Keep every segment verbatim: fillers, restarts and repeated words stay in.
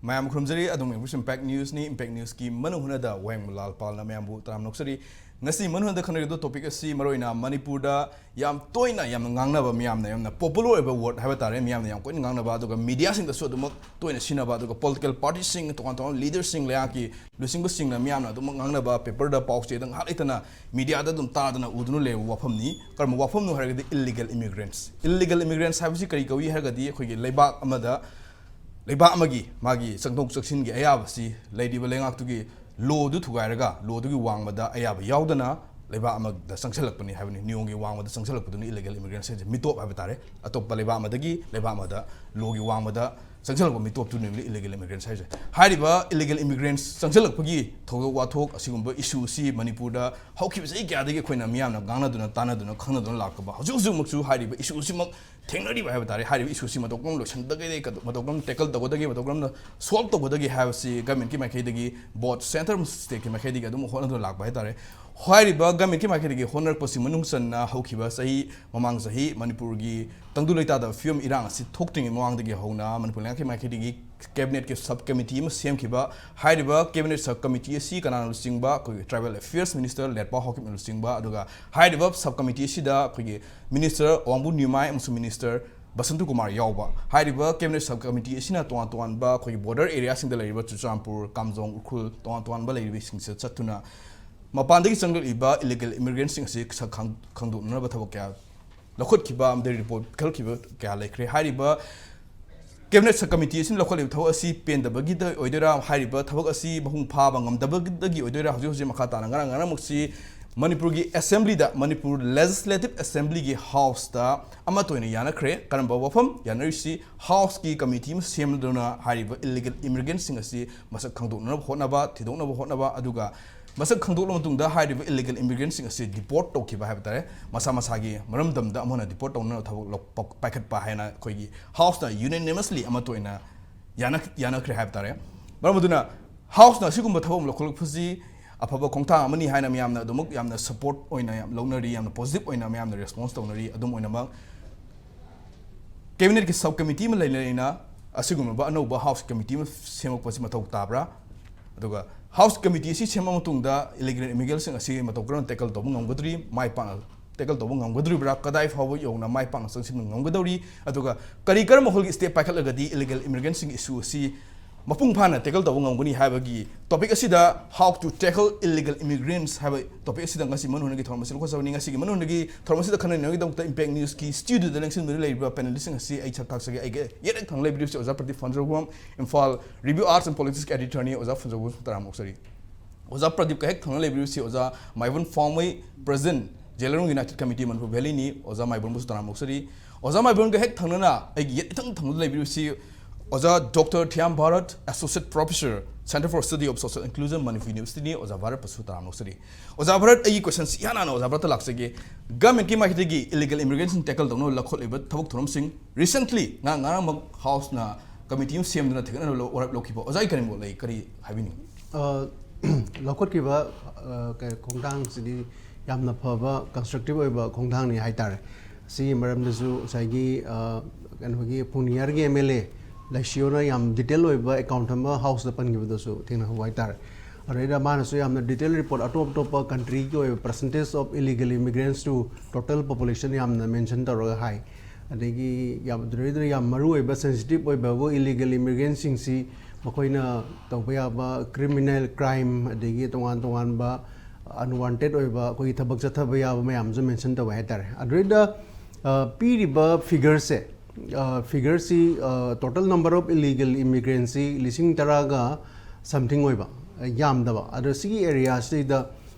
ꯃꯌꯥꯝ ꯈꯨꯔꯨꯝꯖꯔꯤ꯫ ꯑꯗꯨꯝ ꯌꯦꯡꯕꯁꯨ Impact Newsꯅꯤ꯫ Impact Newsꯀꯤ ꯃꯅꯨꯡ ꯍꯨꯠꯅꯗ ꯋꯥꯍꯦꯡꯕ ꯂꯥꯜꯄꯥꯜꯅ ꯃꯌꯥꯝꯕꯨ ꯇꯔꯥꯝꯅ ꯑꯣꯛꯆꯔꯤ꯫ ꯉꯁꯤ ꯃꯅꯨꯡ ꯍꯨꯠꯅꯗ ꯈꯟꯅꯔꯤꯕ topic ꯑꯁꯤ ꯃꯔꯨꯑꯣꯏꯅ ꯃꯅꯤꯄꯨꯔꯗ ꯌꯥꯝ ꯇꯣꯏꯅ ꯌꯥꯝꯅ ꯉꯥꯡꯅꯕ, ꯃꯤꯌꯥꯝꯅ ꯌꯥꯝꯅ popular ꯑꯣꯏꯕ word ꯍꯥꯏꯕ ꯇꯥꯔꯦ, ꯃꯤꯌꯥꯝꯅ ꯌꯥꯝ ꯀꯣꯏꯅ ꯉꯥꯡꯅꯕ, ꯑꯗꯨꯒ mediaꯁꯤꯡꯗꯁꯨ ꯑꯗꯨꯃꯛ ꯇꯣꯏꯅ ꯁꯤꯖꯤꯟꯅꯕ, ꯑꯗꯨꯒ political partyꯁꯤꯡ, ꯇꯣꯉꯥꯟ ꯇꯣꯉꯥꯟꯕ leaderꯁꯤꯡ, ꯂꯩꯉꯥꯛꯀꯤ ꯂꯨꯆꯤꯡꯕꯁꯤꯡꯅ ꯃꯤꯌꯥꯝꯅ ꯑꯗꯨꯃꯛ ꯉꯥꯡꯅꯕ, paperꯗ, ꯄꯥꯎꯆꯦꯗ ꯉꯥꯏꯍꯥꯛ ꯂꯩꯇꯅ mediaꯗ ꯑꯗꯨꯝ ꯇꯥꯗꯅ ꯎꯗꯨꯅ ꯂꯩꯕ ꯋꯥꯐꯝꯅꯤ꯫ ꯀꯔꯝꯕ ꯋꯥꯐꯝꯅꯣ ꯍꯥꯏꯔꯒꯗꯤ illegal immigrants꯫ Illegal immigrants ꯍꯥꯏꯕꯁꯤ ꯀꯔꯤ ꯀꯧꯏ ꯍꯥꯏꯔꯒꯗꯤ ꯑꯩꯈꯣꯏꯒꯤ ꯂꯩꯕꯥꯛ ꯑꯃꯗ ꯂꯩꯕꯥꯛ ꯑꯃꯒꯤ ꯃꯥꯒꯤ ꯆꯪꯊꯣꯛ ꯆꯪꯁꯤꯟꯒꯤ ꯑꯌꯥꯕꯁꯤ ꯂꯩꯔꯤꯕ ꯂꯩꯉꯥꯛꯇꯨꯒꯤ lawꯗꯨ ꯊꯨꯒꯥꯏꯔꯒ lawꯗꯨꯒꯤ ꯋꯥꯡꯃꯗ ꯑꯌꯥꯕ ꯌꯥꯎꯗꯅ ꯂꯩꯕꯥꯛ ꯑꯃꯗ ꯆꯪꯁꯤꯜꯂꯛꯄꯅꯤ ꯍꯥꯏꯕꯅꯤ꯫ ꯅꯤꯌꯣꯝꯒꯤ ꯋꯥꯡꯃꯗ ꯆꯪꯁꯤꯜꯂꯛꯄꯗꯨꯅꯤ illegal immigrants ꯍꯥꯏꯁꯦ, ꯃꯤꯇꯣꯞ ꯍꯥꯏꯕ ꯇꯥꯔꯦ꯫ ꯑꯇꯣꯞꯄ ꯂꯩꯕꯥꯛ ꯑꯃꯗꯒꯤ ꯂꯩꯕꯥꯛ ꯑꯃꯗ lawꯒꯤ ꯋꯥꯡꯃꯗ ꯆꯪꯁꯤꯜꯂꯛꯄ ꯃꯤꯇꯣꯞꯇꯨꯅꯤ illegal immigrants ꯍꯥꯏꯁꯦ꯫ ꯍꯥꯏꯔꯤꯕ illegal immigrants ꯆꯪꯁꯤꯜꯂꯛꯄꯒꯤ ꯊꯧꯗꯣꯛ ꯋꯥꯊꯣꯛ ꯑꯁꯤꯒꯨꯝꯕ issue ꯑꯁꯤ ꯃꯅꯤꯄꯨꯔꯗ ꯍꯧꯈꯤꯕ ꯆꯍꯤ ꯀꯌꯥꯗꯒꯤ ꯑꯩꯈꯣꯏꯅ ꯃꯤꯌꯥꯝꯅ ꯉꯥꯡꯅꯗꯨꯅ ꯇꯥꯟꯅꯗꯨꯅ ꯈꯪꯅꯗꯨꯅ ꯂꯥꯛꯄ, ꯍꯧꯖꯤꯛ ꯍꯧꯖꯤꯛꯃꯛꯁꯨ ꯍꯥꯏꯔꯤꯕ issue ꯑꯁꯤꯃꯛ ꯊꯦꯡꯅꯔꯤꯕ ꯍꯥꯏꯕ ꯇꯥꯔꯦ꯫ ꯍꯥꯏꯔꯤꯕ issue ꯑꯁꯤ ꯃꯇꯧ ꯀꯔꯝꯅ ꯂꯣꯏꯁꯤꯟꯒꯗꯒꯦ, ꯃꯇꯧ ꯀꯔꯝꯅ tackle ꯇꯧꯒꯗꯒꯦ, ꯃꯇꯧ ꯀꯔꯝꯅ solve ꯇꯧꯒꯗꯒꯦ ꯍꯥꯏꯕꯁꯤ governmentꯀꯤ ꯃꯥꯏꯀꯩꯗꯒꯤ, both centre ꯑꯃꯁꯨꯡ stateꯀꯤ ꯃꯥꯏꯀꯩꯗꯒꯤ ꯑꯗꯨꯝ ꯍꯣꯠꯅꯗꯨꯅ ꯂꯥꯛꯄ ꯍꯥꯏ ꯇꯥꯔꯦ꯫ ꯍꯥꯏꯔꯤꯕ governmentꯀꯤ ꯃꯥꯏꯀꯩꯗꯒꯤ ꯍꯣꯠꯅꯔꯛꯄꯁꯤ ꯃꯅꯨꯡ ꯆꯟꯅ ꯍꯧꯈꯤꯕ ꯆꯍꯤ, ꯃꯃꯥꯡ ꯆꯍꯤ ꯃꯅꯤꯄꯨꯔꯒꯤ ꯇꯪꯗꯨ ꯂꯩꯇꯥꯗꯕ ꯐꯤꯕꯝ, ꯏꯔꯥꯡ ꯑꯁꯤ ꯊꯣꯛꯇ꯭ꯔꯤꯉꯩ ꯃꯃꯥꯡꯗꯒꯤ ꯍꯧꯅ ꯃꯅꯤꯄꯨꯔ ꯂꯩꯉꯥꯛꯀꯤ ꯃꯥꯏꯀꯩꯗꯒꯤ cabinetꯀꯤ sub committee ꯑꯃ ꯁꯦꯝꯈꯤꯕ꯫ ꯍꯥꯏꯔꯤꯕ cabinet sub committee ꯑꯁꯤ ꯀꯅꯥꯅ ꯂꯨꯆꯤꯡꯕ? ꯑꯩꯈꯣꯏꯒꯤ tribal affairs minister ꯂꯦꯠꯄꯥꯎ ꯍꯥꯎꯀꯤꯞꯅ ꯂꯨꯆꯤꯡꯕ, ꯑꯗꯨꯒ ꯍꯥꯏꯔꯤꯕ sub committee ꯑꯁꯤꯗ ꯑꯩꯈꯣꯏꯒꯤ minister ꯑꯋꯥꯡꯕꯨ ꯅꯤꯎꯃꯥꯏ ꯑꯃꯁꯨꯡ minister ꯕꯁꯟꯇ ꯀꯨꯃꯥꯔ ꯌꯥꯎꯕ꯫ ꯍꯥꯏꯔꯤꯕ cabinet sub committee ꯑꯁꯤꯅ ꯇꯣꯉꯥꯟ ꯇꯣꯉꯥꯟꯕ ꯑꯩꯈꯣꯏꯒꯤ border areaꯁꯤꯡꯗ ꯂꯩꯔꯤꯕ ꯆꯨꯔꯆꯥꯟꯄꯨꯔ, ꯀꯥꯝꯖꯣꯡ, ꯎꯈ꯭ꯔꯨꯜ, ꯇꯣꯉꯥꯟ ꯇꯣꯉꯥꯟꯕ ꯂꯩꯔꯤꯕꯁꯤꯡꯁꯤꯗ ꯆꯠꯇꯨꯅ ꯃꯄꯥꯟꯗꯒꯤ ꯆꯪꯂꯛꯂꯤꯕ illegal immigrantꯁꯤꯡ ꯑꯁꯤ ꯁꯛ ꯈꯪ-, ꯈꯪꯗꯣꯛꯅꯅꯕ ꯊꯕꯛ ꯀꯌꯥ ꯂꯧꯈꯠꯈꯤꯕ ꯑꯃꯗꯤ report ꯄꯤꯈꯠꯈꯤꯕ ꯀꯌꯥ ꯂꯩꯈ꯭ꯔꯦ꯫ ꯍꯥꯏꯔꯤꯕ cabinet sub committee ꯑꯁꯤꯅ ꯂꯧꯈꯠꯂꯤꯕ ꯊꯕꯛ ꯑꯁꯤ ꯄꯦꯟꯗꯕꯒꯤꯗ ꯑꯣꯏꯗꯣꯏꯔꯥ, ꯍꯥꯏꯔꯤꯕ ꯊꯕꯛ ꯑꯁꯤ ꯃꯄꯨꯡ ꯐꯥꯕ ꯉꯝꯗꯕꯒꯤ ꯑꯣꯏꯗꯣꯏꯔꯥ, ꯍꯧꯖꯤꯛ ꯍꯧꯖꯤꯛ ꯃꯈꯥ ꯇꯥꯅ ꯉꯔꯥꯡ ꯉꯔꯥꯡꯃꯛꯁꯤ ꯃꯅꯤꯄꯨꯔꯒꯤ assemblyꯗ, ꯃꯅꯤꯄꯨꯔ Legislative Assemblyꯒꯤ houseꯇ ꯑꯃꯠꯇ ꯑꯣꯏꯅ ꯌꯥꯅꯈ꯭ꯔꯦ꯫ ꯀꯔꯝꯕ ꯋꯥꯐꯝ ꯌꯥꯅꯔꯤꯁꯤ? Houseꯀꯤ committee ꯑꯃ ꯁꯦꯝꯗꯨꯅ ꯍꯥꯏꯔꯤꯕ illegal immigrantꯁꯤꯡ ꯑꯁꯤ ꯃꯁꯛ ꯈꯪꯗꯣꯛꯅꯅꯕ ꯍꯣꯠꯅꯕ, ꯊꯤꯗꯣꯛꯅꯕ ꯍꯣꯠꯅꯕ, ꯑꯗꯨꯒ ꯃꯁꯛ ꯈꯪꯗꯣꯛꯂꯕ ꯃꯇꯨꯡꯗ ꯍꯥꯏꯔꯤꯕ illegal immigrantꯁꯤꯡ ꯑꯁꯤ deport ꯇꯧꯈꯤꯕ ꯍꯥꯏꯕ ꯇꯥꯔꯦ, ꯃꯁꯥ ꯃꯁꯥꯒꯤ ꯃꯔꯝꯗꯝꯗ ꯑꯃꯨꯛ ꯍꯟꯅ deport ꯇꯧꯅꯅꯕ ꯊꯕꯛ ꯂꯧ-, ꯄ-, ꯄꯥꯏꯈꯠꯄ ꯍꯥꯏꯅ ꯑꯩꯈꯣꯏꯒꯤ houseꯅ unanimously ꯑꯃꯠꯇ ꯑꯣꯏꯅ ꯌꯥꯅ-, ꯌꯥꯅꯈ꯭ꯔꯦ ꯍꯥꯏꯕ ꯇꯥꯔꯦ꯫ ꯃꯔꯝ ꯑꯗꯨꯅ houseꯅ ꯑꯁꯤꯒꯨꯝꯕ ꯊꯕꯛ ꯑꯃ ꯂꯧꯈꯠꯂꯛꯄꯁꯤ ꯑꯐꯕ ꯈꯣꯡꯊꯥꯡ ꯑꯃꯅꯤ ꯍꯥꯏꯅ ꯃꯌꯥꯝꯅ ꯑꯗꯨꯃꯛ ꯌꯥꯝꯅ support ꯑꯣꯏꯅ ꯌꯥꯝ ꯂꯧꯅꯔꯤ, ꯌꯥꯝꯅ positive ꯑꯣꯏꯅ ꯃꯌꯥꯝꯅ response ꯇꯧꯅꯔꯤ꯫ ꯑꯗꯨꯝ ꯑꯣꯏꯅꯃꯛ cabinetꯀꯤ sub committee ꯑꯃ ꯂꯩꯅ ꯂꯩꯅ ꯑꯁꯤꯒꯨꯝꯂꯕ ꯑꯅꯧꯕ ꯍꯥꯎꯁ ꯀꯃꯤꯇꯤ ꯑꯃ ꯁꯦꯝꯃꯛꯄꯁꯤ ꯃꯊꯧ ꯇꯥꯕ꯭ꯔꯥ? ꯑꯗꯨꯒ ꯍꯥꯎꯁ ꯀꯃꯤꯇꯤ ꯑꯁꯤ ꯁꯦꯝꯃ ꯃꯇꯨꯡꯗ ꯏꯂꯤꯒꯦꯜ ꯏꯃꯤꯒ꯭ꯔꯦꯟꯁꯤꯡ ꯑꯁꯤ ꯃꯇꯧ ꯀꯔꯝꯅ ꯇꯦꯀꯜ ꯇꯧꯕ ꯉꯝꯒꯗꯧꯔꯤ, ꯃꯥꯏ ꯄꯥꯛꯅ ꯇꯦꯀꯜ ꯇꯧꯕ ꯉꯝꯒꯗꯧꯔꯤꯕ꯭ꯔꯥ, ꯀꯗꯥꯏ ꯐꯥꯎꯕ ꯌꯧꯅ ꯃꯥꯏ ꯄꯥꯛꯅ ꯆꯪꯁꯤꯟꯕ ꯉꯝꯒꯗꯧꯔꯤ, ꯑꯗꯨꯒ ꯀꯔꯤ ꯀꯔꯝꯕ ꯃꯈꯜꯒꯤ ꯁ꯭ꯇꯦꯞ ꯄꯥꯏꯈꯠꯂꯒꯗꯤ ꯏꯂꯤꯒꯦꯜ ꯏꯃꯤꯒ꯭ꯔꯦꯟꯁꯤꯡꯒꯤ ꯏꯁꯨ ꯑꯁꯤ ꯃꯄꯨꯡ ꯐꯥꯅ ꯇꯦꯀꯜ ꯇꯧꯕ ꯉꯝꯒꯅꯤ ꯍꯥꯏꯕꯒꯤ ꯇꯣꯄꯤꯛ ꯑꯁꯤꯗ, "How to tackle illegal immigrants" ꯍꯥꯏꯕ ꯇꯣꯄꯤꯛ ꯑꯁꯤꯗ ꯉꯁꯤ ꯃꯅꯨꯡꯒꯤ ꯊꯧꯔꯝ ꯑꯁꯤ ꯂꯧꯈꯠꯆꯕꯅꯤ꯫ ꯉꯁꯤꯒꯤ ꯃꯅꯨꯡꯒꯤ ꯊꯧꯔꯝ ꯑꯁꯤꯗ ꯈꯟꯅꯅꯕꯒꯤꯗꯃꯛꯇ ꯏꯝꯄꯦꯛ ꯅ꯭ꯌꯨꯁꯀꯤ ꯁ꯭ꯇꯨꯗꯤꯑꯣꯗ ꯂꯦꯡꯁꯤꯟꯗꯨꯅ ꯂꯩꯔꯤꯕ ꯄꯦꯅꯦꯂꯤꯁꯁꯤꯡ ꯑꯁꯤ ꯑꯩ ꯁꯛ ꯇꯥꯛꯆꯒꯦ꯫ ꯑꯩꯒꯤ ꯌꯦꯠ ꯊꯪꯅ ꯂꯩꯕꯤꯔꯤꯕꯁꯤ ꯑꯣꯖꯥ Pradeep ꯐꯟꯖꯧꯕꯝ, Imphal review arts and ꯄꯣꯂꯤꯇꯤꯛꯁꯀꯤ ꯑꯦꯗꯤꯇꯔꯅꯤ꯫ ꯑꯣꯖꯥ ꯐꯟꯖꯧꯕꯝ ꯇꯔꯥꯝꯅ ꯑꯣꯛꯆꯔꯤ꯫ ꯑꯣꯖꯥ ꯄ꯭ꯔꯗꯤꯞꯀ ꯍꯦꯛ ꯊꯪꯅ ꯂꯩꯕꯤꯔꯤꯕꯁꯤ ꯑꯣꯖꯥ ꯃꯥꯏꯕꯝ ꯐꯥꯎꯃꯩ, ꯄ꯭ꯔꯦꯁꯤꯗꯦꯟꯠ ꯖꯦꯂꯔꯣꯡ ꯌꯨꯅꯥꯏꯇꯦꯗ ꯀꯃꯤꯇꯤ ꯃꯅꯤꯄꯨꯔ ꯚꯦꯂꯤꯅꯤ꯫ ꯑꯣꯖꯥ ꯃꯥꯏꯕꯝꯕꯨꯁꯨ ꯇꯔꯥꯝꯅ ꯑꯣꯛꯆꯔꯤ꯫ ꯑꯣꯖꯥ ꯃꯥꯏꯕꯝꯒ ꯍꯦꯛ ꯊꯪꯅꯅ ꯑꯩꯒꯤ ꯌꯦꯠ ꯏꯊꯪ ꯊꯪꯅꯗ ꯂꯩꯕꯤꯔꯤꯕꯁꯤ ꯑꯣꯖꯥ doctor Thiyam Bharat, Associate Professor, Centre for Study of Social Inclusion, Manipur ꯌꯨꯅꯤꯚꯔꯁꯤꯇꯤꯅꯤ꯫ ꯑꯣꯖꯥ ꯚꯥꯔꯠꯄꯨꯁꯨ ꯇꯔꯥꯝꯅ ꯑꯣꯛꯆꯔꯤ꯫ ꯑꯣꯖꯥ ꯚꯥꯔꯠ, ꯑꯩꯒꯤ ꯀꯣꯏꯁꯟꯁꯤ ꯏꯍꯥꯟ ꯍꯥꯟꯅ ꯑꯣꯖꯥ ꯚꯥꯔꯠꯇ ꯂꯥꯛꯆꯒꯦ꯫ ꯒꯚꯔꯟꯃꯦꯟꯠꯀꯤ ꯃꯥꯏꯀꯩꯗꯒꯤ ꯏꯂꯤꯒꯦꯜ ꯏꯃꯤꯒ꯭ꯔꯦꯟꯁꯤꯡ ꯇꯦꯀꯜ ꯇꯧꯅꯕ ꯂꯧꯈꯠꯂꯤꯕ ꯊꯕꯛ ꯊꯧꯔꯝꯁꯤꯡ, ꯔꯤꯁꯦꯟꯠꯂꯤ ꯉꯔꯥꯡ ꯉꯔꯥꯡꯃꯛ ꯍꯥꯎꯁꯅ ꯀꯃꯤꯇꯤ ꯑꯃ ꯁꯦꯝꯗꯨꯅ ꯊꯤꯒꯠꯅꯅꯕ ꯂꯧ-, ꯋꯥꯔꯦꯞ ꯂꯧꯈꯤꯕ꯫ ꯑꯣꯖꯥꯒꯤ ꯀꯔꯤ ꯃꯣꯠ ꯂꯩ? ꯀꯔꯤ ꯍꯥꯏꯕꯤꯅꯤꯡꯉꯤ? ꯑ, ꯂꯧꯈꯠꯈꯤꯕ, ꯑ, ꯀ-, ꯈꯣꯡꯊꯥꯡꯁꯤꯗꯤ ꯌꯥꯝꯅ ꯐꯕ, ꯀꯟꯁꯇ꯭ꯔꯛꯇꯤꯚ ꯑꯣꯏꯕ ꯈꯣꯡꯊꯥꯡꯅꯤ ꯍꯥꯏꯇꯥꯔꯦ꯫ ꯁꯤꯒꯤ ꯃꯔꯝꯗꯁꯨ ꯉꯁꯥꯏꯒꯤ, ꯑ, ꯀꯩꯅꯣꯒꯤ ꯄꯨꯡꯅꯤꯌꯥꯔꯒꯤ ꯑꯦꯝ ꯑꯦꯜ ꯑꯦ ꯂꯩꯁꯤꯌꯣꯅ ꯌꯥꯝ ꯗꯤꯇꯦꯜ ꯑꯣꯏꯕ ꯑꯦꯀꯥꯎꯟꯠ ꯑꯃ ꯍꯥꯎꯁꯇ ꯄꯟꯈꯤꯕꯗꯁꯨ ꯊꯦꯡꯅꯍꯧꯕ ꯍꯥꯏꯇꯥꯔꯦ꯫ ꯑꯗꯨꯗꯩꯗ ꯃꯥꯅꯁꯨ ꯌꯥꯝꯅ ꯗꯤꯇꯦꯜ ꯔꯤꯄꯣꯔꯠ, ꯑꯇꯣꯞ ꯑꯇꯣꯞꯄ ꯀꯟꯇ꯭ꯔꯤꯒꯤ ꯑꯣꯏꯕ percentage of illegal immigrants to total population ꯌꯥꯝꯅ ꯃꯦꯟꯁꯟ ꯇꯧꯔꯒ ꯍꯥꯏ꯫ ꯑꯗꯒꯤ ꯌꯥꯝ, ꯑꯗꯨꯗꯩꯗꯨꯗ ꯌꯥꯝ ꯃꯔꯨ ꯑꯣꯏꯕ, ꯁꯦꯟꯁꯤꯇꯤꯚ ꯑꯣꯏꯕꯕꯨ ꯏꯂꯤꯒꯦꯜ ꯏꯃꯤꯒ꯭ꯔꯦꯟꯁꯤꯡꯁꯤ ꯃꯈꯣꯏꯅ ꯇꯧꯕ ꯌꯥꯕ ꯀ꯭ꯔꯤꯃꯤꯅꯦꯜ ꯀ꯭ꯔꯥꯏꯝ, ꯑꯗꯒꯤ ꯇꯣꯉꯥꯟ ꯇꯣꯉꯥꯟꯕ ꯑꯟꯋꯥꯟꯇꯦꯗ ꯑꯣꯏꯕ ꯑꯩꯈꯣꯏꯒꯤ ꯊꯕꯛ ꯆꯠꯊꯕ ꯌꯥꯕ ꯃꯌꯥꯝꯁꯨ ꯃꯦꯟꯁꯟ ꯇꯧꯋꯦ ꯍꯥꯏꯇꯥꯔꯦ꯫ ꯑꯗꯨꯗꯩꯗ, ꯑ, ꯄꯤꯔꯤꯕ ꯐꯤꯒꯔꯁꯦ, ꯑ, ꯐꯤꯒꯔꯁꯤ, ꯑ, total number of illegal immigrantꯁꯤ ꯂꯤꯁꯤꯡ ꯇꯔꯥꯒ something ꯑꯣꯏꯕ, ꯑ, ꯌꯥꯝꯗꯕ꯫ ꯑꯗꯣ ꯁꯤꯒꯤ ꯑꯦꯔꯤꯌꯥꯁꯤꯗꯩꯗ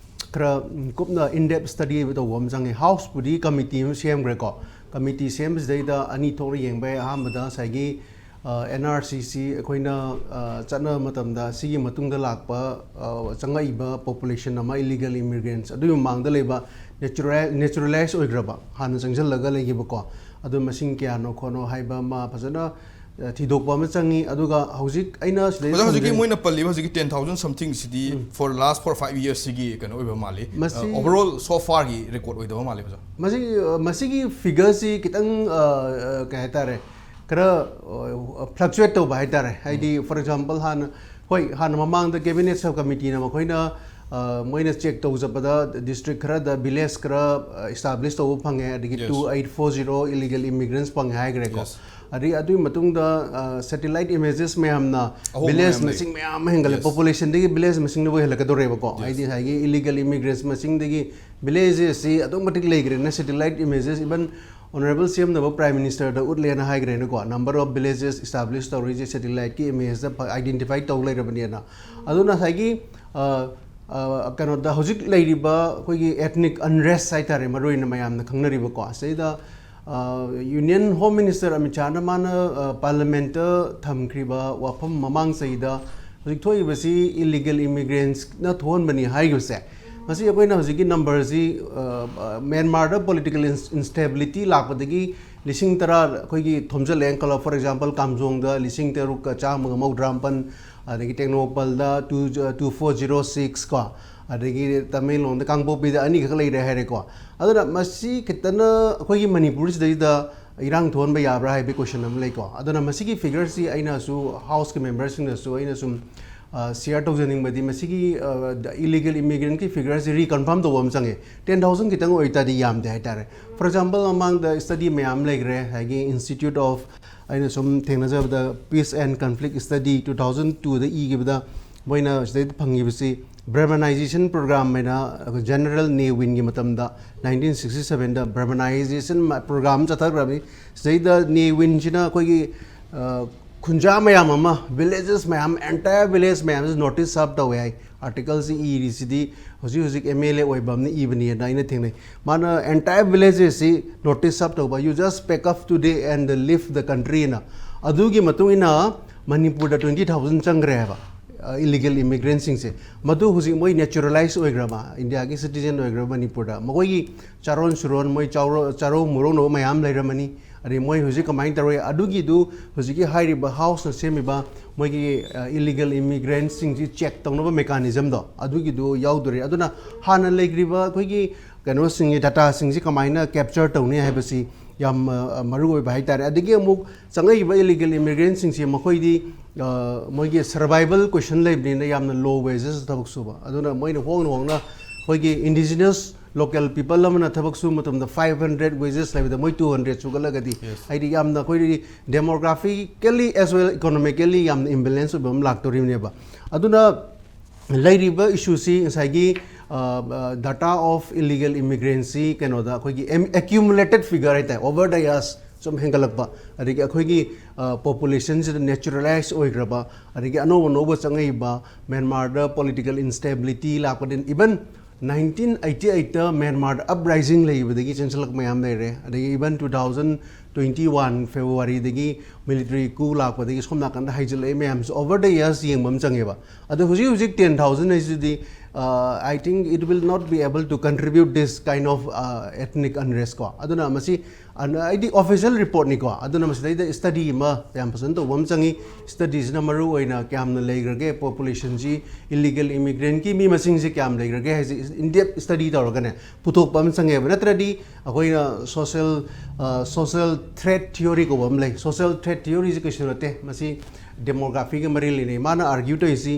ꯈꯔ, ꯎꯝ, ꯀꯨꯞꯅ in depth study ꯇꯧꯕ ꯑꯃ ꯆꯪꯉꯤ꯫ ꯍꯥꯎꯁꯄꯨꯗꯤ ꯀꯃꯤꯇꯤ ꯑꯃ ꯁꯦꯝꯈ꯭ꯔꯦꯀꯣ꯫ ꯀꯃꯤꯇꯤ ꯁꯦꯝꯕꯁꯤꯗꯩꯗ ꯑꯅꯤ ꯊꯣꯛꯅ ꯌꯦꯡꯕ ꯌꯥꯏ꯫ ꯑꯍꯥꯟꯕꯗ ꯉꯁꯥꯏꯒꯤ, ꯑ, ꯑꯦꯟ ꯑꯥꯔ ꯁꯤ ꯁꯤ ꯑꯩꯈꯣꯏꯅ, ꯑ, ꯆꯠꯅꯕ ꯃꯇꯝꯗ ꯁꯤꯒꯤ ꯃꯇꯨꯡꯗ ꯂꯥꯛꯄ, ꯑ, ꯆꯪꯉꯛꯏꯕ ꯄꯣꯄꯨꯂꯦꯁꯟ ꯑꯃ, ꯏꯂꯤꯒꯦꯜ ꯏꯃꯤꯒ꯭ꯔꯦꯟꯠꯁ, ꯑꯗꯨꯒꯤ ꯃꯃꯥꯡꯗ ꯂꯩꯕ ꯅꯦꯆꯨꯔꯦ-, ꯅꯦꯆꯨꯔꯦꯂꯥꯏꯁ ꯑꯣꯏꯈ꯭ꯔꯕ, ꯍꯥꯟꯅ ꯆꯪꯁꯤꯜꯂꯒ ꯂꯩꯈꯤꯕꯀꯣ, ꯑꯗꯨ ꯃꯁꯤꯡ ꯀꯌꯥꯅꯣ ꯈꯣꯠꯅꯣ ꯍꯥꯏꯕ ꯑꯃ ꯐꯖꯅ, ꯑ, ꯊꯤꯗꯣꯛꯄ ꯑꯃ ꯆꯪꯉꯤ꯫ ꯑꯗꯨꯒ ꯍꯧꯖꯤꯛ ꯑꯩꯅ ꯁꯤꯗꯩꯗ ꯑꯣꯖꯥ, ꯍꯧꯖꯤꯛꯀꯤ ꯊꯝꯖꯅꯤꯡ- ꯃꯣꯏꯅ ꯄꯜꯂꯤꯕ ꯍꯧꯖꯤꯛꯀꯤ ten thousand somethingꯁꯤꯗꯤ um. for last four five yearsꯁꯤꯒꯤ ꯀꯩꯅꯣ ꯑꯣꯏꯕ ꯃꯥꯜꯂꯤ꯫ ꯃꯁꯤ ꯑ, overall so farꯒꯤ ꯔꯦꯀꯣꯔꯗ ꯑꯣꯏꯗꯕ ꯃꯥꯜꯂꯤ, ꯑꯣꯖꯥ꯫ ꯃꯁꯤ, ꯑ, ꯃꯁꯤꯒꯤ ꯐꯤꯒꯔꯁꯤ ꯈꯤꯇꯪ, ꯑ, ꯑ, ꯀꯩ ꯍꯥꯏꯇꯥꯔꯦ, ꯈꯔ ꯐ꯭ꯂꯛꯆꯨꯋꯦꯠ ꯇꯧꯕ ꯍꯥꯏꯇꯥꯔꯦ꯫ ꯍꯥꯏꯗꯤ, for example, ꯍꯥꯟꯅ, ꯍꯣꯏ, ꯍꯥꯟꯅ ꯃꯃꯥꯡꯗ cabinet sub committeeꯅ ꯃꯈꯣꯏꯅ, ꯑ, ꯃꯣꯏꯅ ꯆꯦꯛ ꯇꯧꯖꯕꯗ district ꯈꯔꯗ, village ꯈꯔ, ꯑ, establish ꯇꯧꯕ ꯐꯪꯉꯦ, ꯑꯗꯒꯤ Yes. two eight four zero illegal immigrants ꯐꯪꯉꯦ ꯍꯥꯏꯈ꯭ꯔꯦꯀꯣ꯫ Yes. ꯑꯗꯒꯤ ꯑꯗꯨꯒꯤ ꯃꯇꯨꯡꯗ, ꯑ, satellite images ꯃꯌꯥꯝꯅ ꯑꯍꯣꯡꯕ village ꯃꯌꯥꯝ ꯂꯩ꯫ ꯃꯁꯤꯡ ꯃꯌꯥꯝ ꯑꯃ ꯍꯦꯟꯒꯠꯂꯦ꯫ Yes. Populationꯗꯒꯤ village ꯃꯁꯤꯡꯅꯕꯨ ꯍꯦꯜꯂꯛꯀꯗꯧꯔꯦꯕꯀꯣ꯫ Yes. ꯍꯥꯏꯗꯤ ꯉꯁꯥꯏꯒꯤ illegal immigrants ꯃꯁꯤꯡꯗꯒꯤ villagesꯁꯤ ꯑꯗꯨꯛ ꯃꯇꯤꯛ ꯂꯩꯈ꯭ꯔꯦꯅ, satellite images, even Honourable C M ꯅꯕꯨ Prime Ministerꯗ ꯎꯠꯂꯦꯅ ꯍꯥꯏꯈ꯭ꯔꯦꯅꯀꯣ꯫ Number of villages establish ꯇꯧꯔꯤꯁꯦ satelliteꯀꯤ imageꯇ identify ꯇꯧ ꯂꯩꯔꯕꯅꯦꯅ꯫ ꯑꯗꯨꯅ ꯉꯁꯥꯏꯒꯤ, ꯑ, ꯑ, ꯀꯩꯅꯣꯗ ꯍꯧꯖꯤꯛ ꯂꯩꯔꯤꯕ ꯑꯩꯈꯣꯏꯒꯤ ethnic unrest ꯍꯥꯏꯇꯥꯔꯦ, ꯃꯔꯨ ꯑꯣꯏꯅ ꯃꯌꯥꯝꯅ ꯈꯪꯅꯔꯤꯕꯀꯣ꯫ ꯁꯤꯗꯩꯗ, ꯑ, Union Home Minister ꯑꯃꯤꯠ ꯁꯥꯍꯅ ꯃꯥꯅ, ꯑ, Parliamentꯇ ꯊꯝꯈ꯭ꯔꯤꯕ ꯋꯥꯐꯝ ꯃꯃꯥꯡ ꯆꯍꯤꯗ ꯍꯧꯖꯤꯛ ꯊꯣꯛꯏꯕꯁꯤ illegal immigrants ꯅ ꯊꯣꯛꯍꯟꯕꯅꯤ ꯍꯥꯏꯈꯤꯕꯁꯦ, ꯃꯁꯤ ꯑꯩꯈꯣꯏꯅ ꯍꯧꯖꯤꯛꯀꯤ numberꯁꯤ, ꯑ, ꯑ, ꯃ꯭ꯌꯥꯟꯃꯥꯔꯗ political ins-, instability ꯂꯥꯛꯄꯗꯒꯤ ꯂꯤꯁꯤꯡ ꯇꯔꯥ ꯑꯩꯈꯣꯏꯒꯤ ꯊꯣꯝꯖꯤꯜꯂꯛꯑꯦꯅ ꯈꯜꯂꯣ꯫ For example, ꯀꯥꯝꯖꯣꯡꯗ ꯂꯤꯁꯤꯡ ꯇꯔꯨꯛꯀ ꯆꯥꯝꯃꯒ ꯃꯧꯗ꯭ꯔꯥ ꯃꯥꯄꯟ, ꯑꯗꯒꯤ ꯇꯦꯡꯅꯧꯄꯜꯗ two, two four zero six ꯀꯣ, ꯑꯗꯒꯤ ꯇꯃꯦꯡꯂꯣꯡꯗ, ꯀꯥꯡꯄꯣꯛꯄꯤꯗ ꯑꯅꯤꯈꯛ ꯂꯩꯔꯦ ꯍꯥꯏꯔꯦꯀꯣ꯫ ꯑꯗꯨꯅ ꯃꯁꯤ ꯈꯤꯇꯅ ꯑꯩꯈꯣꯏꯒꯤ ꯃꯅꯤꯄꯨꯔꯁꯤꯗꯩꯗ ꯏꯔꯥꯡ ꯊꯣꯛꯍꯟꯕ ꯌꯥꯕ꯭ꯔꯥ ꯍꯥꯏꯕꯒꯤ question ꯑꯃ ꯂꯩꯀꯣ꯫ ꯑꯗꯨꯅ ꯃꯁꯤꯒꯤ figureꯁꯤ ꯑꯩꯅꯁꯨ Houseꯀꯤ memberꯁꯤꯡꯗꯁꯨ ꯑꯩꯅ ꯁꯨꯝ, ꯑ, share ꯇꯧꯖꯅꯤꯡꯕꯗꯤ, ꯃꯁꯤꯒꯤ, ꯑ, illegal immigrantꯀꯤ figureꯁꯤ reconfirm ꯇꯧꯕ ꯑꯃ ꯆꯪꯉꯦ꯫ Ten thousand ꯈꯤꯇꯪ ꯑꯣꯏꯇꯥꯔꯗꯤ ꯌꯥꯝꯗꯦ ꯍꯥꯏꯇꯥꯔꯦ꯫ For example, ꯃꯃꯥꯡꯗ study ꯃꯌꯥꯝ ꯂꯩꯈ꯭ꯔꯦ, ꯉꯁꯥꯏꯒꯤ Institute of, ꯑꯩꯅ ꯁꯨꯝ ꯊꯦꯡꯅꯖꯕꯗ, Peace and Conflict Study two thousand twoꯗ ꯏꯈꯤꯕꯗ, ꯃꯣꯏꯅ ꯁꯤꯗꯩꯗ ꯐꯪꯈꯤꯕꯁꯤ Burmanization program ꯍꯥꯏꯅ, ꯑꯩꯈꯣꯏ General Ne Winꯒꯤ ꯃꯇꯝꯗ nineteen sixty sevenꯗ Burmanization program ꯆꯠꯊꯈ꯭ꯔꯕꯅꯤ꯫ ꯁꯤꯗꯩꯗ Ne Winꯁꯤꯅ ꯑꯩꯈꯣꯏꯒꯤ, ꯑ, ꯈꯨꯟꯖꯥ ꯃꯌꯥꯝ ꯑꯃ, villages ꯃꯌꯥꯝ, entire village ꯃꯌꯥꯝꯁꯤ notice serve ꯇꯧꯋꯦ ꯍꯥꯏ꯫ Articleꯁꯤ ꯏꯔꯤꯁꯤꯗꯤ ꯍꯧꯖꯤꯛ ꯍꯧꯖꯤꯛ M L A ꯑꯣꯏꯕ ꯑꯃꯅ ꯏꯕꯅꯦꯅ ꯑꯩꯅ ꯊꯦꯡꯅꯩ꯫ ꯃꯥꯅ entire villagesꯁꯤ notice serve ꯇꯧꯕ, "You just pack up today and leave the countryꯅ"꯫ ꯑꯗꯨꯒꯤ ꯃꯇꯨꯡ ꯏꯟꯅ ꯃꯅꯤꯄꯨꯔꯗ twenty thousand ꯆꯪꯈ꯭ꯔꯦ ꯍꯥꯏꯕ, ꯑ, illegal immigrantꯁꯤꯡꯁꯦ꯫ ꯃꯗꯨ ꯍꯧꯖꯤꯛ ꯃꯣꯏ naturalize ꯑꯣꯏꯈ꯭ꯔꯕ, ꯏꯟꯗꯤꯌꯥꯒꯤ citizen ꯑꯣꯏꯈ꯭ꯔꯕ ꯃꯅꯤꯄꯨꯔꯗ꯫ ꯃꯈꯣꯏꯒꯤ ꯆꯥꯔꯣꯟ ꯁꯨꯔꯣꯟ, ꯃꯣꯏ ꯆꯥꯔꯧ-, ꯆꯥꯔꯧ ꯃꯨꯔꯧꯅꯕ ꯃꯌꯥꯝ ꯂꯩꯔꯝꯃꯅꯤ꯫ ꯑꯗꯩ ꯃꯣꯏ ꯍꯧꯖꯤꯛ ꯀꯃꯥꯏꯅ ꯇꯧꯔꯤ? ꯑꯗꯨꯒꯤꯗꯨ ꯍꯧꯖꯤꯛꯀꯤ ꯍꯥꯏꯔꯤꯕ Houseꯅ ꯁꯦꯝꯃꯤꯕ ꯃꯣꯏꯒꯤ, ꯑ, illegal immigrantꯁꯤꯡꯁꯤ check ꯇꯧꯅꯕ mechanismꯗꯣ, ꯑꯗꯨꯒꯤꯗꯨ ꯌꯥꯎꯗꯣꯔꯤ꯫ ꯑꯗꯨꯅ ꯍꯥꯟꯅ ꯂꯩꯈ꯭ꯔꯤꯕ ꯑꯩꯈꯣꯏꯒꯤ ꯀꯩꯅꯣꯁꯤꯡꯒꯤ dataꯁꯤꯡꯁꯤ ꯀꯃꯥꯏꯅ capture ꯇꯧꯅꯤ ꯍꯥꯏꯕꯁꯤ ꯌꯥꯝ ꯃꯔꯨ ꯑꯣꯏꯕ ꯍꯥꯏꯇꯥꯔꯦ꯫ ꯑꯗꯒꯤ ꯑꯃꯨꯛ ꯆꯪꯉꯛꯏꯕ ꯏꯂꯤꯒꯦꯜ ꯏꯃꯤꯒ꯭ꯔꯦꯟꯁꯤꯡꯁꯦ ꯃꯈꯣꯏꯗꯤ ꯃꯣꯏꯒꯤ ꯁꯔꯚꯥꯏꯕꯜ ꯀꯣꯏꯁꯟ ꯂꯩꯕꯅꯤꯅ ꯌꯥꯝꯅ ꯂꯣ ꯋꯦꯖꯦꯁ ꯊꯕꯛ ꯁꯨꯕ, ꯑꯗꯨꯅ ꯃꯣꯏꯅ ꯍꯣꯡꯅ ꯍꯣꯡꯅ ꯑꯩꯈꯣꯏꯒꯤ ꯏꯟꯗꯤꯖꯤꯅꯁ ꯂꯣꯀꯦꯜ ꯄꯤꯄꯜ ꯑꯃꯅ ꯊꯕꯛ ꯁꯨꯕ ꯃꯇꯝꯗ ꯐꯥꯏꯚ ꯍꯟꯗ꯭ꯔꯦꯠ ꯋꯦꯖꯦꯁ ꯂꯩꯕꯗ ꯃꯣꯏ ꯇꯨ ꯍꯟꯗ꯭ꯔꯦꯠ ꯁꯨꯒꯠꯂꯒꯗꯤ, ꯍꯥꯏꯗꯤ ꯌꯥꯝꯅ ꯑꯩꯈꯣꯏꯒꯤ ꯗꯦꯃꯣꯒ꯭ꯔꯥꯐꯤꯀꯦꯜꯂꯤ ꯑꯦꯁ ꯋꯦꯜ ꯏꯀꯣꯅꯣꯃꯤꯀꯦꯜꯂꯤ ꯌꯥꯝꯅ ꯏꯝꯕꯦꯂꯦꯟꯁ ꯑꯣꯏꯕ ꯑꯃ ꯂꯥꯛꯇꯣꯔꯤꯕꯅꯦꯕ꯫ ꯑꯗꯨꯅ ꯂꯩꯔꯤꯕ ꯏꯁꯨꯁꯤ ꯉꯁꯥꯏꯒꯤ data of illegal immigrantꯁꯤ ꯀꯩꯅꯣꯗ ꯑꯩꯈꯣꯏꯒꯤ accumulated figure ꯍꯥꯏꯇꯥꯔꯦ, over the years ꯁꯨꯝ ꯍꯦꯟꯒꯠꯂꯛꯄ, ꯑꯗꯒꯤ ꯑꯩꯈꯣꯏꯒꯤ ꯄꯣꯄꯨꯂꯦꯁꯟꯁꯤꯗ ꯅꯦꯆꯔꯦꯂꯥꯏꯁ ꯑꯣꯏꯈ꯭ꯔꯕ, ꯑꯗꯒꯤ ꯑꯅꯧ ꯑꯅꯧꯕ ꯆꯪꯉꯛꯏꯕ, ꯃ꯭ꯌꯥꯟꯃꯥꯔꯗ ꯄꯣꯂꯤꯇꯤꯀꯦꯜ ꯏꯟꯁꯇꯦꯕꯤꯂꯤꯇꯤ ꯂꯥꯛꯄꯗ, ꯏꯚꯟ ꯅꯥꯏꯟꯇꯤꯟ ꯑꯩꯠꯇꯤ ꯑꯩꯠꯇ ꯃ꯭ꯌꯥꯟꯃꯥꯔꯗ ꯑꯞꯔꯥꯏꯖꯤꯡ ꯂꯩꯕꯗꯒꯤ ꯆꯦꯟꯁꯤꯜꯂꯛꯄ ꯃꯌꯥꯝ ꯂꯩꯔꯦ, ꯑꯗꯒꯤ even two thousand twenty one ꯐꯦꯕ꯭ꯔꯨꯋꯥꯔꯤꯗꯒꯤ ꯃꯤꯂꯤꯇꯔꯤ ꯀꯨ ꯂꯥꯛꯄꯗꯒꯤ ꯁꯣꯝ ꯅꯥꯀꯟꯗ ꯍꯩꯖꯤꯜꯂꯛꯏ ꯃꯌꯥꯝꯁꯦ over the years ꯌꯦꯡꯕ ꯑꯃ ꯆꯪꯉꯦꯕ꯫ ꯑꯗꯣ ꯍꯧꯖꯤꯛ ꯍꯧꯖꯤꯛ ꯇꯦꯟ ꯊꯥꯎꯖꯟ ꯍꯥꯏꯁꯤꯗꯤ, I think it will not be able to contribute this kind of ethnic unrest ꯀꯣ꯫ ꯑꯗꯨꯅ ꯃꯁꯤ ꯑꯩꯗꯤ ꯑꯣꯐꯤꯁꯤꯌꯦꯜ ꯔꯤꯄꯣꯔꯠꯅꯤꯀꯣ, ꯑꯗꯨꯅ ꯃꯁꯤꯗꯩꯗ ꯁ꯭ꯇꯗꯤ ꯑꯃ ꯌꯥꯝ ꯐꯖꯅ ꯇꯧꯕ ꯑꯃ ꯆꯪꯉꯤ꯫ ꯁ꯭ꯇꯗꯤꯁꯤꯅ ꯃꯔꯨ ꯑꯣꯏꯅ ꯀꯌꯥꯝꯅ ꯂꯩꯈ꯭ꯔꯒꯦ, ꯄꯣꯄꯨꯂꯦꯁꯟꯁꯤ, ꯏꯂꯤꯒꯦꯜ ꯏꯃꯤꯒ꯭ꯔꯦꯟꯀꯤ ꯃꯤ ꯃꯁꯤꯡꯁꯦ ꯀꯌꯥꯝ ꯂꯩꯈ꯭ꯔꯒꯦ ꯍꯥꯏꯁꯦ ꯏꯟ ꯗꯦꯞ ꯁ꯭ꯇꯗꯤ ꯇꯧꯔꯒꯅꯦ ꯄꯨꯊꯣꯛꯄ ꯑꯃ ꯆꯪꯉꯦꯕ꯫ ꯅꯠꯇ꯭ꯔꯗꯤ ꯑꯩꯈꯣꯏꯅ ꯁꯣꯁꯦꯜ ꯁꯣꯁꯦꯜ ꯊ꯭ꯔꯦꯠ ꯊꯤꯑꯣꯔꯤ ꯀꯧꯕ ꯑꯃ ꯂꯩ꯫ ꯁꯣꯁꯦꯜ ꯊ꯭ꯔꯦꯠ ꯊꯤꯑꯣꯔꯤꯁꯦ ꯀꯩꯁꯨ ꯅꯠꯇꯦ, ꯃꯁꯤ ꯗꯦꯃꯣꯒ꯭ꯔꯥꯐꯤꯒ ꯃꯔꯤ ꯂꯩꯅꯩ꯫ ꯃꯥꯅ ꯑꯥꯔꯒ꯭ꯌꯨ ꯇꯧꯔꯤꯁꯤ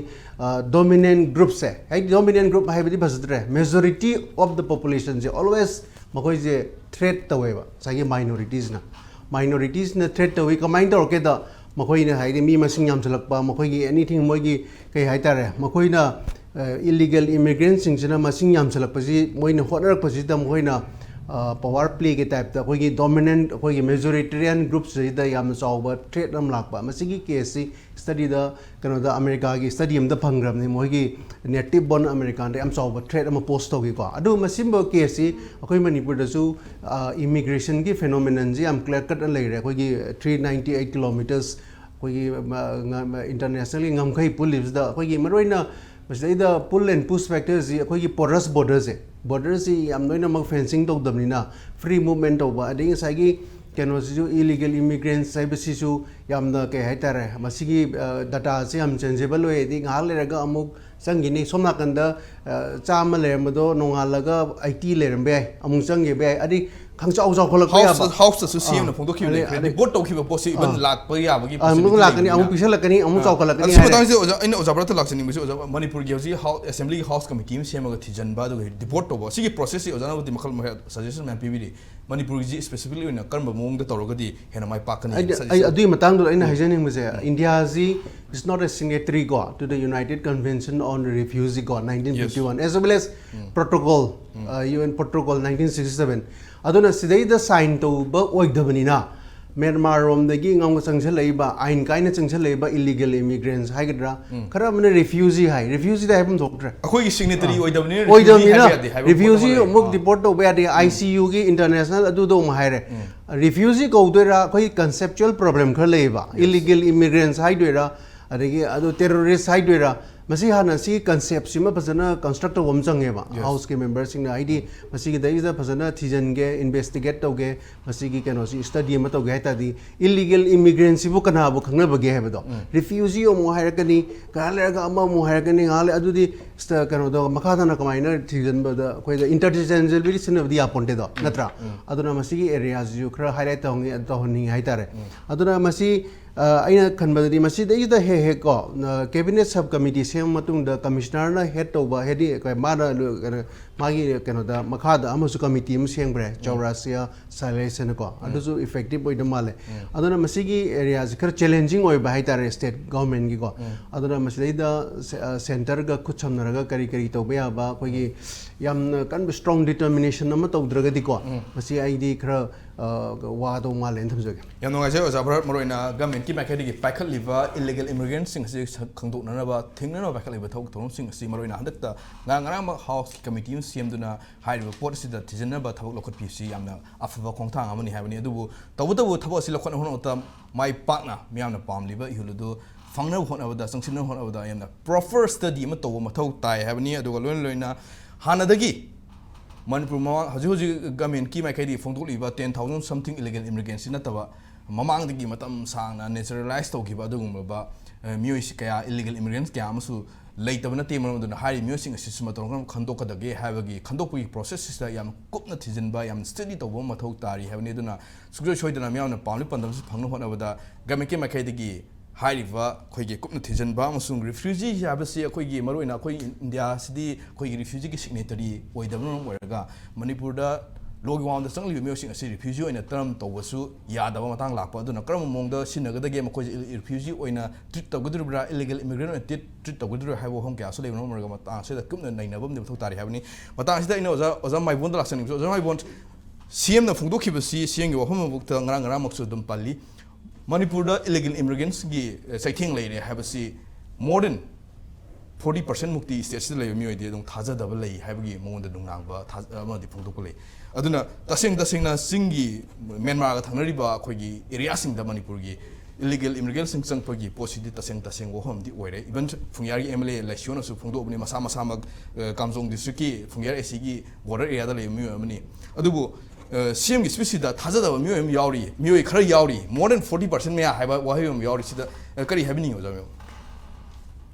ꯗꯣꯃꯤꯅꯦꯟ ꯒ꯭ꯔꯨꯞꯁꯦ, ꯍꯥꯏꯗꯤ ꯗꯣꯃꯤꯅꯦꯟ ꯒ꯭ꯔꯨꯞ ꯍꯥꯏꯕꯗꯤ ꯐꯖꯗ꯭ꯔꯦ, ꯃꯦꯖꯣꯔꯤꯇꯤ ꯑꯣꯐ ꯗ ꯄꯣꯄꯨꯂꯦꯁꯟꯁꯦ ꯑꯣꯜꯋꯦꯁ ꯃꯈꯣꯏꯁꯦ ꯊ꯭ꯔꯦꯠ ꯇꯧꯋꯦꯕ ꯉꯁꯥꯏꯒꯤ ꯃꯥꯏꯅꯣꯔꯤꯇꯤꯁꯅ꯫ ꯃꯥꯏꯅꯣꯔꯤꯇꯤꯁꯅ ꯊ꯭ꯔꯦꯠ ꯇꯧꯋꯤ꯫ ꯀꯃꯥꯏꯅ ꯇꯧꯔꯛꯀꯦꯗ, ꯃꯈꯣꯏꯅ ꯍꯥꯏꯗꯤ ꯃꯤ ꯃꯁꯤꯡ ꯌꯥꯝꯁꯤꯜꯂꯛꯄ, ꯃꯈꯣꯏꯒꯤ ꯑꯦꯅꯤꯊꯤꯡ, ꯃꯣꯏꯒꯤ ꯀꯩ ꯍꯥꯏꯇꯥꯔꯦ, ꯃꯈꯣꯏꯅ ꯏꯂꯤꯒꯦꯜ ꯏꯃꯤꯒ꯭ꯔꯦꯟꯁꯤꯡꯁꯤꯅ ꯃꯁꯤꯡ ꯌꯥꯝꯁꯤꯜꯂꯛꯄꯁꯤ ꯃꯣꯏꯅ ꯍꯣꯠꯅꯔꯛꯄꯁꯤꯗ ꯃꯈꯣꯏꯅ ꯄꯋꯥꯔ ꯄ꯭ꯂꯦꯒꯤ ꯇꯥꯏꯞꯇ ꯑꯩꯈꯣꯏꯒꯤ ꯗꯣꯃꯤꯅꯦꯟ, ꯑꯩꯈꯣꯏꯒꯤ ꯃꯦꯖꯣꯔꯤꯇꯦꯔꯤꯌꯟ ꯒ꯭ꯔꯨꯞꯁꯤꯗ ꯌꯥꯝꯅ ꯆꯥꯎꯕ ꯊ꯭ꯔꯦꯠ ꯑꯃ ꯂꯥꯛꯄ꯫ ꯃꯁꯤꯒꯤ ꯀꯦꯁꯁꯤ ꯁ꯭ꯇꯗꯤꯗ, ꯀꯩꯅꯣꯗ, ꯑꯃꯦꯔꯤꯀꯥꯒꯤ ꯁ꯭ꯇꯗꯤ ꯑꯃꯗ ꯐꯪꯈ꯭ꯔꯕꯅꯤ, ꯃꯣꯏꯒꯤ ꯅꯦꯇꯤꯚ ꯕꯣꯔꯟ ꯑꯃꯦꯔꯤꯀꯥꯟꯗ ꯌꯥꯝ ꯆꯥꯎꯕ ꯊ꯭ꯔꯦꯠ ꯑꯃ ꯄꯣꯁ ꯇꯧꯈꯤꯀꯣ꯫ ꯑꯗꯨ ꯃꯁꯤꯒꯨꯝꯕ ꯀꯦꯁꯁꯤ ꯑꯩꯈꯣꯏ ꯃꯅꯤꯄꯨꯔꯗꯁꯨ ꯏꯃꯤꯒ꯭ꯔꯦꯁꯟꯒꯤ ꯐꯦꯅꯣꯃꯤꯅꯟꯁꯤ ꯌꯥꯝ ꯀ꯭ꯂꯤꯌꯔ ꯀꯠ ꯑꯣꯏꯅ ꯂꯩꯔꯦ꯫ ꯑꯩꯈꯣꯏꯒꯤ ꯊ꯭ꯔꯤ ꯅꯥꯏꯟꯇꯤ ꯑꯩꯠ ꯀꯤꯂꯣꯃꯤꯇꯔꯁ ꯑꯩꯈꯣꯏꯒꯤ ꯏꯟꯇꯔꯅꯦꯁꯅꯦꯜꯒꯤ ꯉꯝꯈꯩ ꯄꯨꯜꯂꯤꯕꯁꯤꯗ ꯑꯩꯈꯣꯏꯒꯤ ꯃꯔꯨꯑꯣꯏꯅ ꯃꯁꯤꯗꯩꯗ ꯄꯨꯜ ꯑꯦꯟ ꯄꯨꯁ ꯐꯦꯛꯇꯔꯁꯤ ꯑꯩꯈꯣꯏꯒꯤ ꯄꯣꯔꯁ ꯕꯣꯔꯗꯔꯁꯦ, ꯕꯣꯔꯗꯔꯁꯤ ꯌꯥꯝ ꯂꯣꯏꯅꯃꯛ ꯐꯦꯟꯁꯤꯡ ꯇꯧꯗꯕꯅꯤꯅ ꯐ꯭ꯔꯤ ꯃꯨꯞꯃꯦꯟ ꯇꯧꯕ, ꯑꯗꯒꯤ ꯉꯁꯥꯏꯒꯤ ꯀꯩꯅꯣꯁꯤꯁꯨ, ꯏꯂꯤꯒꯦꯜ ꯏꯃꯤꯒ꯭ꯔꯦꯟꯁ ꯍꯥꯏꯕꯁꯤꯁꯨ ꯌꯥꯝꯅ, ꯀꯩ ꯍꯥꯏꯇꯥꯔꯦ, ꯃꯁꯤꯒꯤ ꯗꯇꯥꯁꯦ ꯌꯥꯝ ꯆꯦꯟꯖꯦꯕꯜ ꯑꯣꯏ꯫ ꯑꯗꯩ ꯉꯥꯏꯍꯥꯛ ꯂꯩꯔꯒ ꯑꯃꯨꯛ ꯆꯪꯈꯤꯅꯤ꯫ ꯁꯣꯝ ꯅꯥꯀꯟꯗ ꯆꯥꯝꯃ ꯂꯩꯔꯝꯕꯗꯣ ꯅꯣꯡꯉꯥꯜꯂꯒ ꯑꯩꯠꯇꯤ ꯂꯩꯔꯝꯕ ꯌꯥꯏ, ꯑꯃꯨꯛ ꯆꯪꯈꯤꯕ ꯌꯥꯏ꯫ ꯑꯗꯩ ꯈꯪꯆꯥꯎ ꯆꯥꯎꯈꯠꯂꯛꯄ ꯌꯥꯕ꯫ ꯍꯥꯎꯁꯇꯁꯨ ꯁꯤ ꯑꯃꯅ ꯑꯥ, ꯐꯣꯡꯗꯣꯛꯈꯤꯕ ꯑꯗꯩ- ꯂꯩꯈ꯭ꯔꯦ꯫ ꯑꯗꯩ- ꯗꯤꯄꯣꯔꯠ ꯇꯧꯈꯤꯕ ꯄꯣꯠꯁꯤ ꯏꯚꯟ ꯑꯥ. ꯂꯥꯛꯄ ꯌꯥꯕꯒꯤ ꯑꯥ, ꯑꯃꯨꯛ possibility ꯂꯥꯛꯀꯅꯤ, ꯑꯃꯨꯛ ꯂꯩꯕꯅꯤꯅ꯫ ꯄꯤꯁꯜꯂꯛꯀꯅꯤ, ꯑꯃꯨꯛ ꯑꯥ. ꯆꯥꯎꯈꯠꯂꯛꯀꯅꯤ ꯑꯁꯤꯒꯤ ꯍꯥꯏꯔꯦ꯫ ꯃꯇꯥꯡꯁꯤꯗ ꯑꯣꯖꯥ, ꯑꯩꯅ ꯑꯣꯖꯥ ꯚꯥꯔꯠꯇ ꯂꯥꯛꯆꯅꯤꯡꯕꯁꯤ, ꯑꯣꯖꯥ, ꯃꯅꯤꯄꯨꯔꯒꯤ ꯍꯧꯖꯤꯛ ꯍꯥꯎ-, ꯑꯦꯁꯦꯝꯕ꯭ꯂꯤꯒꯤ ꯍꯥꯎꯁ ꯀꯃꯤꯇꯤ ꯑꯃ ꯁꯦꯝꯃꯒ ꯊꯤꯖꯤꯟꯕ, ꯑꯗꯨꯒ ꯗꯤꯄꯣꯔꯠ ꯇꯧꯕ, ꯁꯤꯒꯤ ꯄ꯭ꯔꯣꯁꯦꯁꯁꯤ ꯑꯣꯖꯥꯅꯕꯨꯗꯤ ꯃꯈꯜ ꯃꯈꯜ ꯁꯖꯦꯁꯟ ꯃꯌꯥꯝ ꯄꯤꯕꯤꯔꯤ꯫ ꯃꯅꯤꯄꯨꯔꯒꯤꯁꯤ ꯁ꯭ꯄꯦꯁꯤꯐꯤꯛꯂꯤ ꯑꯣꯏꯅ ꯀꯔꯝꯕ ꯃꯑꯣꯡꯗ ꯇꯧꯔꯒꯗꯤ ꯍꯦꯟꯅ ꯃꯥꯏ ꯄꯥꯛꯀꯅꯤ? ꯑꯩ, Suggestion. ꯑꯩ ꯑꯗꯨꯒꯤ ꯃꯇꯥꯡꯗꯨꯗ ꯑꯩꯅ ꯍꯥꯏꯖꯅꯤꯡꯕꯁꯦ, ꯏꯟꯗꯤꯌꯥꯁꯤ is not a signatory ꯀꯣ, to the United Convention on Refugee ꯀꯣ, nineteen fifty one, as well as protocol, uh, U N protocol nineteen sixty seven. ꯑꯗꯨꯅ ꯁꯤꯗꯩꯗ ꯁꯥꯏꯟ ꯇꯧꯕ ꯑꯣꯏꯗꯕꯅꯤꯅ, ꯃ꯭ꯌꯥꯟꯃꯥꯔ ꯔꯣꯝꯗꯒꯤ ꯉꯝꯒ ꯆꯪꯁꯜꯂꯛꯏꯕ, ꯑꯥꯏꯟ ꯀꯥꯏꯅ ꯆꯪꯁꯜꯂꯛꯏꯕ illegal immigrants ꯍꯥꯏꯒꯗ꯭ꯔꯥ, ꯈꯔ ꯑꯃꯅ refugee ꯍꯥꯏ, refugeeꯗ ꯍꯥꯏꯐꯝ ꯊꯣꯛꯇ꯭ꯔꯦ꯫ ꯑꯩꯈꯣꯏꯒꯤ ꯁꯤꯒꯅꯦꯇꯔꯤ ꯑꯣꯏꯗꯕꯅꯤꯅ refugee ꯑꯣꯏꯗꯕꯅꯤꯅ ꯍꯥꯏꯕ ꯌꯥꯗꯦ ꯍꯥꯏꯕ ꯄꯣꯠ ꯑꯃ refugee ꯂꯩ꯫ ꯑꯃꯨꯛ ꯑꯥ. ꯗꯤꯄꯣꯔꯠ ꯇꯧꯕ ꯌꯥꯗꯦ, ICUꯒꯤ international ꯑꯗꯨꯗꯣ ꯑꯃꯨꯛ ꯍꯥꯏꯔꯦ꯫ Refugee ꯀꯧꯗꯣꯏꯔꯥ, ꯑꯩꯈꯣꯏ conceptual problem ꯈꯔ ꯂꯩꯌꯦꯕ, illegal immigrants ꯍꯥꯏꯗꯣꯏꯔꯥ, ꯑꯗꯒꯤ ꯑꯗꯨ terrorist ꯍꯥꯏꯗꯣꯏꯔꯥ, ꯃꯁꯤ ꯍꯥꯟꯅ ꯁꯤ conceptꯁꯤꯃ ꯐꯖꯅ construct ꯇꯧꯕ ꯑꯃ ꯆꯪꯉꯦꯕ꯫ Houseꯀꯤ memberꯁꯤꯡꯅ, ꯍꯥꯏꯗꯤ ꯃꯁꯤꯒꯤꯗꯩꯁꯤꯗ ꯐꯖꯅ ꯊꯤꯖꯤꯟꯒꯦ, investigate ꯇꯧꯒꯦ, ꯃꯁꯤꯒꯤ ꯀꯩꯅꯣꯁꯤ study ꯑꯃ ꯇꯧꯒꯦ ꯍꯥꯏ ꯇꯥꯔꯗꯤ, illegal immigrantꯁꯤꯕꯨ ꯀꯅꯥꯕꯨ ꯈꯪꯅꯕꯒꯦ ꯍꯥꯏꯕꯗꯣ, refugee ꯑꯃꯨꯛ ꯍꯥꯏꯔꯛꯀꯅꯤ, ꯉꯥꯏꯍꯥꯛ ꯂꯩꯔꯒ ꯑꯃ ꯑꯃꯨꯛ ꯍꯥꯏꯔꯛꯀꯅꯤ, ꯉꯥꯏꯍꯥꯛ ꯂꯩ-, ꯑꯗꯨꯗꯤ ꯁꯤꯗ ꯀꯩꯅꯣꯗꯣ ꯃꯈꯥ ꯇꯥꯅ ꯀꯃꯥꯏꯅ ꯊꯤꯖꯤꯟꯕꯗ ꯑꯩꯈꯣꯏꯗ interchangeability ꯁꯤꯖꯤꯟꯅꯕꯗꯤ ꯌꯥꯄꯣꯟꯇꯦꯗꯣ, ꯅꯠꯇ꯭ꯔꯥ? ꯑꯗꯨꯅ ꯃꯁꯤꯒꯤ areaꯁꯤꯁꯨ ꯈꯔ highlight ꯇꯧꯍꯟꯅꯤꯡ-, ꯇꯧꯍꯟꯅꯤꯡꯉꯤ ꯍꯥꯏꯇꯥꯔꯦ꯫ ꯑꯗꯨꯅ ꯃꯁꯤ, ꯑ, ꯑꯩꯅ ꯈꯟꯕꯗꯗꯤ ꯃꯁꯤꯗꯩꯁꯤꯗ ꯍꯦꯛ ꯍꯦꯛ ꯀꯣ, ꯑ, cabinet sub committee ꯁꯦꯝꯕ ꯃꯇꯨꯡꯗ commissionerꯅ head ꯇꯧꯕ, ꯍꯥꯏꯗꯤ ꯀꯩ-, ꯃꯥꯅ ꯂꯣꯏ-, ꯀꯩꯅꯣ, ꯃꯥꯒꯤ ꯀꯩꯅꯣꯗ ꯃꯈꯥꯗ ꯑꯃꯁꯨ committee ꯑꯃ ꯁꯦꯝꯈ꯭ꯔꯦ, ꯆꯧꯔꯥꯁꯤꯌꯥ ꯁꯥꯏꯂꯦꯁ ꯍꯥꯏꯅꯀꯣ, ꯑꯗꯨꯁꯨ effective ꯑꯣꯏꯗꯧ ꯃꯥꯜꯂꯦ꯫ ꯑꯗꯨꯅ ꯃꯁꯤꯒꯤ areaꯁꯤ ꯈꯔ challenging ꯑꯣꯏꯕ ꯍꯥꯏꯇꯥꯔꯦ state governmentꯒꯤꯀꯣ꯫ ꯑꯗꯨꯅ ꯃꯁꯤꯗꯩꯗ ꯁꯦ-, ꯑ, centreꯒ ꯈꯨꯠ ꯁꯝꯅꯔꯒ ꯀꯔꯤ ꯀꯔꯤ ꯇꯧꯕ ꯌꯥꯕ, ꯑꯩꯈꯣꯏꯒꯤ ꯌꯥꯝꯅ ꯀꯟꯕ strong determination ꯑꯃ ꯇꯧꯗ꯭ꯔꯒꯗꯤꯀꯣ, ꯃꯁꯤ ꯑꯩꯗꯤ ꯈꯔ, ꯑ, ꯋꯥꯗꯧ ꯃꯥꯜꯂꯦꯅ ꯊꯝꯖꯒꯦ꯫ ꯌꯥꯝ ꯅꯨꯡꯉꯥꯏꯖꯩ ꯑꯣꯖꯥ ꯚꯥꯔꯠ, ꯃꯔꯨꯑꯣꯏꯅ governmentꯀꯤ ꯃꯥꯏꯀꯩꯗꯒꯤ ꯄꯥꯏꯈꯠꯂꯤꯕ illegal immigrantꯁꯤꯡ ꯑꯁꯤ ꯁ-, ꯈꯪꯗꯣꯛꯅꯅꯕ, ꯊꯦꯡꯅꯅꯕ ꯄꯥꯏꯈꯠꯂꯤꯕ ꯊꯕꯛ ꯊꯧꯔꯝꯁꯤꯡ ꯑꯁꯤ, ꯃꯔꯨꯑꯣꯏꯅ ꯍꯟꯗꯛꯇ ꯉꯔꯥꯡ, ꯉꯔꯥꯡꯃꯛ houseꯀꯤ committee ꯑꯃ ꯁꯦꯝꯗꯨꯅ ꯍꯥꯏꯔꯤꯕ ꯄꯣꯠ ꯑꯁꯤꯗ ꯊꯤꯖꯤꯟꯅꯕ ꯊꯕꯛ ꯂꯧꯈꯠꯄꯤꯕꯁꯤ ꯌꯥꯝꯅ ꯑꯐꯕ ꯈꯣꯡꯊꯥꯡ ꯑꯃꯅꯤ ꯍꯥꯏꯕꯅꯤ꯫ ꯑꯗꯨꯕꯨ ꯇꯧꯕꯇꯕꯨ ꯊꯕꯛ ꯑꯁꯤ ꯂꯧꯈꯠꯅꯕ ꯍꯣꯠꯅꯕꯗ ꯃꯥꯏ ꯄꯥꯛꯅ ꯃꯤꯌꯥꯝꯅ ꯄꯥꯝꯂꯤꯕ ꯏꯍꯨꯜ ꯑꯗꯨ ꯐꯪꯅꯕ ꯍꯣꯠꯅꯕꯗ, ꯆꯪꯁꯤꯟꯅꯕ ꯍꯣꯠꯅꯕꯗ ꯌꯥꯝꯅ proper study ꯑꯃ ꯇꯧꯕ ꯃꯊꯧ ꯇꯥꯏ ꯍꯥꯏꯕꯅꯤ꯫ ꯑꯗꯨꯒ ꯂꯣꯏꯅ ꯂꯣꯏꯅ ꯍꯥꯟꯅꯗꯒꯤ ꯃꯅꯤꯄꯨꯔ ꯃꯃꯥꯡ, ꯍꯧꯖꯤꯛ ꯍꯧꯖꯤꯛ governmentꯀꯤ ꯃꯥꯏꯀꯩꯗꯒꯤ ꯐꯣꯡꯗꯣꯛꯂꯤꯕ ten thousand something illegal immigrantꯁꯤ ꯅꯠꯇꯕ, ꯃꯃꯥꯡꯗꯒꯤ ꯃꯇꯝ ꯁꯥꯡꯅ naturalize ꯇꯧꯈꯤꯕ ꯑꯗꯨꯒꯨꯝꯂꯕ, ꯑ, ꯃꯤꯑꯣꯏꯁꯤ ꯀꯌꯥ, illegal immigrants ꯀꯌꯥ ꯑꯃꯁꯨ ꯂꯩꯇꯕ ꯅꯠꯇꯦ꯫ ꯃꯔꯝ ꯑꯗꯨꯅ ꯍꯥꯏꯔꯤꯕ ꯃꯤꯑꯣꯏꯁꯤꯡ ꯑꯁꯤꯁꯨ ꯃꯇꯧ ꯀꯔꯝꯅ ꯈꯟꯗꯣꯛꯀꯗꯒꯦ ꯍꯥꯏꯕꯒꯤ ꯈꯟꯗꯣꯛꯄꯒꯤ process ꯁꯤꯗ ꯌꯥꯝ ꯀꯨꯞꯅ ꯊꯤꯖꯤꯟꯕ, ꯌꯥꯝ study ꯇꯧꯕ ꯑꯃ ꯃꯊꯧ ꯇꯥꯔꯤ ꯍꯥꯏꯕꯅꯤ꯫ ꯑꯗꯨꯅ ꯁꯨꯡꯁꯣꯏ ꯁꯣꯏꯗꯅ ꯃꯤꯌꯥꯝꯅ ꯄꯥꯝꯂꯤ ꯄꯥꯟꯗꯝꯁꯤ ꯐꯪꯅꯕ ꯍꯣꯠꯅꯕꯗ government ꯀꯤ ꯃꯥꯏꯀꯩꯗꯒꯤ ꯍꯥꯏꯔꯤꯕ ꯑꯩꯈꯣꯏꯒꯤ ꯀꯨꯞꯅ ꯊꯤꯖꯤꯟꯕ ꯑꯃꯁꯨꯡ refugee ꯍꯥꯏꯕꯁꯤ ꯑꯩꯈꯣꯏꯒꯤ ꯃꯔꯨꯑꯣꯏꯅ ꯑꯩꯈꯣꯏ ꯏꯟꯗꯤꯌꯥꯁꯤꯗꯤ ꯑꯩꯈꯣꯏꯒꯤ refugee ꯒꯤ signatory ꯑꯣꯏꯗꯕꯅ ꯃꯔꯝ ꯑꯣꯏꯔꯒ ꯃꯅꯤꯄꯨꯔꯗ ꯂꯣꯒꯤ ꯋꯥꯡꯃꯗ ꯆꯪꯂꯤꯕ ꯃꯤꯑꯣꯏꯁꯤꯡ ꯑꯁꯤ refugee ꯑꯣꯏꯅ term ꯇꯧꯕꯁꯨ ꯌꯥꯗꯕ ꯃꯇꯥꯡ ꯂꯥꯛꯄ꯫ ꯑꯗꯨꯅ ꯀꯔꯝꯕ ꯃꯑꯣꯡꯗ ꯁꯤꯖꯤꯟꯅꯒꯗꯒꯦ, ꯃꯈꯣꯏꯁꯦ refugee ꯑꯣꯏꯅ treat ꯇꯧꯒꯗꯧꯔꯤꯕ꯭ꯔꯥ, illegal immigrant ꯑꯣꯏꯅ treat treat ꯇꯧꯒꯗꯧꯔꯤꯕ꯭ꯔꯥ ꯍꯥꯏꯕ ꯋꯥꯐꯝ ꯀꯌꯥꯁꯨ ꯂꯩꯕꯅ ꯃꯔꯝ ꯑꯣꯏꯔꯒ ꯃꯇꯥꯡ ꯑꯁꯤꯗ ꯀꯨꯞꯅ ꯅꯩꯅꯕ ꯑꯃꯗꯤ ꯃꯊꯧ ꯇꯥꯔꯤ ꯍꯥꯏꯕꯅꯤ꯫ ꯃꯇꯥꯡ ꯑꯁꯤꯗ ꯑꯩꯅ ꯑꯣꯖꯥ, ꯑꯣꯖꯥ ꯃꯥꯏꯕꯣꯟꯗ ꯂꯥꯛꯆꯅꯤꯡꯕꯁꯨ, ꯑꯣꯖꯥ ꯃꯥꯏꯕꯣꯟ, C M ꯅ ꯐꯣꯡꯗꯣꯛꯈꯤꯕꯁꯤ, C M ꯒꯤ ꯋꯥꯐꯝ ꯃꯕꯨꯛꯇ ꯉꯔꯥꯡ ꯉꯔꯥꯡꯃꯛꯁꯨ ꯑꯗꯨꯝ ꯄꯜꯂꯤ꯫ ꯃꯅꯤꯄꯨꯔꯗ illegal immigrants ꯀꯤ, ꯑ, ꯆꯩꯊꯦꯡ ꯂꯩꯔꯦ ꯍꯥꯏꯕꯁꯤ more than forty percent ꯃꯨꯛꯇꯤ state ꯁꯤꯗ ꯂꯩꯕ ꯃꯤꯑꯣꯏꯗꯤ ꯑꯗꯨꯝ ꯊꯥꯖꯗꯕ ꯂꯩ ꯍꯥꯏꯕꯒꯤ ꯃꯉꯣꯟꯗ ꯅꯨꯡꯅꯥꯡꯕ ꯊꯥꯖ-, ꯑꯃꯗꯤ ꯐꯣꯡꯗꯣꯛꯄ ꯂꯩ꯫ ꯑꯗꯨꯅ ꯇꯁꯦꯡ ꯇꯁꯦꯡꯅ ꯆꯤꯡꯒꯤ, ꯃ꯭ꯌꯥꯟꯃꯥꯔꯒ ꯊꯪꯅꯔꯤꯕ ꯑꯩꯈꯣꯏꯒꯤ area ꯁꯤꯡꯗ ꯃꯅꯤꯄꯨꯔꯒꯤ illegal immigrant ꯁꯤꯡ ꯆꯪꯉꯛꯄꯒꯤ ꯄꯣꯠꯁꯤꯗꯤ ꯇꯁꯦꯡ ꯇꯁꯦꯡꯕ ꯋꯥꯐꯝ ꯑꯃꯗꯤ ꯑꯣꯏꯔꯦ꯫ Even ꯐꯨꯡꯌꯥꯔꯒꯤ M L A ꯂꯥꯏꯁꯤꯌꯣꯟꯅꯁꯨ ꯐꯣꯡꯗꯣꯛꯄꯅꯤ, ꯃꯁꯥ ꯃꯁꯥꯃꯛ, ꯑ, ꯀꯥꯝꯖꯣꯡ district ꯀꯤ ꯐꯨꯡꯌꯥꯔ A C ꯒꯤ border area ꯗ ꯂꯩꯕ ꯃꯤꯑꯣꯏ ꯑꯃꯅꯤ꯫ ꯑꯗꯨꯕꯨ, ꯑ, C M ꯒꯤ speech ꯁꯤꯗ ꯊꯥꯖꯗꯕ ꯃꯤꯑꯣꯏ ꯑꯃ ꯌꯥꯎꯔꯤ, ꯃꯤꯑꯣꯏ ꯈꯔ ꯌꯥꯎꯔꯤ, more than forty percent ꯃꯌꯥ ꯍꯥꯏꯕ ꯋꯥꯍꯩ ꯑꯃ ꯌꯥꯎꯔꯤ꯫ ꯁꯤꯗ, ꯑ, ꯀꯔꯤ ꯍꯥꯏꯕꯤꯅꯤꯡꯉꯤ, ꯑꯣꯖꯥ ꯃꯦꯝ?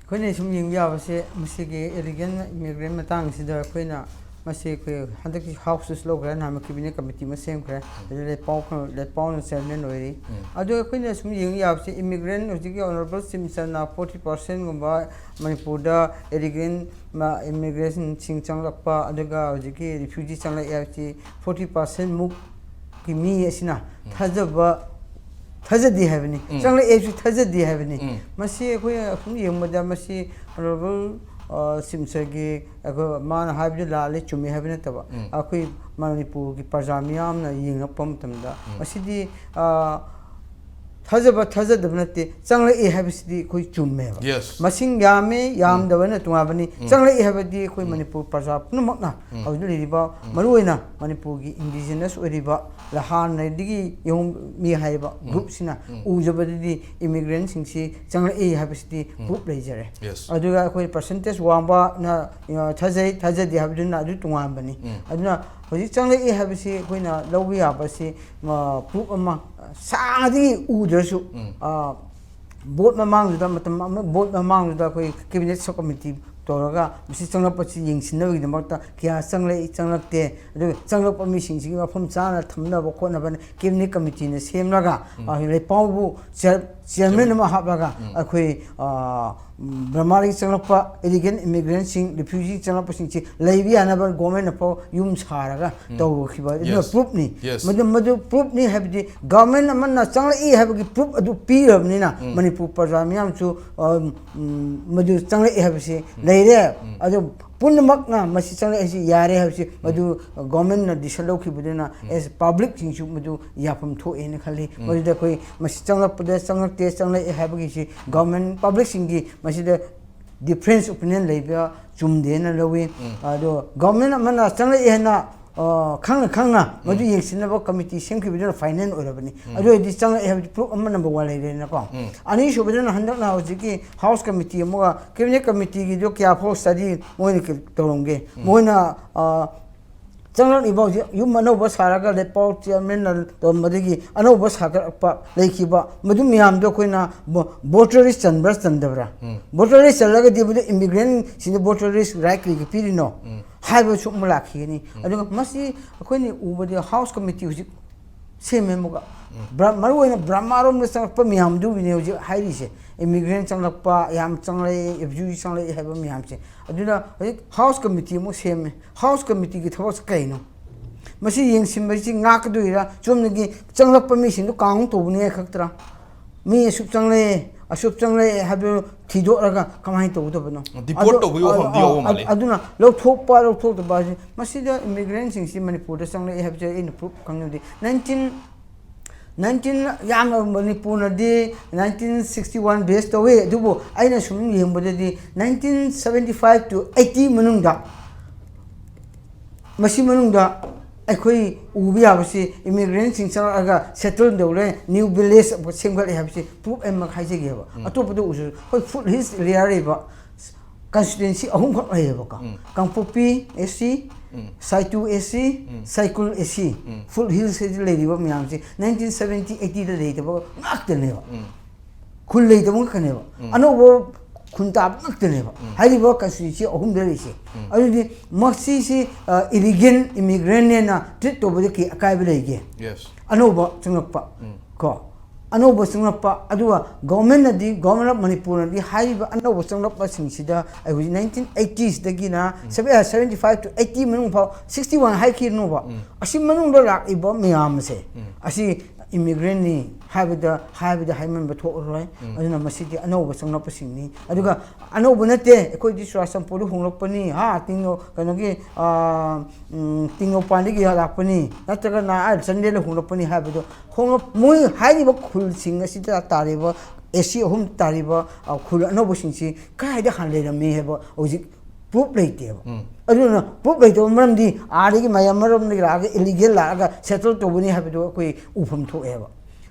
ꯑꯩꯈꯣꯏꯅ ꯁꯨꯝ ꯌꯦꯡꯕ ꯌꯥꯕꯁꯦ, ꯃꯁꯤꯒꯤ illegal immigrant ꯃꯇꯥꯡꯁꯤꯗ ꯑꯩꯈꯣꯏꯅ ꯃꯁꯤ ꯑꯩꯈꯣꯏ ꯍꯟꯗꯛꯀꯤ House ꯁꯤꯁꯨ ꯂꯧꯈ꯭ꯔꯦ, ꯅꯍꯥꯟꯃꯛꯀꯤ cabinet committee ꯑꯃ ꯁꯦꯝꯈ꯭ꯔꯦ, ꯑꯗꯨ ꯂꯩꯄꯥꯎ ꯈ-, ꯂꯩꯄꯥꯎꯅ chairman ꯑꯣꯏꯔꯤ꯫ ꯎꯝ꯫ ꯑꯗꯣ ꯑꯩꯈꯣꯏꯅ ꯁꯨꯝ ꯌꯦꯡꯕ ꯌꯥꯕꯁꯦ, immigrant ꯍꯧꯖꯤꯛꯀꯤ Honourable Chief Minister ꯅ forty percent ꯒꯨꯝꯕ ꯃꯅꯤꯄꯨꯔꯗ illegal ꯃ-, immigrant ꯁꯤꯡ ꯆꯪꯂꯛꯄ, ꯑꯗꯨꯒ ꯍꯧꯖꯤꯛꯀꯤ refugee ꯆꯪꯂꯛꯑꯦ ꯍꯥꯏꯕꯁꯤ forty percent ꯃꯨꯛꯀꯤ ꯃꯤ ꯑꯁꯤꯅ ꯎꯝ꯫ ꯊꯥꯖꯕ, ꯊꯥꯖꯗꯦ ꯍꯥꯏꯕꯅꯤ, ꯎꯝ꯫ ꯆꯪꯂꯛꯑꯦꯁꯨ ꯊꯥꯖꯗꯦ ꯍꯥꯏꯕꯅꯤ꯫ ꯎꯝ꯫ ꯃꯁꯤ ꯑꯩꯈꯣꯏ ꯑꯁꯨꯝ ꯌꯦꯡꯕꯗ ꯃꯁꯤ Honourable, ꯑ, Chief Minister ꯒꯤ ꯑꯩꯈꯣꯏ ꯃꯥꯅ ꯍꯥꯏꯕꯗꯨ ꯂꯥꯜꯂꯦ, ꯆꯨꯝꯃꯦ ꯍꯥꯏꯕ ꯅꯠꯇꯕ, ꯎꯝ꯫ ꯑꯩꯈꯣꯏ ꯃꯅꯤꯄꯨꯔꯒꯤ ꯄ꯭ꯔꯖꯥ ꯃꯤꯌꯥꯝꯅ ꯌꯦꯡꯉꯛꯄ ꯃꯇꯝꯗ ꯎꯝ꯫ ꯃꯁꯤꯗꯤ, ꯑ, ꯊꯥꯖꯕ ꯊꯥꯖꯗꯕ ꯅꯠꯇꯦ, ꯆꯪꯂꯛꯑꯦ ꯍꯥꯏꯕꯁꯤꯗꯤ ꯑꯩꯈꯣꯏ ꯆꯨꯝꯃꯦꯕ꯫ Yes. ꯃꯁꯤꯡ ꯌꯥꯝꯃꯦ, ꯎꯝ꯫ ꯌꯥꯝꯗꯕꯅ ꯇꯣꯉꯥꯟꯕꯅꯤ꯫ ꯎꯝ꯫ ꯆꯪꯂꯛꯑꯦ ꯍꯥꯏꯕꯗꯤ ꯑꯩꯈꯣꯏ ꯎꯝ꯫ ꯃꯅꯤꯄꯨꯔ ꯄ꯭ꯔꯖꯥ ꯄꯨꯝꯅꯃꯛꯅ ꯎꯝ꯫ ꯍꯧꯖꯤꯛ ꯂꯩꯔꯤꯕ, ꯎꯝ꯫ ꯃꯔꯨꯑꯣꯏꯅ ꯃꯅꯤꯄꯨꯔꯒꯤ indigenous ꯑꯣꯏꯔꯤꯕ, ꯍꯥꯟꯅꯗꯒꯤ ꯌꯦꯡꯉꯨ ꯃꯤ ꯍꯥꯏꯔꯤꯕ ꯎꯝ꯫ Group ꯁꯤꯅ ꯎꯝ꯫ ꯎꯖꯕꯗꯗꯤ immigrant ꯁꯤꯡꯁꯤ ꯆꯪꯂꯛꯏ ꯍꯥꯏꯕꯁꯤꯗꯤ ꯎꯝ꯫ Proof ꯂꯩꯖꯔꯦ꯫ Yes. ꯑꯗꯨꯒ ꯑꯩꯈꯣꯏ percentage ꯋꯥꯡꯕꯅ, ꯑ, ꯊꯥꯖꯩ, ꯊꯥꯖꯗꯦ ꯍꯥꯏꯕꯗꯨꯅ ꯑꯗꯨ ꯇꯣꯉꯥꯟꯕꯅꯤ꯫ ꯎꯝ꯫ ꯑꯗꯨꯅ ꯍꯧꯖꯤꯛ ꯆꯪꯂꯛꯏ ꯍꯥꯏꯕꯁꯤ ꯑꯩꯈꯣꯏꯅ ꯂꯧꯕ ꯌꯥꯕꯁꯤ, ꯑ, proof ꯑꯃ ꯁꯥꯡꯅꯗꯤ ꯎꯗ꯭ꯔꯁꯨ, ꯎꯝ꯫ ꯑ, ꯕꯣꯠ ꯃꯃꯥꯡꯗꯨꯗ, ꯃꯇꯝ ꯑꯃ ꯕꯣꯠ ꯃꯃꯥꯡꯗꯨꯗ ꯑꯩꯈꯣꯏ ꯀꯦꯕꯤꯅꯦꯠ ꯁꯕ ꯀꯃꯤꯇꯤ ꯇꯧꯔꯒ ꯃꯁꯤ ꯆꯪꯂꯛꯄꯁꯤ ꯌꯦꯡꯁꯤꯟꯅꯕꯒꯤꯗꯃꯛꯇ ꯀꯌꯥ ꯆꯪꯂꯛꯏ, ꯆꯪꯂꯛꯇꯦ, ꯑꯗꯨꯒ ꯆꯪꯂꯛꯄ ꯃꯤꯁꯤꯡꯁꯤꯒꯤ ꯃꯐꯝ ꯆꯥꯅ ꯊꯝꯅꯕ ꯈꯣꯠꯅꯕꯅ ꯀꯦꯕꯤꯅꯦꯠ ꯀꯃꯤꯇꯤꯅ ꯁꯦꯝꯂꯒ, ꯎꯝ꯫ ꯑ, ꯂꯩꯄꯥꯎꯕꯨ ꯆꯤꯌꯔ-, ꯆꯤꯌꯔꯃꯦꯟ ꯎꯝ꯫ ꯑꯃ ꯍꯥꯞꯂꯒ ꯎꯝ꯫ ꯑꯩꯈꯣꯏ, ꯑ, ꯕꯔꯃꯥꯗꯒꯤ ꯆꯪꯂꯛꯄ ꯏꯂꯤꯒꯦꯜ ꯏꯃꯤꯒ꯭ꯔꯦꯟꯁꯤꯡ, ꯔꯤꯐ꯭ꯌꯨꯖꯤ ꯆꯪꯂꯛꯄꯁꯤꯡꯁꯤ ꯂꯩꯕ ꯌꯥꯅꯕ ꯒꯣꯔꯃꯦꯟꯅ ꯐꯥꯎ ꯌꯨꯝ ꯁꯥꯔꯒ ꯎꯝ꯫ ꯇꯧꯈꯤꯕ ꯑꯗꯨꯅ ꯌꯦꯁ꯫ ꯄ꯭ꯔꯨꯐꯅꯤ꯫ ꯌꯦꯁ꯫ ꯃꯗꯨ, ꯃꯗꯨ ꯄ꯭ꯔꯨꯐꯅꯤ ꯍꯥꯏꯕꯗꯤ ꯒꯣꯔꯃꯦꯟ ꯑꯃꯅ ꯆꯪꯂꯛꯏ ꯍꯥꯏꯕꯒꯤ ꯄ꯭ꯔꯨꯐ ꯑꯗꯨ ꯄꯤꯔꯕꯅꯤꯅ ꯎꯝ꯫ ꯃꯅꯤꯄꯨꯔ ꯄ꯭ꯔꯖꯥ ꯃꯤꯌꯥꯝꯁꯨ, ꯑ, ꯎꯝ, ꯃꯗꯨ ꯆꯪꯂꯛꯏ ꯍꯥꯏꯕꯁꯤ ꯎꯝ꯫ ꯂꯩꯔꯦ꯫ ꯎꯝ꯫ ꯑꯗꯨ ꯄꯨꯝꯅꯃꯛꯅ ꯃꯁꯤ ꯆꯪꯂꯛꯏꯁꯤ ꯌꯥꯔꯦ ꯍꯥꯏꯕꯁꯤ ꯎꯝ꯫ ꯃꯗꯨ ꯒꯣꯔꯃꯦꯟꯅ ꯗꯤꯁꯤꯖꯟ ꯂꯧꯈꯤꯕꯗꯨꯅ ꯎꯝ꯫ ꯑꯦꯁ ꯄꯕ꯭ꯂꯤꯛꯁꯤꯡꯁꯨ ꯃꯗꯨ ꯌꯥꯐꯝ ꯊꯣꯛꯑꯦꯅ ꯈꯜꯂꯤ꯫ ꯎꯝ꯫ ꯃꯗꯨꯗ ꯑꯩꯈꯣꯏ ꯃꯁꯤ ꯆꯪꯂꯛꯄꯗ ꯆꯪꯂꯛꯇꯦ, ꯆꯪꯂꯛꯑꯦ ꯍꯥꯏꯕꯒꯤꯁꯤ ꯒꯣꯔꯃꯦꯟ ꯄꯕ꯭ꯂꯤꯛꯁꯤꯡꯒꯤ ꯃꯁꯤꯗ ꯗꯤꯐ꯭ꯔꯦꯟꯁ ꯑꯣꯄꯤꯅꯤꯌꯟ ꯂꯩꯕ ꯆꯨꯝꯗꯦꯅ ꯂꯧꯏ꯫ ꯎꯝ꯫ ꯑꯗꯣ ꯒꯣꯔꯃꯦꯟ ꯑꯃꯅ ꯆꯪꯂꯛꯑꯦ ꯍꯥꯏꯅ, ꯑ, ꯈꯪꯅ ꯈꯪꯅ ꯃꯗꯨ ꯎꯝ꯫ ꯌꯦꯡꯁꯤꯟꯅꯕ ꯀꯃꯤꯇꯤ ꯁꯦꯝꯈꯤꯕꯗꯨꯅ ꯐꯥꯏꯅꯦꯜ ꯑꯣꯏꯔꯕꯅꯤ꯫ ꯎꯝ꯫ ꯑꯗꯨ ꯑꯣꯏꯔꯗꯤ ꯆꯪꯂꯛꯑꯦ ꯍꯥꯏꯕꯗꯤ ꯄ꯭ꯔꯨꯐ ꯑꯃ ꯅꯝꯕꯔ ꯋꯥꯟ ꯂꯩꯔꯦꯅꯀꯣ꯫ ꯎꯝ꯫ ꯑꯅꯤꯁꯨꯕꯗꯅ ꯍꯟꯗꯛꯅ ꯍꯧꯖꯤꯛꯀꯤ ꯍꯥꯎꯁ ꯀꯃꯤꯇꯤ ꯑꯃꯒ ꯀꯦꯕꯤꯅꯦꯠ ꯀꯃꯤꯇꯤꯒꯤꯗꯨ ꯀꯌꯥ ꯐꯥꯎ ꯁ꯭ꯇꯗꯤ ꯃꯣꯏꯅ ꯀ-, ꯇꯧꯔꯝꯒꯦ? ꯎꯝ꯫ ꯃꯣꯏꯅ, ꯑ, ꯆꯪꯂꯛꯂꯤꯕ ꯍꯧꯖꯤꯛ ꯌꯨꯝ ꯑꯅꯧꯕ ꯁꯥꯔꯒ ꯂꯩꯄꯥꯎ ꯆꯤꯌꯔꯃꯦꯟꯅ ꯇꯧꯔꯝꯕꯗꯒꯤ ꯑꯅꯧꯕ ꯁꯥꯒꯠꯂꯛꯄ ꯂꯩꯈꯤꯕ ꯃꯗꯨ ꯃꯌꯥꯝꯗꯣ ꯑꯩꯈꯣꯏꯅ ꯕꯣ-, ꯚꯣꯇꯔ ꯂꯤꯁ ꯆꯟꯕ꯭ꯔꯥ ꯆꯟꯗꯕ꯭ꯔꯥ? ꯎꯝ꯫ ꯚꯣꯇꯔ ꯂꯤꯁ ꯆꯜꯂꯒꯗꯤ ꯃꯗꯨ ꯏꯃꯤꯒ꯭ꯔꯦꯟꯁꯤꯡꯗ ꯚꯣꯇꯔ ꯂꯤꯁ ꯔꯥꯏꯠ ꯀꯔꯤꯒꯤ ꯄꯤꯔꯤꯅꯣ? ꯎꯝ꯫ ꯍꯥꯏꯕꯁꯨ ꯑꯃ ꯂꯥꯛꯈꯤꯒꯅꯤ꯫ ꯎꯝ꯫ ꯑꯗꯨꯒ ꯃꯁꯤ ꯑꯩꯈꯣꯏꯅ ꯎꯕꯗꯤ ꯍꯥꯎꯁ ꯀꯃꯤꯇꯤ ꯍꯧꯖꯤꯛ ꯁꯦꯝꯃꯦ ꯑꯃꯨꯛꯀ꯫ ꯎꯝ꯫ ꯕ꯭ꯔ-, ꯃꯔꯨꯑꯣꯏꯅ ꯕ꯭ꯔꯍꯃꯥꯔꯣꯝꯗ ꯆꯪꯉꯛꯄ ꯃꯌꯥꯝꯗꯨꯒꯤꯅꯦ ꯍꯧꯖꯤꯛ ꯍꯥꯏꯔꯤꯁꯦ꯫ ꯏꯃꯤꯒ꯭ꯔꯦꯟ ꯆꯪꯂꯛꯄ, ꯌꯥꯝ ꯆꯪꯂꯛꯏ, ꯔꯤꯐ꯭ꯌꯨꯖꯤ ꯆꯪꯂꯛꯏ ꯍꯥꯏꯕ ꯃꯌꯥꯝꯁꯦ꯫ ꯑꯗꯨꯅ ꯍꯧꯖꯤꯛ ꯍꯥꯎꯁ ꯀꯃꯤꯇꯤ ꯑꯃꯨꯛ ꯁꯦꯝꯃꯦ꯫ ꯍꯥꯎꯁ ꯀꯃꯤꯇꯤꯒꯤ ꯊꯕꯛꯁꯦ ꯀꯩꯅꯣ? ꯃꯁꯤ ꯌꯦꯡꯁꯤꯟꯕꯁꯤ ꯉꯥꯛꯀꯗꯣꯏꯔꯥ? ꯆꯨꯝꯅꯒꯤ ꯆꯪꯂꯛꯄ ꯃꯤꯁꯤꯡꯗꯣ ꯀꯥꯎꯟ ꯇꯧꯕꯅꯦ ꯈꯛꯇ꯭ꯔꯥ? ꯃꯤ ꯑꯁꯨꯛ ꯆꯪꯂꯛꯑꯦ, ꯑꯁꯨꯛ ꯆꯪꯂꯛꯑꯦ ꯍꯥꯏꯕꯗꯨ ꯊꯤꯗꯣꯛꯂꯒ ꯀꯃꯥꯏꯅ ꯇꯧꯒꯗꯕꯅꯣ? ꯗꯤꯄꯣꯔꯠ ꯑꯗꯨ-, ꯇꯧꯕꯒꯤ ꯑꯗꯨ-, ꯋꯥꯐꯝꯗꯤ ꯌꯥꯎꯕ ꯑ-, ꯃꯥꯜꯂꯤ꯫ ꯑꯗꯨꯅ ꯂꯧꯊꯣꯛꯄ, ꯂꯧꯊꯣꯛꯇꯕ ꯍꯥꯏꯁꯦ, ꯃꯁꯤꯗ ꯏꯃꯤꯒ꯭ꯔꯦꯟꯁꯤꯡꯁꯤ ꯃꯅꯤꯄꯨꯔꯗ ꯆꯪꯂꯛꯑꯦ ꯍꯥꯏꯕꯁꯦ ꯑꯩꯅ ꯄ꯭ꯔꯨꯐ ꯈꯪꯅꯤꯡꯕꯗꯤ, ꯅꯥꯏꯟꯇꯤꯟ, ꯅꯥꯏꯟꯇꯤꯟ, ꯌꯥꯝꯅ ꯃꯅꯤꯄꯨꯔꯅꯗꯤ ꯅꯥꯏꯟꯇꯤꯟ ꯁꯤꯛꯁꯇꯤ ꯋꯥꯟ ꯕꯦꯁ ꯇꯧꯋꯤ, ꯑꯗꯨꯕꯨ ꯑꯩꯅ ꯁꯨꯝ ꯌꯦꯡꯕꯗꯗꯤ nineteen seventy five to eighty ꯃꯅꯨꯡꯗ, ꯃꯁꯤ ꯃꯅꯨꯡꯗ ꯑꯩꯈꯣꯏ ꯎꯕ ꯌꯥꯕꯁꯤ ꯏꯃꯤꯒ꯭ꯔꯦꯟꯁꯤꯡ ꯆꯪꯂꯛꯑꯒ ꯁꯦꯇꯜ ꯇꯧꯔꯦ, ꯅ꯭ꯌꯨ ꯚꯤꯂꯦꯖ ꯑꯃ ꯁꯦꯝꯒꯠꯂꯦ ꯍꯥꯏꯕꯁꯤ ꯄ꯭ꯔꯨꯐ ꯑꯃꯈꯛ ꯍꯥꯏꯖꯒꯦꯕ꯫ ꯎꯝ꯫ ꯑꯇꯣꯞꯄꯗ ꯎꯁꯨ, ꯍꯣꯏ, ꯐꯨꯠ ꯍꯤꯜꯁ ꯑꯦꯔꯤꯌꯥ ꯂꯩꯕ ꯀꯟꯁꯇꯤꯇ꯭ꯋꯦꯟꯁꯤ ꯑꯍꯨꯝꯈꯛ ꯂꯩꯌꯦꯕꯀꯣ꯫ ꯎꯝ꯫ ꯀꯥꯡꯄꯣꯛꯄꯤ ꯑꯦ ꯁꯤ, ꯎꯝ꯫ ꯁꯥꯏꯇꯨ ꯑꯦ ꯁꯤ, ꯎꯝ꯫ ꯁꯥꯏꯀꯨꯜ ꯑꯦ ꯁꯤ, ꯎꯝ꯫ ꯐꯨꯠ ꯍꯤꯜꯁ ꯍꯥꯏꯗ ꯂꯩꯔꯤꯕ ꯃꯌꯥꯝꯁꯤ ꯅꯥꯏꯟꯇꯤꯟ ꯁꯕꯦꯟꯇꯤ ꯑꯩꯠꯇꯤꯗ ꯂꯩꯇꯕ ꯉꯥꯛꯇꯅꯦꯕ꯫ ꯎꯝ꯫ ꯈꯨꯜ ꯂꯩꯇꯕ ꯉꯥꯛꯇꯅꯦꯕ꯫ ꯑꯅꯧꯕ ꯈꯨꯟ ꯇꯥꯕ ꯉꯥꯛꯇꯅꯦꯕ ꯍꯥꯏꯔꯤꯕ ꯀꯟꯁꯇꯤꯇ꯭ꯋꯦꯟꯁꯤ ꯑꯍꯨꯝꯗ ꯂꯩꯔꯤꯁꯦ꯫ ꯑꯗꯨꯗꯤ ꯃꯁꯤꯁꯤ ꯏꯂꯤꯒꯦꯜ ꯏꯃꯤꯒ꯭ꯔꯦꯟꯅꯦꯅ ꯇ꯭ꯔꯤꯠ ꯇꯧꯕꯗ ꯀꯩ ꯑꯀꯥꯏꯕ ꯂꯩꯒꯦ? ꯌꯦꯁ꯫ ꯑꯅꯧꯕ ꯆꯪꯂꯛꯄ ꯀꯣ, ꯑꯅꯧꯕ ꯆꯪꯂꯛꯄ, ꯑꯗꯨꯒ ꯒꯣꯔꯃꯦꯟꯅꯗꯤ, ꯒꯣꯔꯃꯦꯟ ꯑꯣꯐ ꯃꯅꯤꯄꯨꯔꯅꯗꯤ ꯍꯥꯏꯔꯤꯕ ꯑꯅꯧꯕ ꯆꯪꯂꯛꯄꯁꯤꯡꯁꯤꯗ ꯑꯩꯈꯣꯏ nineteen ꯑꯩꯠꯇꯤꯁꯗꯒꯤꯅ seventy five to eighty ꯃꯅꯨꯡ ꯐꯥꯎ, sixty one ꯍꯥꯏꯈꯤꯅꯣꯕ, ꯑꯁꯤ ꯃꯅꯨꯡꯗ ꯂꯥꯛꯏꯕ ꯃꯌꯥꯝꯁꯦ ꯑꯁꯤ ꯏꯃꯤꯒ꯭ꯔꯦꯟꯅꯤ ꯍꯥꯏꯕꯗ, ꯍꯥꯏꯕꯗ ꯍꯥꯏꯃꯟꯕ ꯊꯣꯛꯑꯔꯣꯏ꯫ ꯑꯗꯨꯅ ꯃꯁꯤꯗꯤ ꯑꯅꯧꯕ ꯆꯪꯂꯛꯄꯁꯤꯡꯅꯤ꯫ ꯑꯗꯨꯒ ꯑꯅꯧꯕ ꯅꯠꯇꯦ, ꯑꯩꯈꯣꯏꯗꯤ ꯆꯨꯔꯥꯆꯥꯟꯄꯨꯔꯗ ꯍꯣꯡꯂꯛꯄꯅꯤ, ꯍꯥ, ꯇꯤꯡꯅꯧ, ꯀꯩꯅꯣꯒꯤ, ꯑꯥ, ꯎꯝ, ꯇꯤꯡꯅꯧꯄꯥꯟꯗꯒꯤ ꯂꯥꯛꯄꯅꯤ, ꯅꯠꯇ꯭ꯔꯒꯅ ꯑꯥ ꯆꯥꯟꯗꯦꯜꯗ ꯍꯣꯡꯂꯛꯄꯅꯤ ꯍꯥꯏꯕꯗꯣ, ꯍꯣꯡꯂꯛ-, ꯃꯣꯏ ꯍꯥꯏꯔꯤꯕ ꯈꯨꯜꯁꯤꯡ ꯑꯁꯤꯗ ꯇꯥꯔꯤꯕ, ꯑꯦꯁ ꯁꯤ ꯑꯍꯨꯝ ꯇꯥꯔꯤꯕ, ꯑ, ꯈꯨꯜ ꯑꯅꯧꯕꯁꯤꯡꯁꯤ ꯀꯗꯥꯏꯗ ꯍꯥꯟꯅ ꯂꯩꯔꯝꯃꯤ ꯍꯥꯏꯕ ꯍꯧꯖꯤꯛ ꯄ꯭ꯔꯨꯐ ꯂꯩꯇꯦꯕ꯫ ꯑꯗꯨꯅ ꯄ꯭ꯔꯨꯐ ꯂꯩꯇꯕ ꯃꯔꯝꯗꯤ ꯑꯥꯗꯒꯤ ꯃꯌꯥꯝ ꯃꯔꯝꯗꯒꯤ ꯂꯥꯛꯑꯒ ꯏꯂꯤꯒꯦꯜ ꯂꯥꯛꯑꯒ ꯁꯦꯇꯜ ꯇꯧꯕꯅꯤ ꯍꯥꯏꯕꯗꯨ ꯑꯩꯈꯣꯏ ꯎꯐꯝ ꯊꯣꯛꯑꯦꯕ꯫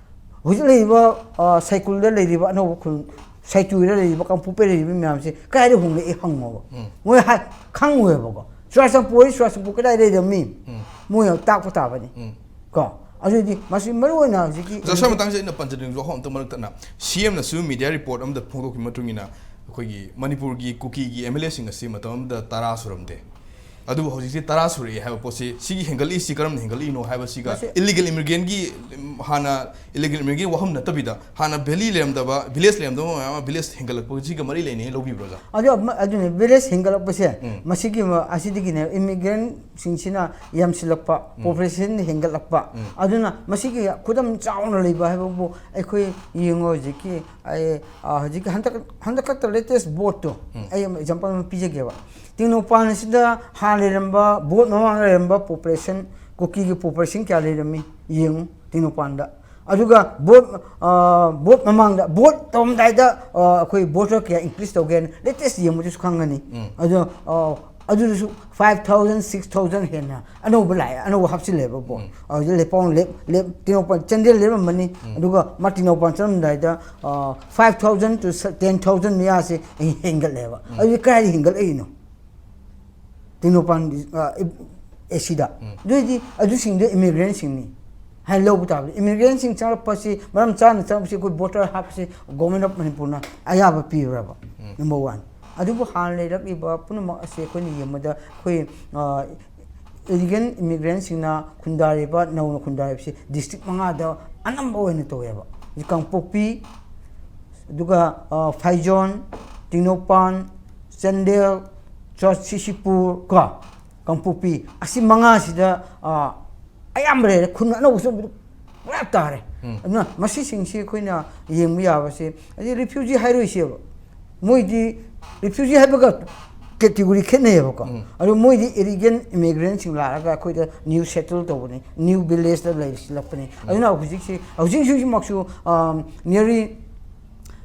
ꯍꯧꯖꯤꯛ ꯂꯩꯔꯤꯕ, ꯑ, ꯁꯥꯏꯀꯨꯜꯗ ꯂꯩꯔꯤꯕ ꯑꯅꯧꯕ ꯈꯨꯜ, ꯁꯥꯏꯇꯨꯗ ꯂꯩꯔꯤꯕ, ꯀꯥꯡꯄꯣꯛꯄꯤꯗ ꯂꯩꯔꯤꯕ ꯃꯌꯥꯝꯁꯦ ꯀꯗꯥꯏꯗ ꯍꯣꯡꯂꯛꯏ ꯍꯪꯉꯣꯕ꯫ ꯃꯣꯏ ꯍꯥꯏ-, ꯈꯪꯉꯣꯏꯕꯀꯣ꯫ ꯆꯨꯔꯥꯆꯥꯟꯄꯨꯔ, ꯆꯨꯔꯥꯆꯥꯟꯄꯨꯔ ꯀꯗꯥꯏꯗ ꯂꯩꯔꯝꯃꯤ? ꯃꯣꯏꯅ ꯇꯥꯛꯄ ꯇꯥꯕꯅꯤ꯫ ꯀꯣ? ꯑꯗꯨꯗꯤ ꯃꯁꯤ ꯃꯔꯨ ꯑꯣꯏꯅ ꯍꯧꯖꯤꯛꯀꯤ ꯑꯣꯖꯥ, ꯁ꯭ꯋꯥꯏ ꯃꯇꯥꯡꯁꯤꯗ ꯑꯩꯅ ꯄꯟꯖꯅꯤꯡꯕ ꯋꯥꯐꯝ ꯑꯝꯇ ꯃꯔꯛ ꯊꯠꯅ, ꯁꯤ ꯑꯦꯝꯅꯁꯨ ꯃꯤꯗꯤꯌꯥ ꯔꯤꯄꯣꯔꯠ ꯑꯃꯗ ꯐꯣꯡꯗꯣꯛꯈꯤꯕ ꯃꯇꯨꯡ ꯏꯟꯅ ꯑꯩꯈꯣꯏꯒꯤ ꯃꯅꯤꯄꯨꯔꯒꯤ ꯀꯨꯀꯤꯒꯤ ꯑꯦꯝ ꯑꯦꯜ ꯑꯦꯁꯤꯡ ꯑꯁꯤ ꯃꯇꯝ ꯑꯃꯗ ꯇꯔꯥ ꯁꯨꯔꯝꯗꯦ, ꯑꯗꯨꯕꯨ ꯍꯧꯖꯤꯛꯇꯤ ꯇꯔꯥ ꯁꯨꯔꯛꯑꯦ ꯍꯥꯏꯕ ꯄꯣꯠꯁꯤ, ꯁꯤꯒꯤ ꯍꯦꯟꯒꯠꯂꯛꯏꯁꯤ ꯀꯔꯝꯅ ꯍꯦꯟꯒꯠꯂꯛꯏꯅꯣ ꯍꯥꯏꯕꯁꯤꯒ, ꯃꯁꯤ ꯏꯂꯤꯒꯦꯜ ꯏꯃꯤꯒ꯭ꯔꯦꯟꯒꯤ, ꯎꯝ, ꯍꯥꯟꯅ ꯏꯂꯤꯒꯦꯜ ꯏꯃꯤꯒ꯭ꯔꯦꯟꯒꯤ ꯋꯥꯐꯝ ꯅꯠꯇꯕꯤꯗ ꯍꯥꯟꯅ ꯚꯦꯂꯤ ꯂꯩꯔꯝꯗꯕ, ꯚꯤꯂꯦꯖ ꯂꯩꯔꯝꯗꯕ ꯃꯌꯥꯝ ꯑꯃ ꯚꯤꯂꯦꯖ ꯍꯦꯟꯒꯠꯂꯛꯄꯁꯤꯒ ꯃꯔꯤ ꯂꯩꯅꯩ ꯂꯧꯕꯤꯕ꯭ꯔꯣ, ꯑꯣꯖꯥ? ꯑꯗꯨ ꯑꯃ-, ꯑꯗꯨꯅꯦ, ꯚꯤꯂꯦꯖ ꯍꯦꯟꯒꯠꯂꯛꯄꯁꯦ, ꯎꯝ꯫ ꯃꯁꯤꯒꯤ ꯃ-, ꯑꯁꯤꯗꯒꯤꯅꯦ, ꯏꯃꯤꯒ꯭ꯔꯦꯟꯁꯤꯡꯁꯤꯅ ꯌꯥꯝꯁꯤꯜꯂꯛꯄ, ꯎꯝ꯫ ꯄꯣꯄꯨꯂꯦꯁꯟ ꯍꯦꯟꯒꯠꯂꯛꯄ, ꯎꯝ꯫ ꯑꯗꯨꯅ ꯃꯁꯤꯒꯤ ꯈꯨꯗꯝ ꯆꯥꯎꯅ ꯂꯩꯕ ꯍꯥꯏꯕꯕꯨ ꯑꯩꯈꯣꯏ ꯌꯦꯡꯉꯣ, ꯍꯧꯖꯤꯛꯀꯤ ꯑꯩ, ꯑ, ꯍꯧꯖꯤꯛꯀꯤ ꯍꯟꯗꯛ, ꯍꯟꯗꯛ ꯈꯛꯇ ꯂꯦꯇꯦꯁ ꯕꯣꯠꯇꯣ, ꯎꯝ꯫ ꯑꯩ ꯑꯦꯛꯖꯥꯝꯄꯜ ꯑꯃ ꯄꯤꯖꯒꯦꯕ꯫ ꯇꯦꯡꯅꯧꯄꯜ ꯑꯁꯤꯗ ꯍꯥꯟꯅ ꯂꯩꯔꯝꯕ, ꯕꯣꯠ ꯃꯃꯥꯡꯗ ꯂꯩꯔꯝꯕ ꯄꯣꯄꯨꯂꯦꯁꯟ, ꯀꯨꯀꯤꯒꯤ ꯄꯣꯄꯨꯂꯦꯁꯟ ꯀꯌꯥ ꯂꯩꯔꯝꯃꯤ ꯌꯦꯡꯉꯨ ꯇꯦꯡꯅꯧꯄꯜꯗ꯫ ꯑꯗꯨꯒ ꯕꯣꯠ, ꯑ, ꯕꯣꯠ ꯃꯃꯥꯡꯗ, ꯕꯣꯠ ꯇꯧꯔꯝꯗꯥꯏꯗ, ꯑ, ꯑꯩꯈꯣꯏ ꯚꯣꯇꯔ ꯀꯌꯥ ꯏꯟꯀ꯭ꯔꯤꯁ ꯇꯧꯒꯦꯅ ꯂꯦꯇꯦꯁ ꯌꯦꯡꯕꯗꯁꯨ ꯈꯪꯒꯅꯤ꯫ ꯎꯝ꯫ ꯑꯗꯣ, ꯑ, ꯑꯗꯨꯗꯁꯨ five thousand, six thousand ꯍꯦꯟꯅ ꯑꯅꯧꯕ ꯂꯥꯛꯑꯦ, ꯑꯅꯧꯕ ꯍꯥꯞꯆꯤꯜꯂꯦꯕ ꯕꯣꯠ꯫ ꯎꯝ꯫ ꯑꯗꯨꯗ ꯂꯦꯄꯥꯎ ꯂꯦꯞ-, ꯂꯦꯞ-, ꯇꯦꯡꯅꯧꯄꯜ ꯆꯥꯟꯗꯦꯜ ꯂꯦꯞꯂꯝꯕꯅꯤ꯫ ꯎꯝ꯫ ꯑꯗꯨꯒ ꯃꯥ ꯇꯦꯡꯅꯧꯄꯜ ꯆꯠꯂꯝꯗꯥꯏꯗ, ꯑ, five thousand to ten thousand ꯃꯌꯥꯁꯦ ꯍꯦꯟꯒꯠꯂꯦꯕ꯫ ꯎꯝ꯫ ꯑꯗꯨꯗꯤ ꯀꯗꯥꯏꯗ ꯍꯦꯟꯒꯠꯂꯛꯏꯅꯣ? ꯇꯦꯡꯅꯧꯄꯜ, ꯑ, ꯑꯦꯁꯤꯗ꯫ ꯎꯝ꯫ ꯑꯗꯨꯑꯣꯏꯗꯤ ꯑꯗꯨꯁꯤꯡꯗꯣ ꯏꯃꯤꯒ꯭ꯔꯦꯟꯁꯤꯡꯅꯤ꯫ ꯍꯥꯏꯅ ꯂꯧꯕ ꯇꯥꯕꯅꯤ꯫ ꯏꯃꯤꯒ꯭ꯔꯦꯟꯁꯤꯡ ꯆꯪꯂꯛꯄꯁꯤ ꯃꯔꯝ ꯆꯥꯅ ꯆꯪꯂꯛꯄꯁꯤ ꯑꯩꯈꯣꯏ ꯕꯣꯔꯗꯔ ꯍꯥꯞꯄꯁꯤ ꯒꯣꯔꯃꯦꯟ ꯑꯣꯐ ꯃꯅꯤꯄꯨꯔꯅ ꯑꯌꯥꯕ ꯄꯤꯕ꯭ꯔꯕ? Number one. ꯑꯗꯨꯕꯨ ꯍꯥꯟꯅ ꯂꯩꯔꯛꯂꯤꯕ ꯄꯨꯝꯅꯃꯛ ꯑꯁꯤ ꯑꯩꯈꯣꯏꯅ ꯌꯦꯡꯕꯗ ꯑꯩꯈꯣꯏ ꯏꯂꯤꯒꯦꯜ ꯏꯃꯤꯒ꯭ꯔꯦꯟꯁꯤꯡꯅ ꯈꯨꯟꯗꯥꯔꯤꯕ, ꯅꯧꯅ ꯈꯨꯟꯗꯥꯔꯤꯕꯁꯤ ꯗꯤꯁꯇ꯭ꯔꯤꯛ ꯃꯉꯥꯗ ꯑꯅꯝꯕ ꯑꯣꯏꯅ ꯇꯧꯋꯦꯕ꯫ ꯍꯧꯖꯤꯛ ꯀꯥꯡꯄꯣꯛꯄꯤ, ꯑꯗꯨꯒ ꯐꯥꯏꯖꯣꯟ, ꯇꯦꯡꯅꯧꯄꯜ, ꯆꯥꯟꯗꯦꯜ, ꯆꯨꯔꯆꯥꯟꯄꯨꯔ ꯀꯣ, ꯀꯥꯡꯄꯣꯛꯄꯤ, ꯑꯁꯤ ꯃꯉꯥꯁꯤꯗ ꯑꯌꯥꯝꯕ ꯂꯩꯔꯦ꯫ ꯈꯨꯟ ꯑꯅꯧꯕ ꯆꯪꯕꯗꯨ ꯄꯨꯔꯥ ꯇꯥꯔꯦ꯫ ꯑꯗꯨꯅ ꯃꯁꯤꯁꯤꯡꯁꯤ ꯑꯩꯈꯣꯏꯅ ꯌꯦꯡꯕ ꯌꯥꯕꯁꯦ, ꯑꯗꯩ ꯔꯤꯐ꯭ꯌꯨꯖꯤ ꯍꯥꯏꯔꯣꯏꯁꯦꯕ, ꯃꯣꯏꯗꯤ ꯔꯤꯐ꯭ꯌꯨꯖꯤ ꯍꯥꯏꯕꯒ ꯀꯦꯇꯤꯒꯣꯔꯤ ꯈꯦꯠꯅꯩꯌꯦꯕꯀꯣ꯫ ꯑꯗꯣ ꯃꯣꯏꯗꯤ ꯏꯂꯤꯒꯦꯜ ꯏꯃꯤꯒ꯭ꯔꯦꯟꯁꯤꯡ ꯂꯥꯛꯑꯒ ꯑꯩꯈꯣꯏꯗ ꯅ꯭ꯌꯨ ꯁꯦꯇꯜ ꯇꯧꯕꯅꯤ, ꯅ꯭ꯌꯨ ꯚꯤꯂꯦꯖꯇ ꯂꯩꯁꯤꯜꯂꯛꯄꯅꯤ꯫ ꯑꯗꯨꯅ ꯍꯧꯖꯤꯛꯁꯤ, ꯍꯧꯖꯤꯛ ꯍꯧꯖꯤꯛꯃꯛꯁꯨ nearly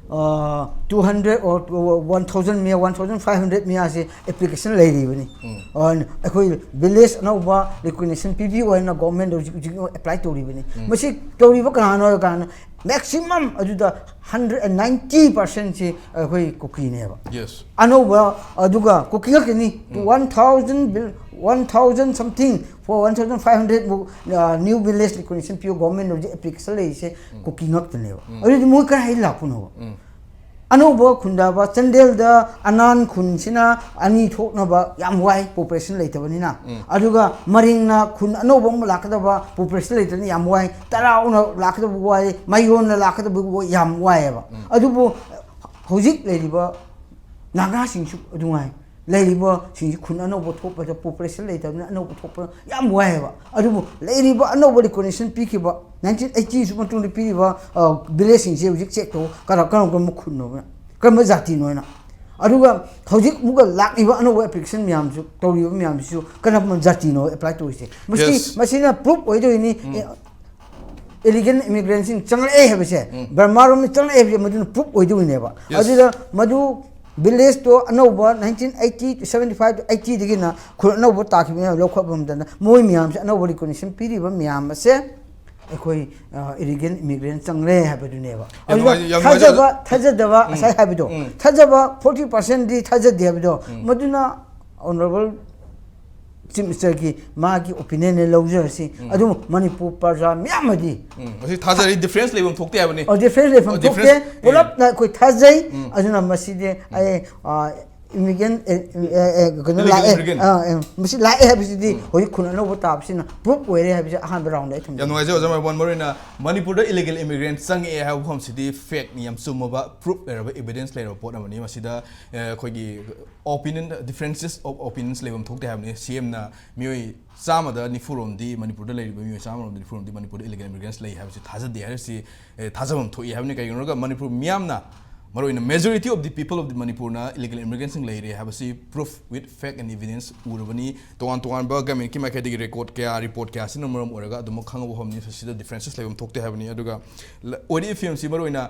two hundred or one thousand ꯃꯌꯥ, ꯋꯥꯟ ꯊꯥꯎꯖꯟ ꯐꯥꯏꯚ ꯍꯟꯗ꯭ꯔꯦꯠ ꯃꯌꯥꯁꯦ ꯑꯦꯄ꯭ꯂꯤꯀꯦꯁꯟ ꯂꯩꯔꯤꯕꯅꯤ꯫ ꯑꯩꯈꯣꯏ ꯚꯤꯂꯦꯖ ꯑꯅꯧꯕ ꯔꯤꯀꯣꯒꯅꯤꯁꯟ ꯄꯤꯕꯤꯌꯨ ꯍꯥꯏꯅ ꯒꯣꯔꯃꯦꯟꯗ ꯍꯧꯖꯤꯛ ꯍꯧꯖꯤꯛ ꯑꯦꯄ꯭ꯂꯥꯏ ꯇꯧꯔꯤꯕꯅꯤ꯫ ꯃꯁꯤ ꯇꯧꯔꯤꯕ ꯀꯅꯥꯅꯣ ꯍꯥꯏꯕ ꯀꯥꯟꯗ, ꯃꯦꯛꯁꯤꯃꯝ ꯑꯗꯨꯗ ꯍꯟꯗ꯭ꯔꯦꯠ ꯑꯦꯟ ꯅꯥꯏꯟꯇꯤ ꯄꯥꯔꯁꯦꯟꯁꯤ ꯑꯩꯈꯣꯏ ꯀꯨꯀꯤꯅꯦꯕ꯫ ꯌꯦꯁ꯫ ꯑꯅꯧꯕ, ꯑꯗꯨꯒ ꯀꯨꯀꯤ ꯉꯥꯛꯇꯅꯤ꯫ One thousand, one thousand something, four one thousand five hundred ꯃꯨꯛ ꯅ꯭ꯌꯨ ꯚꯤꯂꯦꯖ ꯔꯤꯀꯣꯒꯅꯤꯁꯟ ꯄꯤꯌꯨ ꯒꯣꯔꯃꯦꯟ ꯍꯧꯖꯤꯛ ꯑꯦꯄ꯭ꯂꯤꯀꯦꯁꯟ ꯂꯩꯔꯤꯁꯦ ꯀꯨꯀꯤ ꯉꯥꯛꯇꯅꯦꯕ꯫ ꯑꯗꯨꯗꯤ ꯃꯣꯏ ꯀꯗꯥꯏ ꯂꯥꯛꯄꯅꯣꯕ? ꯑꯅꯧꯕ ꯈꯨꯟꯗꯥꯕ, ꯆꯥꯟꯗꯦꯜꯗ ꯑꯅꯥꯟ ꯈꯨꯟꯁꯤꯅ ꯑꯅꯤ ꯊꯣꯛꯅꯕ ꯌꯥꯝ ꯋꯥꯏ, ꯄꯣꯄꯨꯂꯦꯁꯟ ꯂꯩꯇꯕꯅꯤꯅ꯫ ꯑꯗꯨꯒ ꯃꯔꯤꯡꯅ ꯈꯨꯟ ꯑꯅꯧꯕ ꯑꯃ ꯂꯥꯛꯀꯗꯕ, ꯄꯣꯄꯨꯂꯦꯁꯟ ꯂꯩꯇꯕꯅꯤꯅ ꯌꯥꯝ ꯋꯥꯏ, ꯇꯔꯥꯎꯅ ꯂꯥꯛꯀꯗꯕ ꯋꯥꯏ, ꯃꯌꯣꯟꯅ ꯂꯥꯛꯀꯗꯕ ꯋꯥꯏ, ꯌꯥꯝ ꯋꯥꯏꯑꯦꯕ꯫ ꯑꯗꯨꯕꯨ ꯍꯧꯖꯤꯛ ꯂꯩꯔꯤꯕ ꯅꯥꯒꯥꯁꯤꯡꯁꯨ ꯑꯗꯨꯉꯥꯏ, ꯂꯩꯔꯤꯕꯁꯤꯡꯁꯤ ꯈꯨꯟ ꯑꯅꯧꯕ ꯊꯣꯛꯄꯗ ꯄꯣꯄꯨꯂꯦꯁꯟ ꯂꯩꯇꯕꯅꯤꯅ ꯑꯅꯧꯕ ꯊꯣꯛꯄ ꯌꯥꯝ ꯋꯥꯏꯑꯦꯕ꯫ ꯑꯗꯨꯕꯨ ꯂꯩꯔꯤꯕ ꯑꯅꯧꯕ ꯔꯤꯀꯣꯒꯅꯤꯁꯟ ꯄꯤꯈꯤꯕ ꯅꯥꯏꯟꯇꯤꯟ ꯑꯩꯠꯇꯤꯁꯨ ꯃꯇꯨꯡꯗ ꯄꯤꯔꯤꯕ ꯚꯤꯂꯦꯖꯁꯤꯡꯁꯦ ꯍꯧꯖꯤꯛ ꯆꯦꯛ ꯇꯧ, ꯀꯔꯝ ꯀꯔꯝ ꯀꯔꯝꯕ ꯈꯨꯟꯅꯣ, ꯀꯔꯝꯕ ꯖꯥꯇꯤꯅꯣ ꯍꯥꯏꯅ꯫ ꯑꯗꯨꯒ ꯍꯧꯖꯤꯛ ꯑꯃꯨꯛꯀ ꯂꯥꯛꯂꯤꯕ ꯑꯅꯧꯕ ꯑꯦꯄ꯭ꯂꯤꯀꯦꯁꯟ ꯃꯌꯥꯝꯁꯨ ꯇꯧꯔꯤꯕ ꯃꯌꯥꯝꯁꯤꯁꯨ ꯀꯔꯝꯕ ꯖꯥꯇꯤꯅꯣ ꯑꯦꯄ꯭ꯂꯥꯏ ꯇꯧꯔꯤꯁꯦ? ꯃꯁꯤ, Yes. ꯃꯁꯤꯅ ꯄ꯭ꯔꯨꯞ ꯑꯣꯏꯗꯣꯏꯅꯤ꯫ ꯏꯂꯤꯒꯦꯜ ꯏꯃꯤꯒ꯭ꯔꯦꯟꯁꯤꯡ ꯆꯪꯂꯛꯑꯦ ꯍꯥꯏꯕꯁꯦ, ꯕꯔꯃꯥꯔꯣꯝꯗ ꯆꯪꯂꯛꯑꯦ ꯍꯥꯏꯕꯁꯦ ꯃꯗꯨꯅ ꯄ꯭ꯔꯨꯞ ꯑꯣꯏꯗꯣꯏꯅꯦꯕ꯫ Yes. ꯑꯗꯨꯗ ꯃꯗꯨ ꯚꯤꯂꯦꯖꯇꯣ ꯑꯅꯧꯕ nineteen eighty two seventy five two ꯑꯩꯠꯇꯤꯗꯒꯤꯅ ꯈꯨꯟ ꯑꯅꯧꯕ ꯇꯥꯈꯤꯕ ꯃꯌꯥꯝ ꯂꯧꯈꯠꯄ ꯃꯇꯝꯗ ꯃꯣꯏ ꯃꯌꯥꯝꯁꯦ ꯑꯅꯧꯕ ꯔꯤꯀꯣꯒꯅꯤꯁꯟ ꯄꯤꯔꯤꯕ ꯃꯌꯥꯝ ꯑꯁꯦ ꯑꯩꯈꯣꯏ ꯏꯂꯤꯒꯦꯜ ꯏꯃꯤꯒ꯭ꯔꯦꯟ ꯆꯪꯂꯦ ꯍꯥꯏꯕꯗꯨꯅꯦꯕ꯫ ꯌꯥꯝ ꯑꯗꯨꯅ ꯅꯨꯡꯉꯥꯏ-, ꯌꯥꯝ ꯅꯨꯡꯉꯥꯏꯖꯔꯦ꯫ ꯊꯥꯖꯕ, ꯊꯥꯖꯗꯕ ꯉꯁꯥꯏ ꯍꯥꯏꯕꯗꯣ, ꯊꯥꯖꯕ ꯐꯣꯔꯇꯤ ꯄꯥꯔꯁꯦꯟꯗꯤ ꯊꯥꯖꯗꯦ ꯍꯥꯏꯕꯗꯣ, ꯃꯗꯨꯅ ꯑꯣꯅꯔꯦꯕꯜ ꯆꯤꯐ ꯃꯤꯅꯤꯁꯇꯔꯒꯤ ꯃꯥꯒꯤ ꯑꯣꯄꯤꯅꯤꯌꯟꯅꯦ ꯂꯧꯖꯔꯁꯤ꯫ ꯑꯗꯨꯕꯨ ꯃꯅꯤꯄꯨꯔ ꯄ꯭ꯔꯖꯥ ꯃꯌꯥꯝ ꯑꯃꯗꯤ ꯎꯝ, ꯃꯁꯤ ꯊꯥꯖꯔꯤ ꯗꯤꯐ꯭ꯔꯦꯟꯁ ꯂꯩꯐꯝ ꯊꯣꯛꯇꯦ ꯍꯥꯏꯕꯅꯤ꯫ ꯑꯣ, ꯗꯤꯐ꯭ꯔꯦꯟꯁ ꯂꯩꯐꯝ ꯑꯣ, ꯊꯣꯛꯇꯦ꯫ ꯗꯤꯐ꯭ꯔꯦꯟꯁ, ꯎꯝ꯫ ꯄꯨꯂꯞꯅ ꯑꯩꯈꯣꯏ ꯊꯥꯖꯩ꯫ ꯑꯗꯨꯅ ꯃꯁꯤꯗꯤ ꯑꯩ, ꯑ, ꯏꯃꯤꯒ꯭ꯔꯦꯟ, ꯑꯦ, ꯑꯦ, ꯑꯦ, ꯀꯩꯅꯣ Illegal ꯂꯥꯛꯑꯦ꯫ immigrant꯫ ꯑ, ꯑꯦ, ꯃꯁꯤ ꯂꯥꯛꯑꯦ ꯍꯥꯏꯕꯁꯤꯗꯤ ꯍꯧꯖꯤꯛ ꯈꯨꯟ ꯑꯅꯧꯕ ꯇꯥꯕꯁꯤꯅ ꯄ꯭ꯔꯨꯐ ꯑꯣꯏꯔꯦ ꯍꯥꯏꯕꯁꯤ ꯑꯍꯥꯟꯕ ꯔꯥꯎꯟꯗ ꯑꯩ ꯊꯝꯖꯒꯦ꯫ ꯌꯥꯝ ꯅꯨꯡꯉꯥꯏꯖꯩ ꯑꯣꯖꯥ ꯃꯥꯏꯕꯣꯟ꯫ ꯃꯔꯨ ꯑꯣꯏꯅ ꯃꯅꯤꯄꯨꯔꯗ ꯏꯂꯤꯒꯦꯜ ꯏꯃꯤꯒ꯭ꯔꯦꯟ ꯆꯪꯉꯛꯑꯦ ꯍꯥꯏꯕ ꯋꯥꯐꯝꯁꯤꯗꯤ ꯐꯦꯛꯅꯤ, ꯌꯥꯝ ꯆꯨꯝꯃꯕ ꯄ꯭ꯔꯨꯐ ꯂꯩꯔꯕ, ꯏꯕꯤꯗꯦꯟꯁ ꯂꯩꯔꯕ ꯄꯣꯠ ꯑꯃꯅꯤ꯫ ꯃꯁꯤꯗ, ꯑ, ꯑꯩꯈꯣꯏꯒꯤ ꯑꯣꯄꯤꯅꯤꯌꯟ, ꯗꯤꯐ꯭ꯔꯦꯟꯁꯦꯁ ꯑꯣꯐ ꯑꯣꯄꯤꯅꯤꯌꯟꯁ ꯂꯩꯐꯝ ꯊꯣꯛꯇꯦ ꯍꯥꯏꯕꯅꯤ꯫ ꯁꯤ ꯑꯦꯝꯅ ꯃꯤꯑꯣꯏ ꯆꯥꯝꯃꯗ ꯅꯤꯐꯨꯔꯣꯝꯗꯤ, ꯃꯅꯤꯄꯨꯔꯗ ꯂꯩꯔꯤꯕ ꯃꯤꯑꯣꯏ ꯆꯥꯝꯃꯔꯣꯝꯗꯤ ꯅꯤꯐꯨꯔꯣꯝꯗꯤ ꯃꯅꯤꯄꯨꯔꯗ ꯏꯂꯤꯒꯦꯜ ꯏꯃꯤꯒ꯭ꯔꯦꯟꯁ ꯂꯩ ꯍꯥꯏꯕꯁꯤ ꯊꯥꯖꯗꯦ ꯍꯥꯏꯔꯤꯁꯤ, ꯑꯦ, ꯊꯥꯖꯐꯝ ꯊꯣꯛꯏ ꯍꯥꯏꯕꯅꯤ꯫ ꯀꯩꯒꯤꯅꯣ ꯍꯥꯏꯔꯒ ꯃꯅꯤꯄꯨꯔ ꯃꯤꯌꯥꯝꯅ, ꯃꯔꯨꯑꯣꯏꯅ majority of the people of the ꯃꯅꯤꯄꯨꯔꯅ ꯏꯂꯤꯒꯦꯜ ꯏꯃꯤꯒ꯭ꯔꯦꯟꯁꯤꯡ ꯂꯩꯔꯦ ꯍꯥꯏꯕꯁꯤ proof with fact and evidence ꯎꯔꯕꯅꯤ꯫ ꯇꯣꯉꯥꯟ ꯇꯣꯉꯥꯟꯕ ꯒꯃꯦꯟꯀꯤ ꯃꯥꯏꯀꯩꯗꯒꯤ ꯔꯦꯀꯣꯔꯗ ꯀꯌꯥ, ꯔꯤꯄꯣꯔꯠ ꯀꯌꯥ ꯑꯁꯤꯅ ꯃꯔꯝ ꯑꯣꯏꯔꯒ ꯑꯗꯨꯃꯛ ꯈꯪꯉꯕ ꯋꯥꯐꯝꯅꯤ꯫ ꯁꯤꯗ ꯗꯤꯐ꯭ꯔꯦꯟꯁꯦꯁ ꯂꯩꯐꯝ ꯊꯣꯛꯇꯦ ꯍꯥꯏꯕꯅꯤ꯫ ꯑꯗꯨꯒ ꯂ-, ꯑꯣꯏꯔꯤꯕ ꯐꯤꯕꯝꯁꯤ ꯃꯔꯨꯑꯣꯏꯅ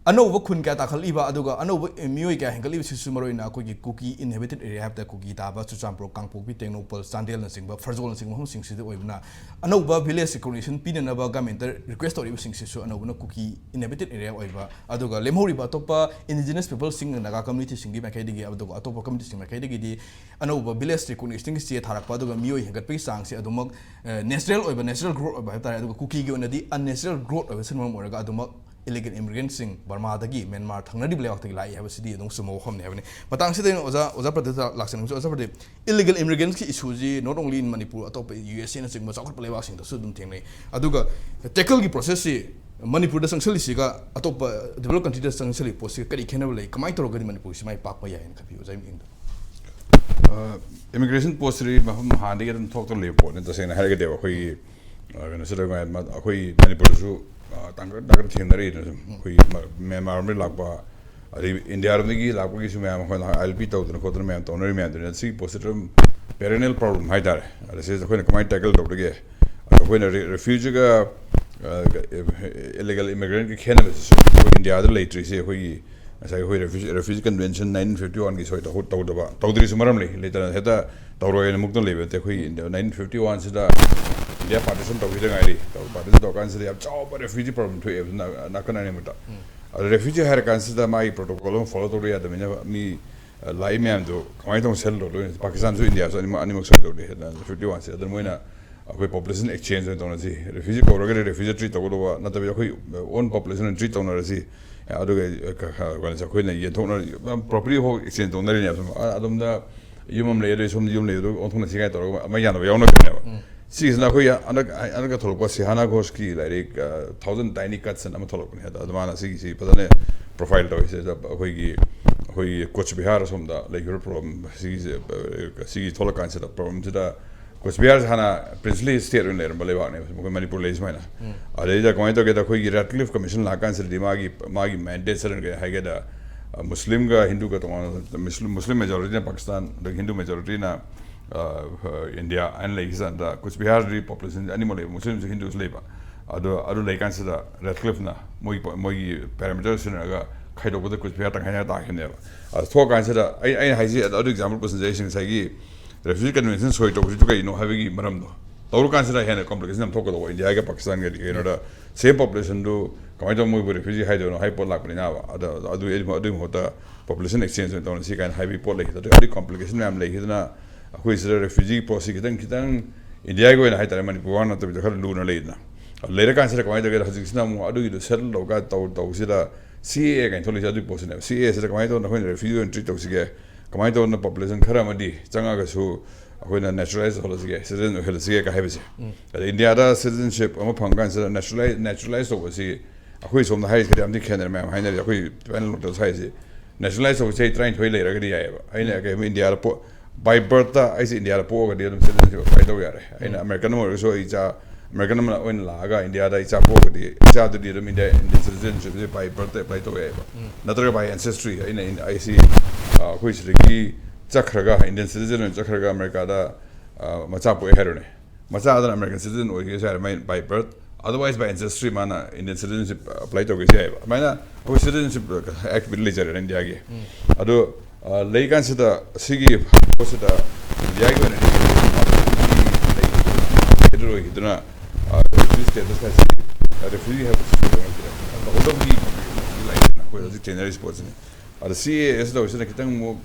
ꯑꯅꯧꯕ ꯈꯨꯟ ꯀꯌꯥ ꯇꯥꯈꯠꯂꯛꯏꯕ, ꯑꯗꯨꯒ ꯑꯅꯧꯕ ꯃꯤꯑꯣꯏ ꯀꯌꯥ ꯍꯦꯟꯒꯠꯂꯛꯏꯕꯁꯤꯁꯨ ꯃꯔꯨꯑꯣꯏꯅ ꯑꯩꯈꯣꯏꯒꯤ ꯀꯨꯀꯤ ꯏꯟꯍꯦꯕꯤꯇꯦꯠ ꯑꯦꯔꯤꯌꯥ ꯍꯥꯏꯕ ꯇꯥꯔꯦ, ꯀꯨꯀꯤ ꯇꯥꯕ ꯆꯨꯔꯆꯥꯟꯄꯨꯔ, ꯀꯥꯡꯄꯣꯛꯄꯤ, ꯇꯦꯡꯅꯧꯄꯜ, ꯆꯥꯟꯗꯦꯜꯅꯆꯤꯡꯕ, ꯐꯔꯖꯣꯜꯅꯆꯤꯡꯕ ꯃꯐꯝꯁꯤꯡꯁꯤꯗ ꯑꯣꯏꯕꯅ ꯑꯅꯧꯕ ꯚꯤꯂꯦꯖ ꯔꯤꯀꯣꯒꯅꯤꯁꯟ ꯄꯤꯅꯅꯕ ꯒꯃꯦꯟꯇ ꯔꯤꯀ꯭ꯋꯦꯁ ꯇꯧꯔꯤꯕꯁꯤꯡꯁꯤꯁꯨ ꯑꯅꯧꯕꯅ ꯀꯨꯀꯤ ꯏꯟꯍꯦꯕꯤꯇꯦꯠ ꯑꯦꯔꯤꯌꯥ ꯑꯣꯏꯕ, ꯑꯗꯨꯒ ꯂꯦꯝꯍꯧꯔꯤꯕ ꯑꯇꯣꯞꯄ ꯏꯟꯗꯤꯖꯤꯅꯁ ꯄꯤꯄꯜꯁꯤꯡ, ꯅꯥꯒꯥ ꯀꯝꯌꯨꯅꯤꯇꯤꯁꯤꯡꯒꯤ ꯃꯥꯏꯀꯩꯗꯒꯤ, ꯑꯗꯨꯒ ꯑꯇꯣꯞꯄ ꯀꯝꯌꯨꯅꯤꯇꯤꯁꯤꯡ ꯃꯥꯏꯀꯩꯗꯒꯤꯗꯤ ꯑꯅꯧꯕ ꯚꯤꯂꯦꯖ ꯔꯤꯀꯣꯒꯅꯤꯁꯟꯒꯤ ꯆꯦ ꯊꯥꯔꯛꯄ, ꯑꯗꯨꯒ ꯃꯤꯑꯣꯏ ꯍꯦꯟꯒꯠꯄꯒꯤ ꯆꯥꯡꯁꯦ ꯑꯗꯨꯃꯛ, ꯑ, ꯅꯦꯆꯔꯦꯜ ꯑꯣꯏꯕ, ꯅꯦꯆꯔꯦꯜ ꯒ꯭ꯔꯣꯠ ꯑꯣꯏꯕ ꯍꯥꯏꯕ ꯇꯥꯔꯦ꯫ ꯑꯗꯨꯒ ꯀꯨꯀꯤꯒꯤ ꯑꯣꯏꯅꯗꯤ ꯑꯟꯅꯦꯆꯔꯦꯜ ꯒ꯭ꯔꯣꯠ ꯑꯣꯏꯕꯁꯤꯅ ꯃꯔꯝ ꯑꯣꯏꯔꯒ ꯑꯗꯨꯃꯛ ꯏꯂꯤꯒꯦꯜ ꯏꯃꯤꯒ꯭ꯔꯦꯟꯁꯤꯡ ꯕꯔꯃꯥꯗꯒꯤ, ꯃ꯭ꯌꯥꯟꯃꯥꯔ ꯊꯪꯅꯔꯤꯕ ꯂꯩꯕꯥꯛꯇꯒꯤ ꯂꯥꯛꯏ ꯍꯥꯏꯕꯁꯤꯗꯤ ꯑꯗꯨꯝ ꯆꯨꯝꯕ ꯋꯥꯐꯝꯅꯤ ꯍꯥꯏꯕꯅꯤ꯫ ꯃꯇꯥꯡꯁꯤꯗ ꯑꯩꯅ ꯑꯣꯖꯥ, ꯑꯣꯖꯥ ꯄ꯭ꯔꯗꯤꯞꯇ ꯂꯥꯛꯆꯅꯤꯡꯕꯁꯨ, ꯑꯣꯖꯥ ꯄ꯭ꯔꯗꯤꯞ, ꯏꯂꯤꯒꯦꯜ ꯏꯃꯤꯒ꯭ꯔꯦꯟꯁꯀꯤ ꯏꯁꯨꯁꯤ not only in ꯃꯅꯤꯄꯨꯔ, ꯑꯇꯣꯞꯄ ꯌꯨ ꯑꯦꯁ ꯑꯦꯅꯆꯤꯡꯕ ꯆꯥꯎꯈꯠꯄ ꯂꯩꯕꯥꯛꯁꯤꯡꯗꯁꯨ ꯑꯗꯨꯝ ꯊꯦꯡꯅꯩ꯫ ꯑꯗꯨꯒ ꯇꯦꯀꯜꯒꯤ ꯄ꯭ꯔꯣꯁꯦꯁꯁꯤ ꯃꯅꯤꯄꯨꯔꯗ ꯆꯪꯁꯤꯜꯂꯤꯁꯤꯒ ꯑꯇꯣꯞꯄ ꯗꯤꯕꯂꯞ ꯀꯟꯇ꯭ꯔꯤꯗ ꯆꯪꯁꯤꯜꯂꯤꯕ ꯄꯣꯠꯁꯤꯒ ꯀꯔꯤ ꯈꯦꯠꯅꯕ ꯂꯩ? ꯀꯃꯥꯏꯅ ꯇꯧꯔꯒꯗꯤ ꯃꯅꯤꯄꯨꯔꯁꯤ ꯃꯥꯏ ꯄꯥꯛꯄ ꯌꯥꯏ ꯍꯥꯏꯅ ꯈꯟꯕꯤ, ꯑꯣꯖꯥꯒꯤ ꯃꯤꯠꯌꯦꯡꯗ? ꯏꯃꯤꯒ꯭ꯔꯦꯁꯟ ꯄꯣꯁꯁꯤꯗꯤ ꯃꯐꯝ ꯍꯥꯟꯅꯗꯒꯤ ꯑꯗꯨꯝ ꯊꯣꯛꯇꯅ ꯂꯩꯕ ꯄꯣꯠꯅꯤ꯫ ꯇꯁꯦꯡꯅ ꯍꯥꯏꯔꯒꯗꯤ ꯑꯩꯈꯣꯏꯒꯤ, ꯑ, ꯀꯩꯅꯣꯁꯤꯗ ꯑꯩꯈꯣꯏ ꯃꯅꯤꯄꯨꯔꯗꯁꯨ, ꯑ, ꯇꯥꯡꯀꯛ ꯇꯥꯡꯀꯛ ꯊꯦꯡꯅꯔꯤꯅ ꯁꯨꯝ ꯑꯩꯈꯣꯏꯒꯤ ꯃ-, ꯃ꯭ꯌꯥꯟꯃꯥꯔ ꯂꯣꯝꯗꯒꯤ ꯂꯥꯛꯄ, ꯑꯗꯩ ꯏꯟꯗꯤꯌꯥꯔꯣꯝꯗꯒꯤ ꯂꯥꯛꯄꯒꯤꯁꯨ ꯃꯌꯥꯝ ꯑꯩꯈꯣꯏꯅ ꯑꯥꯏ ꯑꯦꯜ ꯄꯤ ꯇꯧꯗꯅ ꯈꯣꯠꯇꯅ ꯃꯌꯥꯝ ꯇꯧꯅꯔꯤ ꯃꯌꯥꯝꯗꯨꯅ ꯁꯤꯒꯤ ꯄꯣꯠꯁꯤ ꯑꯗꯨꯝ ꯄꯦꯔꯦꯅꯦꯜ ꯄ꯭ꯔꯣꯕ꯭ꯂꯦꯝ ꯍꯥꯏꯇꯥꯔꯦ꯫ ꯑꯗ ꯁꯤꯁꯦ ꯑꯩꯈꯣꯏꯅ ꯀꯃꯥꯏꯅ ꯇꯦꯀꯜ ꯇꯧꯗꯒꯦ? ꯑꯗ ꯑꯩꯈꯣꯏꯅ ꯔꯦ-, ꯔꯦꯐ꯭ꯌꯨꯖꯤꯒ, ꯑ, ꯏꯂꯤꯒꯦꯜ ꯏꯃꯤꯒ꯭ꯔꯦꯟꯒꯤ ꯈꯦꯠꯅꯕꯁꯤꯁꯨ ꯑꯩꯈꯣꯏ ꯏꯟꯗꯤꯌꯥꯗ ꯂꯩꯇ꯭ꯔꯤꯁꯦ ꯑꯩꯈꯣꯏꯒꯤ ꯉꯁꯥꯏ ꯑꯩꯈꯣꯏ ꯔꯦꯐ꯭ꯌꯨꯖꯤ, ꯔꯦꯐ꯭ꯌꯨꯖꯤ ꯀꯟꯚꯦꯟꯁꯟ ꯅꯥꯏꯟꯇꯤꯟ ꯐꯤꯐꯇꯤ ꯋꯥꯟꯒꯤ ꯁꯣꯏ ꯇꯧꯍꯧ-, ꯇꯧꯗꯕ, ꯇꯧꯗ꯭ꯔꯤꯁꯨ ꯃꯔꯝ ꯂꯩ꯫ ꯂꯩꯇꯅ ꯍꯦꯛꯇ ꯇꯧꯔꯣꯏꯅ ꯃꯨꯛꯇ ꯂꯩꯕ ꯅꯠꯇꯦ꯫ ꯑꯩꯈꯣꯏ ꯏꯟꯗꯤꯌꯥ ꯅꯥꯏꯟꯇꯤꯟ ꯐꯤꯐꯇꯤ ꯋꯥꯟꯁꯤꯗ ꯏꯟꯗꯤꯌꯥ ꯄꯥꯔꯇꯤꯁꯟ ꯇꯧꯈꯤꯗ ꯉꯥꯏꯔꯤ꯫ ꯇꯧ-, ꯄꯥꯔꯇꯤꯁꯟ ꯇꯧꯔꯀꯥꯟꯁꯤꯗ ꯌꯥꯝ ꯆꯥꯎꯕ ꯔꯦꯐ꯭ꯌꯨꯖꯤ ꯄ꯭ꯔꯣꯕ꯭ꯂꯦꯝ ꯊꯣꯛꯑꯦꯕ ꯅꯥ-, ꯅꯥꯀꯟ ꯑꯅꯤꯃꯛꯇ꯫ ꯑꯗꯣ ꯔꯦꯐ꯭ꯌꯨꯖꯤ ꯍꯥꯏꯔ ꯀꯥꯟꯁꯤꯗ ꯃꯥꯒꯤ ꯄ꯭ꯔꯣꯇꯣꯀꯣꯜ ꯑꯃ ꯐꯣꯂꯣ ꯇꯧꯗ ꯌꯥꯗꯕꯅꯤꯅ ꯃꯤ ꯂꯥꯛꯏ ꯃꯌꯥꯝꯗꯣ ꯀꯃꯥꯏꯅ ꯇꯧꯅ ꯁꯦꯜ ꯇꯧꯗꯣꯏꯅꯣ? ꯄꯥꯀꯤꯁꯇꯥꯟꯁꯨ ꯏꯟꯗꯤꯌꯥꯁꯨ ꯑꯅꯤꯃꯛ, ꯑꯅꯤꯃꯛ ꯁꯣꯏ ꯇꯧꯗꯦ ꯐꯤꯐꯇꯤ ꯋꯥꯟꯁꯦ꯫ ꯑꯗꯨꯅ ꯃꯣꯏꯅ ꯑꯩꯈꯣꯏ population exchange ꯑꯣꯏꯅ ꯇꯧꯅꯁꯤ, refugee ꯀꯧꯔꯒꯗꯤ refugee treat ꯇꯧꯒꯗꯧꯕ ꯅꯠꯇꯕꯤꯗ, ꯑꯩꯈꯣꯏ own population ꯑꯣꯏꯅ treat ꯇꯧꯅꯔꯁꯤ꯫ ꯑꯗꯨꯒ ꯀꯩꯅꯣꯁꯦ, ꯑꯩꯈꯣꯏꯅ ꯌꯦꯟꯊꯣꯛꯅ property ꯐꯥꯎ exchange ꯇꯧꯅꯔꯤꯅꯦꯕ꯫ ꯁꯨꯝ ꯑꯗꯣꯝꯗ ꯌꯨꯝ ꯑꯃ ꯂꯩ, ꯑꯗꯨꯗꯤ ꯁꯣꯝꯗ ꯌꯨꯝ ꯂꯩꯕꯗꯣ ꯑꯣꯟꯊꯣꯛꯅꯁꯤ ꯀꯥꯏꯅ ꯇꯧꯔꯒ ꯑꯃ ꯌꯥꯅꯕ ꯌꯥꯎꯅꯈ꯭ꯔꯦꯕ꯫ ꯁꯤꯒꯤꯁꯤꯅ ꯑꯩꯈꯣꯏꯒꯤ ꯍꯟꯗꯛ, ꯍꯟꯗꯛꯀ ꯊꯣꯛꯂꯛꯄ ꯁꯤꯍꯥꯅꯥ ꯘꯣꯁꯀꯤ ꯂꯥꯏꯔꯤꯛ, Thousand Tiny Cuts ꯑꯅ ꯑꯃ ꯊꯣꯛꯂꯛꯄꯅꯦ꯫ ꯑꯗꯣ ꯑꯗꯨ ꯃꯥꯅ ꯁꯤꯒꯤꯁꯤ ꯐꯖꯅ profile ꯇꯧꯋꯤ꯫ ꯁꯤꯗ ꯑꯩꯈꯣꯏꯒꯤ, ꯑꯩꯈꯣꯏꯒꯤ ꯀꯣꯆ ꯕꯤꯍꯥꯔ ꯑꯁꯣꯝꯗ ꯂꯩꯈꯤꯕ problem ꯁꯤꯒꯤꯁꯦ, ꯁꯤꯒꯤ ꯊꯣꯛꯂꯛꯀꯥꯟꯁꯤꯗ problemꯁꯤꯗ ꯀꯣꯆ ꯕꯤꯍꯥꯔꯁꯦ ꯍꯥꯟꯅ princely state ꯑꯣꯏꯅ ꯂꯩꯔꯝꯕ ꯂꯩꯕꯥꯛꯅꯦꯕ, ꯑꯩꯈꯣꯏ ꯃꯅꯤꯄꯨꯔ ꯂꯩꯔꯤ ꯁꯨꯃꯥꯏꯅ꯫ ꯑꯗꯩꯗ ꯀꯃꯥꯏꯅ ꯇꯧꯒꯦꯗ, ꯑꯩꯈꯣꯏꯒꯤ Radcliffe Commission ꯂꯥꯛꯀꯥꯟꯁꯤꯗꯗꯤ ꯃꯥꯒꯤ, ꯃꯥꯒꯤ mandate ꯁꯔꯟ ꯀꯩ ꯍꯥꯏꯒꯦꯗ, ꯃꯨꯁꯂꯤꯝꯒ ꯍꯤꯟꯗꯨꯒ ꯇꯣꯉꯥꯟꯅ, ꯃꯨꯁꯂꯤꯝ, ꯃꯨꯁꯂꯤꯝ majorityꯅ ꯄꯥꯀꯤꯁꯇꯥꯟ, ꯑꯗꯒꯤ ꯍꯤꯟꯗꯨ majorityꯅ ꯏꯟꯗꯤꯌꯥ ꯍꯥꯏꯅ ꯂꯩꯈꯤꯁꯥꯟꯗ ꯀꯨꯆ ꯕꯤꯍꯥꯔꯗꯤ population ꯑꯅꯤꯃꯛ ꯂꯩꯕ, ꯃꯨꯁꯂꯤꯝꯁꯨ ꯍꯤꯟꯗꯨꯁꯨ ꯂꯩꯕ꯫ ꯑꯗꯣ ꯑꯗꯨ ꯂꯩꯀꯥꯟꯁꯤꯗ Radcliffeꯅ ꯃꯣꯏꯒꯤ, ꯃꯣꯏꯒꯤ parameter ꯁꯤꯖꯤꯟꯅꯔꯒ ꯈꯥꯏꯗꯣꯛꯄꯗ ꯀꯨꯆ ꯕꯤꯍꯥꯔ ꯇꯪꯈꯥꯏ ꯇꯪꯈꯥꯏ ꯇꯥꯈꯤꯕꯅꯦꯕ꯫ ꯑꯗ ꯊꯣꯛꯑꯀꯥꯟꯁꯤꯗ ꯑꯩ, ꯑꯩꯅ ꯍꯥꯏꯁꯤ ꯑꯗꯨ example ꯄꯨꯁꯤꯟꯖꯩ꯫ ꯑꯩꯁꯦ ꯉꯁꯥꯏꯒꯤ refugee convention ꯁꯣꯏ ꯇꯧꯕꯁꯤꯁꯨ ꯀꯩꯅꯣ ꯍꯥꯏꯕꯒꯤ ꯃꯔꯝꯗꯣ ꯇꯧꯔꯀꯥꯟꯁꯤꯗ ꯍꯦꯟꯅ complication ꯌꯥꯝ ꯊꯣꯛꯀꯗꯧꯕ ꯏꯟꯗꯤꯌꯥꯒ ꯄꯥꯀꯤꯁꯇꯥꯟꯒꯗꯤ꯫ ꯀꯩꯅꯣꯗ same populationꯗꯨ ꯀꯃꯥꯏꯅ ꯇꯧꯔ ꯃꯣꯏꯕꯨ refugee ꯍꯥꯏꯗꯣꯏꯅꯣ ꯍꯥꯏꯕ ꯄꯣꯠ ꯂꯥꯛꯄꯅꯤꯅ, ꯑꯗ ꯑꯗꯨ, ꯑꯗꯨꯒꯤ ꯃꯍꯨꯠꯇ population exchange ꯑꯣꯏꯅ ꯇꯧꯅꯁꯤ ꯀꯥꯏꯅ ꯍꯥꯏꯕꯒꯤ ꯄꯣꯠ ꯂꯩꯈꯤꯗ꯭ꯔꯦ꯫ ꯑꯗꯨꯒꯤ complication ꯃꯌꯥꯝ ꯂꯩꯈꯤꯗꯅ ꯑꯩꯈꯣꯏ ꯁꯤꯗ refugee ꯄꯣꯠꯁꯤ ꯈꯤꯇꯪ, ꯈꯤꯇꯪ ꯏꯟꯗꯤꯌꯥꯒꯤ ꯑꯣꯏꯅ ꯍꯥꯏꯇꯥꯔꯦ, ꯃꯅꯤꯄꯨꯔ ꯋꯥ ꯅꯠꯇꯕꯤꯗ ꯈꯔ ꯂꯨꯅ ꯂꯩꯗꯅ꯫ ꯑꯗꯨ ꯂꯩꯔꯀꯥꯟꯁꯤꯗ ꯀꯃꯥꯏꯅ ꯇꯧꯒꯦꯗ, ꯍꯧꯖꯤꯛꯁꯤꯅ ꯑꯃꯨꯛ ꯑꯗꯨꯒꯤꯗꯣ settle ꯇꯧꯒ-, ꯇꯧ-, ꯇꯧꯕꯁꯤꯗ C A A ꯀꯥꯏꯅ ꯊꯣꯛꯂꯛꯏꯁꯦ ꯑꯗꯨꯒꯤ ꯄꯣꯠꯁꯤꯅꯦꯕ꯫ C A A ꯁꯤꯗ ꯀꯃꯥꯏꯅ ꯇꯧꯗꯅ ꯑꯩꯈꯣꯏꯅ refugee ꯑꯣꯏꯅ treat ꯇꯧꯁꯤꯒꯦ, ꯀꯃꯥꯏꯅ ꯇꯧꯗꯅ population ꯈꯔ ꯑꯃꯗꯤ ꯆꯪꯉꯒꯁꯨ ꯑꯩꯈꯣꯏꯅ naturalize ꯇꯧꯍꯜꯂꯁꯤꯒꯦ, citizen ꯑꯣꯏꯍꯜꯂꯁꯤꯒꯦ ꯀꯥꯏ ꯍꯥꯏꯕꯁꯦ꯫ ꯑꯗ ꯏꯟꯗꯤꯌꯥꯗ citizenship ꯑꯃ ꯐꯪ ꯀꯥꯟꯁꯤꯗ naturalize, naturalize ꯇꯧꯕꯁꯤ ꯑꯩꯈꯣꯏ ꯁꯣꯝꯗ ꯍꯥꯏꯔꯤꯁꯤꯒꯗꯤ ꯌꯥꯝ ꯊꯤ ꯈꯦꯠꯅꯔꯦ꯫ ꯃꯌꯥꯝ ꯍꯥꯏꯅꯔꯤ, ꯑꯩꯈꯣꯏ panel doctors ꯍꯥꯏꯔꯤꯁꯤ naturalize ꯇꯧꯕ ꯆꯍꯤ ꯇꯔꯥꯅꯤꯊꯣꯏ ꯂꯩꯔꯒꯗꯤ ꯌꯥꯏꯑꯕ꯫ ꯑꯩꯅ ꯀꯩꯒꯨꯝꯕ ꯏꯟꯗꯤꯌꯥꯗ ꯄꯣ-, by birthꯇ ꯑꯩꯁꯦ ꯏꯟꯗꯤꯌꯥꯗ ꯄꯣꯛꯑꯒꯗꯤ ꯑꯗꯨꯝ citizenship apply ꯇꯧ ꯌꯥꯔꯦ꯫ ꯑꯩꯅ American ꯑꯃ ꯑꯣꯏꯔꯒꯁꯨ ꯑꯩ ꯏꯆꯥ American ꯑꯃ ꯑꯣꯏꯅ ꯂꯥꯛꯑꯒ ꯏꯟꯗꯤꯌꯥꯗ ꯏꯆꯥ ꯄꯣꯛꯑꯒꯗꯤ ꯏꯆꯥꯗꯨꯗꯤ ꯑꯗꯨꯝ ꯏꯟꯗꯤꯌꯥ, Indian citizenshipꯁꯦ by birthꯇ apply ꯇꯧ ꯌꯥꯏꯑꯕ꯫ ꯅꯠꯇ꯭ꯔꯒ by ancestry, ꯑꯩꯅ ꯏꯟ-, ꯑꯩꯁꯤ, ꯑ, ꯑꯩꯈꯣꯏ ꯁꯤꯗꯒꯤ ꯆꯠꯈ꯭ꯔꯒ, Indian citizen ꯑꯣꯏꯅ ꯆꯠꯈ꯭ꯔꯒ ꯑꯃꯦꯔꯤꯀꯥꯗ, ꯑ, ꯃꯆꯥ ꯄꯣꯛꯑꯦ ꯍꯥꯏꯔꯣꯅꯦ꯫ ꯃꯆꯥ ꯑꯗꯨꯅ American citizen ꯑꯣꯏꯒꯦꯁꯨ ꯌꯥꯔꯦ, ꯃꯥꯏ by birth꯫ Otherwise, by ancestry ꯃꯥꯅ Indian citizenship apply ꯇꯧꯒꯦꯁꯨ ꯌꯥꯏꯑꯕ꯫ ꯑꯗꯨꯃꯥꯏꯅ ꯑꯩꯈꯣꯏ citizenship act ꯂꯩꯖꯔꯦꯅ ꯏꯟꯗꯤꯌꯥꯒꯤ꯫ ꯑꯗꯣ, ꯑ, ꯂꯩꯀꯥꯟꯁꯤꯗ ꯁꯤꯒꯤ ꯄꯣꯠꯁꯤꯗ ꯏꯟꯗꯤꯌꯥꯒꯤ ꯑꯣꯏꯅꯗꯤ ꯂꯩ-, ꯂꯩꯔꯣꯏꯈꯤꯗꯨꯅ, ꯑ, refugee status ꯍꯥꯏꯁꯤ, ꯑ, refugee ꯍꯥꯏꯕꯁꯤ ꯀꯩꯗꯧꯅ ꯄꯤꯔꯛꯄ? ꯑꯗꯣ ꯍꯧꯖꯤꯛ ꯍꯧꯖꯤꯛ ꯂꯩꯗꯅ ꯑꯩꯈꯣꯏ ꯍꯧꯖꯤꯛ ꯊꯦꯡꯅꯔꯤꯁꯤ ꯄꯣꯠꯁꯤꯅꯤ꯫ ꯑꯗ ꯁꯤ ꯑꯦ ꯑꯦꯁ ꯇꯧꯔꯤꯁꯤꯅ ꯈꯤꯇꯪ ꯑꯃꯨꯛ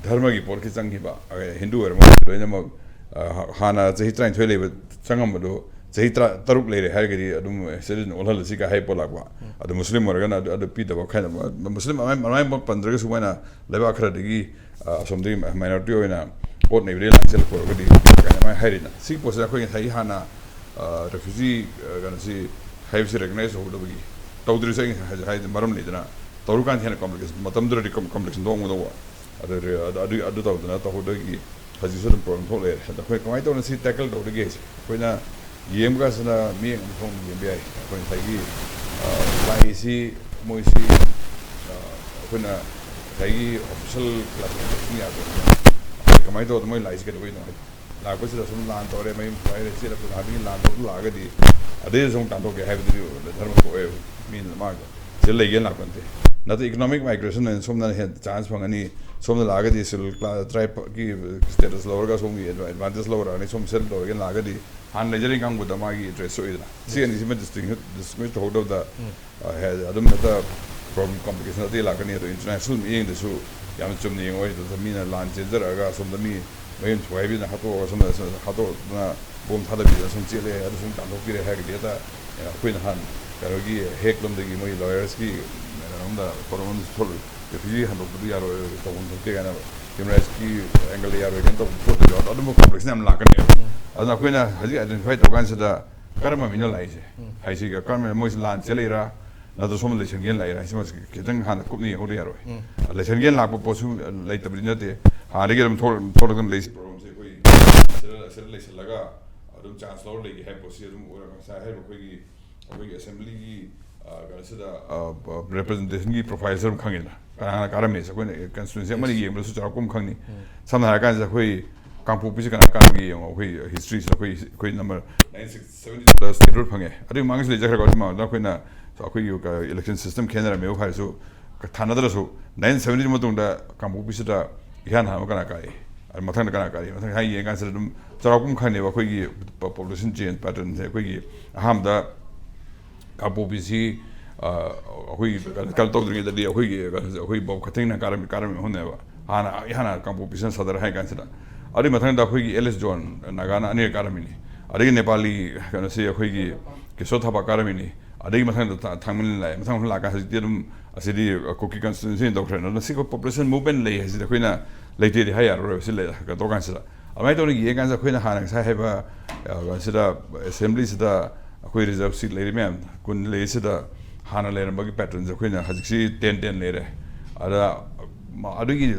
ꯙꯔꯃꯒꯤ ꯄꯣꯠꯀꯤ ꯆꯪꯈꯤꯕ꯫ ꯑ, ꯍꯤꯟꯗꯨ ꯑꯣꯏꯔꯝꯃꯒ ꯂꯣꯏꯅꯃꯛ, ꯑ, ꯍ-, ꯍꯥꯟꯅ ꯆꯍꯤ ꯇꯔꯥꯅꯤꯊꯣꯏ ꯂꯩꯕ ꯆꯪꯉꯝꯕꯗꯣ ꯆꯍꯤ ꯇꯔꯥ ꯇꯔꯨꯛ ꯂꯩꯔꯦ ꯍꯥꯏꯔꯒꯗꯤ ꯑꯗꯨꯝ ꯁꯤꯇꯤꯖꯦꯟ ꯑꯣꯜꯍꯜꯂꯁꯤ ꯀꯥꯏ ꯍꯥꯏ ꯄꯣꯠ ꯂꯥꯛꯄ꯫ ꯑꯗꯣ ꯃꯨꯁꯂꯤꯝ ꯑꯣꯏꯔꯒꯅ ꯑꯗꯨ, ꯑꯗꯨ ꯄꯤꯗꯕ ꯈꯥꯏꯅꯕ꯫ ꯃꯨꯁꯂꯤꯝ ꯑꯃꯥꯏ-, ꯑꯃꯥꯏ ꯄꯟꯗ꯭ꯔꯒꯁꯨ ꯃꯣꯏꯅ ꯂꯩꯕꯥꯛ ꯈꯔꯗꯒꯤ, ꯑ, ꯑꯁꯣꯝꯗꯒꯤ ꯃꯥꯏꯅꯣꯔꯤꯇꯤ ꯑꯣꯏꯅ ꯚꯣꯠ ꯅꯩꯕꯗꯒꯤ ꯂꯥꯟ ꯆꯦꯜꯂꯛꯄ ꯑꯣꯏꯔꯒꯗꯤ ꯀꯥꯏꯅ ꯑꯗꯨꯃꯥꯏꯅ ꯍꯥꯏꯔꯤꯅ꯫ ꯁꯤꯒꯤ ꯄꯣꯠꯁꯦ ꯑꯩꯈꯣꯏ ꯉꯁꯥꯏꯒꯤ ꯍꯥꯟꯅ, ꯑ, ꯔꯦꯐ꯭ꯌꯨꯖꯤ, ꯑ, ꯀꯩꯅꯣꯁꯤ ꯍꯥꯏꯕꯁꯤ ꯔꯦꯀꯒꯅꯥꯏꯖ ꯇꯧꯍꯧꯗꯕꯒꯤ, ꯇꯧꯗ꯭ꯔꯤꯁꯦ ꯑꯩ ꯉꯁꯥꯏ ꯍꯥꯏ-, ꯍꯥꯏꯗꯤ ꯃꯔꯝ ꯂꯩꯗꯅ, ꯇꯧꯔꯀꯥꯟꯗ ꯍꯦꯟꯅ ꯀꯣꯝꯄ꯭ꯂꯤꯀꯦꯁꯟ, ꯃꯇꯝꯗꯨꯗꯗꯤ ꯀꯝ-, ꯀꯣꯝꯄ꯭ꯂꯤꯀꯦꯁꯟ ꯊꯣꯛꯑꯝꯒꯗꯧꯕ꯫ ꯑꯗꯨ ꯔꯦ-, ꯑꯗꯨ, ꯑꯗꯨ, ꯑꯗꯨ ꯇꯧꯗꯅ ꯇꯧꯍꯧꯗꯕꯒꯤ ꯍꯧꯖꯤꯛꯁꯨ ꯑꯗꯨꯝ ꯄ꯭ꯔꯣꯕ꯭ꯂꯦꯝ ꯊꯣꯛ ꯂꯩꯔꯦ꯫ ꯑꯗꯣ ꯑꯩꯈꯣꯏ ꯀꯃꯥꯏꯅ ꯇꯧꯅ ꯁꯤ ꯇꯦꯀꯜ ꯇꯧꯗꯒꯦ ꯍꯥꯏꯁꯦ, ꯑꯩꯈꯣꯏꯅ ꯌꯦꯡꯕ ꯀꯥꯟꯁꯤꯗ ꯃꯤꯠꯌꯦꯡ ꯑꯃ ꯊꯣꯛꯅ ꯌꯦꯡꯕ ꯌꯥꯏ꯫ ꯑꯩꯈꯣꯏ ꯉꯁꯥꯏꯒꯤ, ꯑ, ꯂꯥꯏꯁꯤ ꯃꯣꯏꯁꯤ, ꯑ, ꯑꯩꯈꯣꯏꯅ ꯉꯁꯥꯏꯒꯤ ꯑꯣꯐꯤꯁꯤꯌꯦꯜ ꯀ꯭ꯂꯕ ꯌꯥꯗꯕꯅꯤꯅ ꯀꯃꯥꯏꯅ ꯇꯧꯗꯅ ꯃꯣꯏ ꯂꯥꯏꯁꯤ ꯀꯩꯗꯧꯕꯩꯅꯣ ꯍꯥꯏ ꯂꯥꯛꯄꯁꯤꯗ ꯁꯨꯝ ꯂꯥꯟ ꯇꯧꯔꯦ, ꯃꯌꯨꯝ ꯄꯥꯏꯔꯦ, ꯆꯦꯜꯂꯛꯄ ꯅꯍꯥꯟꯗꯒꯤ ꯂꯥꯟ ꯇꯧꯔ ꯂꯥꯛꯑꯒꯗꯤ ꯑꯗꯩꯗꯁꯨ ꯑꯃꯨꯛ ꯇꯥꯟꯊꯣꯛꯀꯦ ꯍꯥꯏꯕꯗꯨꯗꯤ ꯙꯔꯃ ꯊꯣꯛꯑꯦꯕ꯫ ꯃꯤꯅ ꯃꯥꯒ ꯁꯤꯗ ꯂꯩꯒꯦꯅ ꯂꯥꯛꯄ ꯅꯠꯇꯦ꯫ ꯅꯠꯇ꯭ꯔ ꯏꯀꯣꯅꯣꯃꯤꯛ ꯃꯥꯏꯒ꯭ꯔꯦꯁꯟ ꯑꯣꯏꯅ ꯁꯣꯝꯗꯅ ꯍꯦꯟꯅ ꯆꯥꯟꯁ ꯐꯪꯒꯅꯤ, ꯁꯣꯝꯗ ꯂꯥꯛꯑꯒꯗꯤ ꯁꯦꯗꯨꯜ ꯀ꯭ꯂꯥꯁ ꯇ꯭ꯔꯥꯏꯕꯀꯤ ꯁ꯭ꯇꯦꯇꯁ ꯂꯧꯔꯒ ꯁꯣꯝꯒꯤ ꯑꯦꯗꯚꯥꯟꯇꯦꯖ ꯂꯧꯔꯛꯑꯅꯤ, ꯁꯣꯝ ꯁꯦꯇꯜ ꯇꯧꯔꯒꯦꯅ ꯂꯥꯛꯑꯒꯗꯤ ꯍꯥꯟꯅ ꯂꯩꯖꯔꯤ ꯀꯥꯡꯕꯨꯗ ꯃꯥꯒꯤ ꯏꯟꯇꯔꯦꯁ ꯁꯣꯛꯏꯗꯅ꯫ ꯁꯤ ꯑꯅꯤꯁꯤꯃ ꯗꯤꯁꯇꯤꯡ-, ꯗꯤꯁꯇꯤꯡꯒ꯭ꯋꯤꯁ ꯇꯧꯍꯧꯗꯕꯗ, ꯑ, ꯍꯦ-, ꯑꯗꯨꯝ ꯍꯦꯛꯇ ꯄ꯭ꯔꯣꯕ꯭ꯂꯦꯝ, ꯀꯣꯝꯄ꯭ꯂꯤꯀꯦꯁꯟ ꯑꯇꯩ ꯂꯥꯛꯀꯅꯤ꯫ ꯑꯗꯣ ꯏꯟꯇꯔꯅꯦꯁꯅꯦꯜ ꯃꯤꯠꯌꯦꯡꯗꯁꯨ ꯌꯥꯝꯅ ꯆꯨꯝꯅ ꯌꯦꯡꯉꯣꯏ꯫ ꯑꯗꯨꯗ ꯃꯤꯅ ꯂꯥꯟ ꯆꯦꯟꯖꯔꯛꯑꯒ ꯑꯁꯣꯝꯗ ꯃꯤ ꯃꯌꯨꯝ ꯊꯨꯒꯥꯏꯕꯤꯗꯅ ꯍꯥꯠꯇꯣꯛꯑꯒ ꯁꯣꯝꯗ ꯍꯥꯠꯇꯣꯛꯇꯅ ꯕꯣꯝ ꯊꯥꯗꯕꯤꯗꯅ ꯁꯨꯝ ꯆꯦꯜꯂꯦ, ꯑꯗꯨ ꯁꯨꯝ ꯇꯥꯟꯊꯣꯛꯄꯤꯔꯦ ꯍꯥꯏꯔꯒꯗꯤ ꯍꯦꯛꯇ, ꯑ, ꯑꯩꯈꯣꯏ ꯅꯍꯥꯟ ꯀꯩꯅꯣꯒꯤ ꯍꯦꯛ ꯂꯣꯝꯗꯒꯤ ꯃꯣꯏ ꯂꯣꯌꯔꯁꯀꯤ ꯀꯩꯅꯣꯝꯗ ꯐꯣꯔꯝ ꯑꯃ ꯊꯣꯛꯂꯛ-, ꯔꯦꯐ꯭ꯌꯨꯖꯤ ꯍꯟꯗꯣꯛꯄꯗꯨ ꯌꯥꯔꯣꯏ, ꯇꯧꯐꯝ ꯊꯣꯛꯇꯦ ꯀꯥꯏꯅ ꯍ꯭ꯌꯨꯃꯦꯟ ꯔꯥꯏꯠꯁꯀꯤ ꯑꯦꯡꯒꯜꯗ ꯌꯥꯔꯣꯏ ꯀꯥꯏꯅ ꯇꯧꯕ ꯄꯣꯠꯇꯨ ꯌꯥꯎꯔꯣ꯫ ꯑꯗꯨꯝꯕ ꯀꯣꯝꯄ꯭ꯂꯦꯛꯁꯅ ꯌꯥꯝ ꯂꯥꯛꯀꯅꯦꯕ꯫ ꯑꯗꯨꯅ ꯑꯩꯈꯣꯏꯅ ꯍꯧꯖꯤꯛ ꯑꯥꯏꯗꯦꯟꯇꯤꯐꯥꯏ ꯇꯧꯔꯀꯥꯟꯁꯤꯗ ꯀꯔꯝꯕ ꯃꯤꯅ ꯂꯥꯛꯏꯁꯦ? ꯍꯥꯏꯁꯤꯒ ꯀꯔꯝꯕ ꯃꯣꯏꯁꯤ ꯂꯥꯟ ꯆꯦꯜꯂꯛꯏꯔꯥ, ꯅꯠꯇ꯭ꯔ ꯁꯣꯝꯗ ꯂꯩꯁꯟꯒꯦꯅ ꯂꯥꯛꯏꯔꯥ? ꯁꯤꯃ ꯈꯤꯇꯪ ꯍꯥꯟꯅ ꯀꯨꯞꯅ ꯌꯦꯡꯍꯧꯗ ꯌꯥꯔꯣꯏ꯫ ꯂꯩꯁꯟꯒꯦꯅ ꯂꯥꯛꯄ ꯄꯣꯠꯁꯨ ꯂꯩꯇꯕꯗꯤ ꯅꯠꯇꯦ, ꯍꯥꯟꯅꯗꯒꯤ ꯑꯗꯨꯝ ꯊꯣꯛꯂꯛ-, ꯊꯣꯛꯂꯛꯇꯅ ꯂꯩꯁꯤ꯫ ꯄ꯭ꯔꯣꯕ꯭ꯂꯦꯝꯁꯦ ꯑꯩꯈꯣꯏ ꯁꯤꯗ, ꯁꯤꯗ ꯂꯩꯁꯜꯂꯒ ꯑꯗꯨꯝ ꯆꯥꯟꯁ ꯂꯧꯔ ꯂꯩꯒꯦ ꯍꯥꯏꯕ ꯄꯣꯠꯁꯤ ꯑꯗꯨꯝ ꯑꯣꯏꯔꯒ ꯉꯁꯥꯏ ꯍꯥꯏꯔꯤꯕ ꯑꯩꯈꯣꯏꯒꯤ, ꯑꯩꯈꯣꯏꯒꯤ ꯑꯦꯁꯦꯝꯕ꯭ꯂꯤꯒꯤ, ꯑ, ꯀꯩꯅꯣꯁꯤꯗ, ꯑ, ꯔꯦꯄ꯭ꯔꯖꯦꯟꯇꯦꯁꯟꯒꯤ ꯄ꯭ꯔꯣꯐꯥꯏꯜꯁꯦ ꯑꯗꯨꯝ ꯈꯪꯉꯦꯗꯅ, ꯀꯅꯥ ꯀꯅꯥ ꯀꯥꯔꯝꯃꯦꯁꯦ ꯑꯩꯈꯣꯏꯅ ꯀꯟꯁꯇꯤꯇ꯭ꯋꯦꯟꯁꯤ ꯑꯃꯅꯤ ꯌꯦꯡꯕꯗꯁꯨ ꯆꯥꯎꯔꯥꯛꯄ ꯑꯃ ꯈꯪꯅꯤ꯫ ꯁꯝꯅ ꯍꯥꯏꯔꯀꯥꯟꯁꯤꯗ ꯑꯩꯈꯣꯏ ꯀꯥꯡꯄꯣꯛꯄꯤꯁꯤ ꯀꯅꯥ ꯀꯥꯔꯝꯒꯦ ꯌꯦꯡꯉꯣ꯫ ꯑꯩꯈꯣꯏ ꯍꯤꯁꯇ꯭ꯔꯤꯁꯤꯗ ꯑꯩꯈꯣꯏ, ꯑꯩꯈꯣꯏ ꯅꯝꯕꯔ ꯅꯥꯏꯟꯇꯤꯟ ꯁꯤꯛꯁꯇꯤꯗ ꯁ꯭ꯇꯦꯠ ꯔꯨꯠ ꯐꯪꯉꯦ꯫ ꯑꯗꯨꯒꯤ ꯃꯃꯥꯡꯒꯤꯁꯨ ꯂꯩꯖꯈ꯭ꯔꯒ ꯁꯤ ꯃꯃꯥꯡꯗ ꯑꯩꯈꯣꯏꯅ ꯑꯩꯈꯣꯏꯒꯤ ꯏꯂꯦꯛꯁꯟ ꯁꯤꯁꯇꯦꯝ ꯈꯦꯠꯅꯔꯝꯃꯦꯕꯨ ꯍꯥꯏꯔꯁꯨ, ꯊꯥꯅꯗ꯭ꯔꯁꯨ ꯅꯥꯏꯟꯇꯤꯟ ꯁꯕꯦꯟꯇꯤ ꯃꯇꯨꯡꯗ ꯀꯥꯡꯄꯣꯛꯄꯤꯁꯤꯗ ꯏꯍꯥꯟ ꯍꯥꯟꯕ ꯀꯅꯥ ꯀꯥꯏ? ꯑꯗꯨ ꯃꯊꯪꯗ ꯀꯅꯥ ꯀꯥꯏ? ꯃꯊꯪ ꯍꯥꯏ ꯌꯦꯡꯀꯥꯟꯁꯤꯗ ꯑꯗꯨꯝ ꯆꯥꯎꯔꯥꯛꯄ ꯑꯃ ꯈꯪꯅꯦꯕ ꯑꯩꯈꯣꯏꯒꯤ ꯄꯣꯄꯨꯂꯦꯁꯟ ꯆꯦꯟꯖ ꯄꯦꯇꯔꯟꯁꯦ꯫ ꯑꯩꯈꯣꯏꯒꯤ ꯑꯍꯥꯟꯕꯗ ꯀꯥꯡꯄꯣꯛꯄꯤꯁꯤ, ꯑꯩꯈꯣꯏꯒꯤ ꯀꯩꯅꯣ ꯇꯧꯗ꯭ꯔꯤꯉꯩꯗꯗꯤ ꯑꯩꯈꯣꯏꯒꯤ ꯀꯩꯅꯣꯁꯦ, ꯑꯩꯈꯣꯏ ꯕꯣꯕ ꯈꯊꯦꯡꯅ ꯀꯥꯔꯝꯃꯤ ꯀꯥꯔꯝꯃꯤ ꯑꯍꯨꯝꯅꯦꯕ꯫ ꯍꯥꯟꯅ ꯏꯍꯥꯟ ꯍꯥꯟꯅ ꯀꯥꯡꯄꯣꯛꯄꯤ ꯁꯤꯅ ꯁꯗꯔ ꯍꯥꯏ ꯀꯥꯟꯁꯤꯗ, ꯑꯗꯨꯒꯤ ꯃꯊꯪꯗ ꯑꯩꯈꯣꯏꯒꯤ ꯑꯦꯜ ꯑꯦꯁ ꯖꯣꯟ ꯅꯥꯒꯥꯅ ꯑꯅꯤꯔꯛ ꯀꯥꯔꯝꯃꯤꯅꯤ꯫ ꯑꯗꯒꯤ ꯅꯦꯄꯥꯂꯤ ꯀꯩꯅꯣꯁꯤ ꯑꯩꯈꯣꯏꯒꯤ ꯀꯦꯁꯣ ꯊꯥꯄꯥ ꯀꯥꯔꯝꯃꯤꯅꯤ꯫ ꯑꯗꯒꯤ ꯃꯊꯪꯗ ꯊꯥ- ꯊꯥꯡꯃꯩꯕꯟ ꯂꯥꯛꯑꯦ꯫ ꯃꯊꯪ ꯃꯊꯪ ꯂꯥꯛꯀꯥꯟ ꯍꯧꯖꯤꯛꯇꯤ ꯑꯗꯨꯝ ꯑꯁꯤꯗꯤ ꯀꯨꯀꯤ ꯀꯟꯁꯇꯤꯇ꯭ꯋꯦꯟꯁꯤ ꯑꯣꯏꯅ ꯇꯧꯈ꯭ꯔꯦ꯫ ꯑꯗꯨꯅ ꯁꯤ ꯑꯩꯈꯣꯏ ꯄꯣꯄꯨꯂꯦꯁꯟ ꯃꯨꯚꯃꯦꯟ ꯂꯩ ꯍꯥꯏꯁꯤꯗꯤ ꯑꯩꯈꯣꯏꯅ ꯂꯩꯇꯦꯗꯤ ꯍꯥꯏ ꯌꯥꯔꯔꯣꯏꯕ ꯁꯤ ꯂꯩ ꯀꯩꯅꯣ ꯇꯧꯔꯀꯥꯟꯁꯤꯗ꯫ ꯑꯗꯨꯃꯥꯏꯅ ꯇꯧꯅ ꯌꯦꯡꯉꯀꯥꯟꯁꯤꯗ ꯑꯩꯈꯣꯏꯅ ꯍꯥꯟꯅ ꯉꯁꯥꯏ ꯍꯥꯏꯕ ꯁꯤꯗ ꯑꯦꯁꯦꯝꯕ꯭ꯂꯤꯁꯤꯗ ꯑꯩꯈꯣꯏ ꯔꯤꯖꯔꯕ ꯁꯤꯠ ꯂꯩꯔꯤ ꯃꯌꯥꯝ ꯀꯨꯟ ꯂꯩꯔꯤꯁꯤꯗ ꯍꯥꯟꯅ ꯂꯩꯔꯝꯕꯒꯤ ꯄꯦꯇꯔꯟꯁꯦ ꯑꯩꯈꯣꯏꯅ ꯍꯧꯖꯤꯛꯁꯤ ꯇꯦꯟ ꯇꯦꯟ ꯂꯩꯔꯦ꯫ ꯑꯗ ꯑꯗꯨꯒꯤ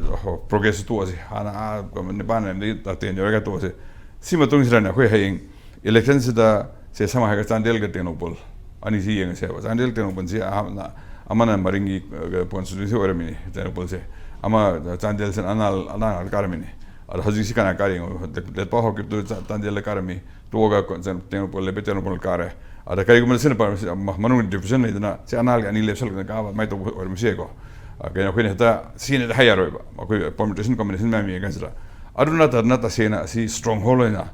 ꯄ꯭ꯔꯣꯒ꯭ꯔꯦꯁꯁꯨ ꯇꯣꯛꯑꯁꯤ, ꯍꯥꯟꯅ ꯅꯤꯄꯥꯟ ꯂꯩꯔꯝꯗꯒꯤ ꯇꯦꯟ ꯌꯧꯔꯒ ꯇꯣꯛꯑꯁꯤ꯫ ꯁꯤ ꯃꯇꯨꯡꯁꯤꯗꯅꯦ ꯑꯩꯈꯣꯏ ꯍꯌꯦꯡ ꯏꯂꯦꯛꯁꯟꯁꯤꯗ ꯁꯦ ꯁꯝꯅ ꯍꯥꯏꯔꯒ ꯆꯥꯟꯗꯦꯜꯒ ꯇꯦꯡꯅꯧꯄꯜ ꯑꯅꯤꯁꯤ ꯌꯦꯡꯉꯁꯦꯕ꯫ ꯆꯥꯟꯗꯦꯜ ꯇꯦꯡꯅꯧꯄꯜꯁꯤ ꯑꯍꯥꯟꯕ ꯑꯃꯅ ꯃꯔꯤꯡꯒꯤ ꯀꯣꯟꯁꯇꯤꯇ꯭ꯋꯦꯟꯁꯤ ꯑꯣꯏꯔꯝꯃꯤꯅꯤ ꯇꯦꯡꯅꯧꯄꯜꯁꯦ꯫ ꯑꯃ ꯆꯥꯟꯗꯦꯜꯁꯤꯅ ꯑꯅꯥꯜ ꯑꯅꯥꯜ ꯀꯥꯔꯝꯃꯤꯅꯤ꯫ ꯑꯗꯣ ꯍꯧꯖꯤꯛꯁꯤ ꯀꯅꯥ ꯀꯥꯔꯤ ꯌꯦꯡꯉꯣ꯫ ꯂꯦꯠꯄꯥꯎ ꯍꯧꯔꯛꯈꯤꯕꯗꯨ ꯆꯥꯟꯗꯦꯜꯗ ꯀꯥꯔꯝꯃꯤ꯫ ꯇꯣꯛꯑꯒ ꯇꯦꯡꯅꯧꯄꯜ ꯂꯦꯞꯄꯦ, ꯇꯦꯡꯅꯧꯄꯜ ꯀꯥꯔꯦ꯫ ꯑꯗ ꯀꯔꯤꯒꯨꯝꯕ ꯁꯤꯅ ꯃꯅꯨꯡꯗ ꯗꯤꯕꯤꯖꯟ ꯂꯩꯗꯅ ꯁꯤ ꯑꯅꯥꯜꯒꯤ ꯑꯅꯤ ꯂꯦꯞꯁꯜꯂꯛꯇꯅ ꯀꯥꯕ ꯑꯗꯨꯃꯥꯏꯅ ꯇꯧꯕ ꯑꯣꯏꯔꯝꯕꯁꯨ ꯌꯥꯏꯀꯣ꯫ ꯀꯩꯅꯣ ꯑꯩꯈꯣꯏꯅ ꯍꯦꯛꯇ ꯁꯤꯅꯦꯗ ꯍꯥꯏ ꯌꯥꯔꯣꯏꯕ꯫ ꯑꯩꯈꯣꯏ ꯄꯔꯃꯨꯇꯦꯁꯟ ꯀꯝꯕꯤꯅꯦꯁꯟ ꯃꯌꯥꯝ ꯌꯦꯡꯉ ꯀꯥꯟꯁꯤꯗ꯫ ꯑꯗꯨ ꯅꯠꯇꯗꯅ ꯇꯁꯦꯡꯅ ꯑꯁꯤ ꯁ꯭ꯇꯔꯣꯡ ꯍꯣꯜ ꯑꯣꯏꯅ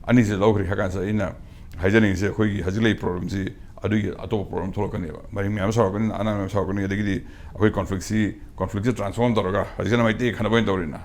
ꯑꯅꯤꯁꯦ ꯂꯧꯈ꯭ꯔꯦ ꯍꯥꯏ ꯀꯥꯟꯁꯤꯗ ꯑꯩꯅ ꯍꯥꯏꯖꯅꯤꯡꯉꯤꯁꯦ ꯑꯩꯈꯣꯏꯒꯤ ꯍꯧꯖꯤꯛ ꯂꯩ ꯄ꯭ꯔꯣꯕ꯭ꯂꯦꯝꯁꯤ ꯑꯗꯨꯒꯤ ꯑꯇꯣꯞꯄ ꯄ꯭ꯔꯣꯕ꯭ꯂꯦꯝ ꯊꯣꯛꯂꯛꯀꯅꯦꯕ꯫ ꯃꯔꯤꯡ ꯃꯌꯥꯝ ꯁꯥꯎꯔꯛꯀꯅꯤ, ꯑꯅꯥ ꯃꯌꯥꯝ ꯁꯥꯎꯔꯛꯀꯅꯤ, ꯑꯗꯒꯤꯗꯤ ꯑꯩꯈꯣꯏ ꯀꯣꯟꯐ꯭ꯂꯤꯛꯁꯤ ꯀꯣꯟꯐ꯭ꯂꯤꯛꯁꯤ ꯇ꯭ꯔꯥꯟꯁꯐꯣꯔꯝ ꯇꯧꯔꯒ ꯍꯧꯖꯤꯛꯅ ꯃꯩꯇꯩ ꯈꯠꯅꯕ ꯑꯣꯏꯅ ꯇꯧꯔꯤꯅ꯫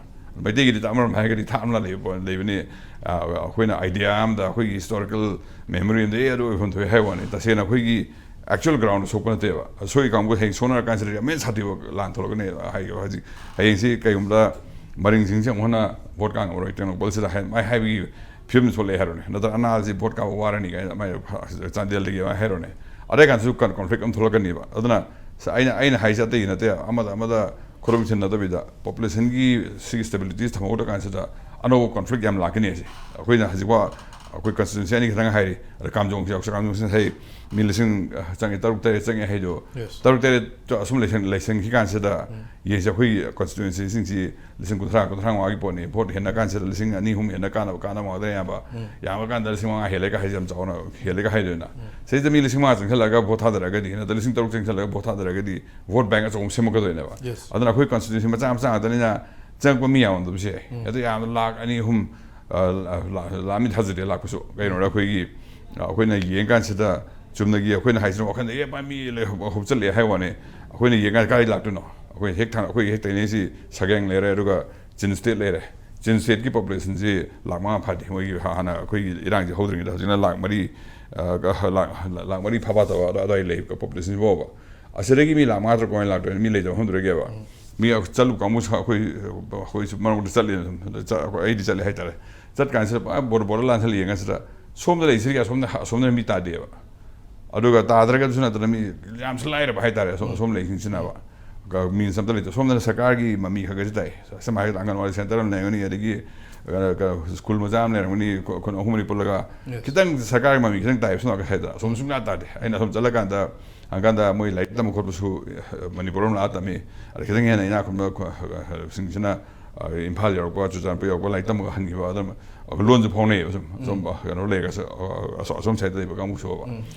ꯃꯩꯇꯩꯒꯤꯗꯤ ꯑꯃꯔꯣꯝ ꯍꯥꯏꯔꯒꯗꯤ ꯊꯥꯞꯅ ꯂꯩꯕ ꯂꯩꯕꯅꯤ꯫ ꯑꯩꯈꯣꯏꯅ ꯑꯥꯏꯗꯤꯌꯥ ꯑꯃꯗ ꯑꯩꯈꯣꯏꯒꯤ ꯍꯤꯁꯇꯣꯔꯤꯀꯦꯜ ꯃꯦꯃꯣꯔꯤ ꯑꯃꯗ ꯑꯦ ꯑꯗꯨ ꯑꯣꯏꯐꯝ ꯊꯣꯛꯑꯦ ꯍꯥꯏꯕ ꯋꯥꯅꯤ꯫ ꯇꯁꯦꯡꯅ ꯑꯩꯈꯣꯏꯒꯤ ꯑꯦꯛꯆꯨꯋꯦꯜ ꯒ꯭ꯔꯥꯎꯟꯗ ꯁꯣꯛꯄ ꯅꯠꯇꯦꯕ꯫ ꯑꯁꯣꯏ ꯀꯥꯡꯕꯨ ꯍꯌꯦꯡ ꯁꯣꯛꯅꯔ ꯀꯥꯟꯁꯤꯗ ꯌꯥꯝ ꯍꯦꯟꯅ ꯁꯥꯊꯤꯕ ꯂꯥꯟ ꯊꯣꯛꯂꯛꯀꯅꯤ꯫ ꯍꯥꯏ- ꯍꯧꯖꯤꯛ ꯍꯌꯦꯡꯁꯤ ꯀꯩꯒꯨꯝꯕꯗ ꯃꯔꯤꯡꯁꯤꯡꯁꯤ ꯑꯃꯨꯛ ꯍꯟꯅ ꯚꯣꯠ ꯀꯥꯡ ꯉꯝꯃꯔꯣꯏ ꯇꯦꯡꯅꯧꯄꯜꯁꯤꯗ ꯍꯥꯏ- ꯃꯥꯏ ꯍꯥꯏꯕꯒꯤ ꯐꯤꯕꯝ ꯊꯣꯛꯂꯛꯑꯦ ꯍꯥꯏꯔꯣꯅꯦ, ꯅꯠꯇ꯭ꯔꯒ ꯑꯅꯥꯁꯤ ꯚꯣꯠ ꯀꯥꯕ ꯋꯥꯔꯅꯤ ꯀꯥꯏꯅ ꯑꯗꯨꯃꯥꯏꯅ ꯆꯥꯟꯗꯦꯜꯗꯒꯤ ꯑꯗꯨꯃꯥꯏꯅ ꯍꯥꯏꯔꯣꯅꯦ꯫ ꯑꯗꯩ ꯀꯥꯟꯗꯁꯨ ꯀꯟ- ꯀꯣꯟꯐ꯭ꯂꯤꯛ ꯑꯃ ꯊꯣꯛꯂꯛꯀꯅꯤꯕ꯫ ꯑꯗꯨꯅ ꯁ- ꯑꯩꯅ ꯑꯩꯅ ꯍꯥꯏꯁꯦ ꯑꯇꯩꯒꯤ ꯅꯠꯇꯦ, ꯑꯃꯗ ꯑꯃꯗ ꯈꯨꯔꯨꯝ ꯊꯤꯟꯅꯗꯕꯤꯗ ꯄꯣꯄꯨꯂꯦꯁꯟꯒꯤ ꯁꯤꯒꯤ ꯁ꯭ꯇꯦꯕꯤꯂꯤꯇꯤꯁ ꯊꯝꯍꯧꯗ꯭ꯔ ꯀꯥꯟꯁꯤꯗ ꯑꯅꯧꯕ ꯀꯣꯟꯐ꯭ꯂꯤꯛ ꯌꯥꯝ ꯂꯥꯛꯀꯅꯤ ꯍꯥꯏꯁꯦ꯫ ꯑꯩꯈꯣꯏꯅ ꯍꯧꯖꯤꯛꯐꯥꯎ ꯑꯩꯈꯣꯏ ꯀꯟꯁꯇꯤꯇ꯭ꯋꯦꯟꯁꯤ ꯑꯅꯤ ꯈꯛꯇꯪ ꯍꯥꯏꯔꯤ꯫ ꯑꯗ ꯀꯥꯝꯖꯣꯡꯁꯤ ꯌꯥꯎꯁꯪ ꯀꯥꯝꯖꯣꯡꯁꯤ ꯍꯩ ꯃꯤ ꯂꯤꯁꯤꯡ ꯆꯪꯉꯦ, ꯇꯔꯨꯛ ꯇꯔꯦꯠ ꯆꯪꯉꯦ ꯍꯥꯏꯗꯣ꯫ Yes. ꯇꯔꯨꯛ ꯇꯔꯦꯠ ꯑꯁꯨꯝ ꯂꯩꯁꯟ- ꯂꯩꯁꯟꯈꯤ ꯀꯥꯟꯁꯤꯗ ꯎꯝ꯫ ꯌꯦꯡꯁꯤ ꯑꯩꯈꯣꯏꯒꯤ ꯀꯟꯁꯇꯤꯇ꯭ꯋꯦꯟꯁꯤꯁꯤꯡꯁꯤ ꯂꯤꯁꯤꯡ ꯀꯨꯟꯊ꯭ꯔꯥ ꯀꯨꯟꯊ꯭ꯔꯥ ꯃꯉꯥꯒꯤ ꯄꯣꯠꯅꯤ꯫ ꯚꯣꯠ ꯍꯦꯟꯅ ꯀꯥꯟꯁꯤꯗ ꯂꯤꯁꯤꯡ ꯑꯅꯤ ꯑꯍꯨꯝ ꯍꯦꯟꯅ ꯀꯥꯟꯅꯕ ꯀꯥꯟꯅꯕ ꯉꯥꯛꯇꯅꯦ ꯑꯌꯥꯝꯕ꯫ ꯎꯝ꯫ ꯌꯥꯝꯕ ꯀꯥꯟꯗ ꯂꯤꯁꯤꯡ ꯃꯉꯥ ꯍꯦꯜꯂꯦꯒ ꯍꯥꯏꯁꯦ ꯌꯥꯝ ꯆꯥꯎꯅ ꯍꯦꯜꯂꯦꯒ ꯍꯥꯏꯗꯣꯏꯅ꯫ ꯎꯝ꯫ ꯁꯤꯗ ꯃꯤ ꯂꯤꯁꯤꯡ ꯃꯉꯥ ꯆꯪꯁꯤꯜꯂꯒ ꯚꯣꯠ ꯊꯥꯗꯔꯛꯑꯒꯗꯤ, ꯅꯠꯇ꯭ꯔ ꯂꯤꯁꯤꯡ ꯇꯔꯨꯛ ꯆꯪꯁꯤꯜꯂꯒ ꯚꯣꯠ ꯊꯥꯗꯔꯛꯑꯒꯗꯤ ꯚꯣꯠ ꯕꯦꯡꯛ ꯑꯆꯧꯕ ꯑꯃ ꯁꯦꯝꯃꯛꯀꯗꯣꯏꯅꯦꯕ꯫ Yes. ꯑꯗꯨꯅ ꯑꯩꯈꯣꯏ ꯀꯟꯁꯇꯤꯇ꯭ꯋꯦꯟꯁꯤ ꯃꯆꯥ ꯃꯆꯥ ꯉꯥꯛꯇꯅꯤꯅ ꯆꯪꯉꯛꯄ ꯃꯤ ꯌꯥꯝꯃꯝꯗꯕꯁꯨ ꯌꯥꯏ꯫ ꯎꯝ꯫ ꯑꯗꯨ ꯌꯥꯝꯅ ꯂꯥꯛ ꯑꯅꯤ ꯑꯍꯨꯝ, ꯑ, ꯂꯥ- ꯂꯥ- ꯂꯥꯛꯑꯅꯤ ꯊꯥꯖꯗꯦ ꯂꯥꯛꯄꯁꯨ꯫ ꯀꯩꯅꯣꯗ ꯑꯩꯈꯣꯏꯒꯤ, ꯑ, ꯑꯩꯈꯣꯏꯅ ꯌꯦꯡꯀꯥꯟꯁꯤꯗ ꯆꯨꯝꯅꯒꯤ ꯑꯩꯈꯣꯏꯅ ꯍꯥꯏꯁꯤꯅ ꯋꯥꯈꯜꯗ ꯑꯦ ꯃꯥ ꯃꯤ ꯂꯩ ꯍꯨꯞ- ꯍꯨꯞꯆꯜꯂꯛꯑꯦ ꯍꯥꯏ ꯋꯥꯅꯤ꯫ ꯑꯩꯈꯣꯏꯅ ꯌꯦꯡꯉꯀꯥꯟꯗ ꯀꯥꯏ ꯂꯥꯛꯇꯣꯏꯅꯣ? ꯑꯩꯈꯣꯏ ꯍꯦꯛ ꯊꯥꯡ ꯑꯩꯈꯣꯏ ꯍꯦꯛ ꯇꯩꯅꯩꯁꯤ ꯁꯒꯦꯡ ꯂꯩꯔꯦ, ꯑꯗꯨꯒ ꯆꯤꯟ ꯁ꯭ꯇꯦꯠ ꯂꯩꯔꯦ꯫ ꯆꯤꯟ ꯁ꯭ꯇꯦꯠꯀꯤ ꯄꯣꯄꯨꯂꯦꯁꯟꯁꯤ ꯂꯥꯛ ꯃꯉꯥ ꯐꯥꯗꯦ꯫ ꯃꯣꯏꯒꯤ ꯍꯥꯟꯅ ꯑꯩꯈꯣꯏꯒꯤ ꯏꯔꯥꯡꯁꯤ ꯍꯧꯗ꯭ꯔꯤꯉꯩꯗ ꯍꯧꯖꯤꯛꯅ ꯂꯥꯛ ꯃꯔꯤ, ꯑ, ꯂꯥꯛ, ꯂꯥꯛ ꯃꯔꯤ ꯐꯥꯐꯥ ꯇꯧꯕ ꯑꯗꯨꯋꯥꯏ ꯂꯩ ꯄꯣꯄꯨꯂꯦꯁꯟꯁꯤ ꯐꯥꯎꯕ꯫ ꯑꯁꯤꯗꯒꯤ ꯃꯤ ꯂꯥꯛ ꯃꯉꯥ ꯇꯔꯨꯛ ꯀꯃꯥꯏꯅ ꯂꯥꯛꯇꯣꯏꯅꯣ? ꯃꯤ ꯂꯩꯇꯕ ꯃꯐꯝꯗꯨꯗꯒꯤꯕ꯫ ꯃꯤ ꯆꯠꯂꯨ ꯀꯥꯡꯕꯨꯁꯨ ꯑꯩꯈꯣꯏ, ꯑꯩꯈꯣꯏꯁꯨ ꯃꯔꯛ ꯃꯔꯛꯇ ꯆꯠꯂꯤ ꯑꯗꯨꯝ꯫ ꯑꯗ ꯆꯠ-, ꯑꯩꯈꯣꯏ, ꯑꯩꯗꯤ ꯆꯠꯂꯤ ꯍꯥꯏꯇꯥꯔꯦ꯫ ꯆꯠ ꯀꯥꯟꯁꯤꯗ ꯄꯨꯔꯥ ꯕꯣꯔ-, ꯕꯣꯔꯗꯔ ꯂꯥꯟꯁꯤꯜꯂ ꯌꯦꯡ ꯀꯥꯟꯁꯤꯗ ꯁꯣꯝꯗ ꯂꯩꯁꯤꯗꯤ ꯑꯁꯣꯝꯗ, ꯑꯁꯣꯝꯗ ꯃꯤ ꯇꯥꯗꯦꯕ꯫ ꯑꯗꯨꯒ ꯇꯥꯗ꯭ꯔꯒꯁꯨ ꯅꯠꯇꯅ ꯃꯤ ꯌꯥꯝꯁꯨ ꯂꯥꯏꯔꯕ ꯍꯥꯏꯇꯥꯔꯦ ꯑꯁꯣꯝ, ꯑꯁꯣꯝ ꯂꯩꯁꯤꯡꯁꯤꯅꯕ꯫ ꯀ-, ꯃꯤ ꯑꯝꯇ ꯂꯩꯇꯦ꯫ ꯁꯣꯝꯗꯅ ꯁꯔꯀꯥꯔꯒꯤ ꯃꯃꯤ ꯈꯔ ꯈꯔꯁꯨ ꯇꯥꯏ꯫ ꯁꯝꯅ ꯍꯥꯏꯔꯕꯗ ꯑꯪꯒꯟꯋꯥꯗꯤ ꯁꯦꯟꯇꯔ ꯑꯃ ꯂꯩꯔꯝꯒꯅꯤ, ꯑꯗꯒꯤ, ꯑ, ꯀ-, ꯁ꯭ꯀꯨꯜ ꯃꯆꯥ ꯑꯃ ꯂꯩꯔꯝꯒꯅꯤ, ꯈꯨ-, ꯈꯨꯟ ꯑꯍꯨꯝ ꯃꯔꯤ ꯄꯨꯜꯂꯒ꯫ ꯈꯤꯇꯪ ꯁꯔꯀꯥꯔꯒꯤ ꯃꯃꯤ ꯈꯤꯇꯪ ꯇꯥꯏ ꯁꯣꯝ ꯅꯥꯀꯟ ꯁꯥꯏꯗ꯫ ꯑꯁꯣꯝ ꯁꯨꯡꯇꯥ ꯇꯥꯗꯦ꯫ ꯑꯩꯅ ꯑꯁꯣꯝ ꯆꯠꯂꯀꯥꯟꯗ ꯍꯪꯀꯥꯟꯗ ꯃꯣꯏ ꯂꯥꯏꯔꯤꯛ ꯇꯝꯕ ꯈꯣꯠꯄꯁꯨ, ꯑ, ꯃꯅꯤꯄꯨꯔ ꯑꯃ ꯂꯥꯛꯑ ꯇꯝꯃꯤ꯫ ꯑꯗ ꯈꯤꯇꯪ ꯍꯦꯟꯅ ꯏꯅꯥꯛ ꯈꯨꯟꯕ ꯈ-, ꯈ-, ꯁꯤꯡꯁꯤꯅ, ꯑ, ꯏꯝꯐꯥꯜ ꯌꯧꯔꯛꯄ, ꯆꯨꯔꯆꯥꯟꯄꯨꯔ ꯌꯧꯔꯛꯄ, ꯂꯥꯏꯔꯤꯛ ꯇꯝꯕꯒ ꯍꯟꯈꯤꯕ, ꯑꯗꯨꯝ ꯂꯣꯟꯁꯨ ꯐꯥꯎꯅꯩꯌꯦꯕ ꯁꯨꯝ꯫ ꯁꯨꯝ, ꯑ, ꯀꯩꯅꯣ ꯂꯩꯔꯒꯁꯨ, ꯑ, ꯑꯁꯣ-, ꯑꯁꯣꯝ ꯁꯥꯏꯗ ꯂꯩꯕ ꯀꯥꯡꯕꯨꯁꯨꯕ꯫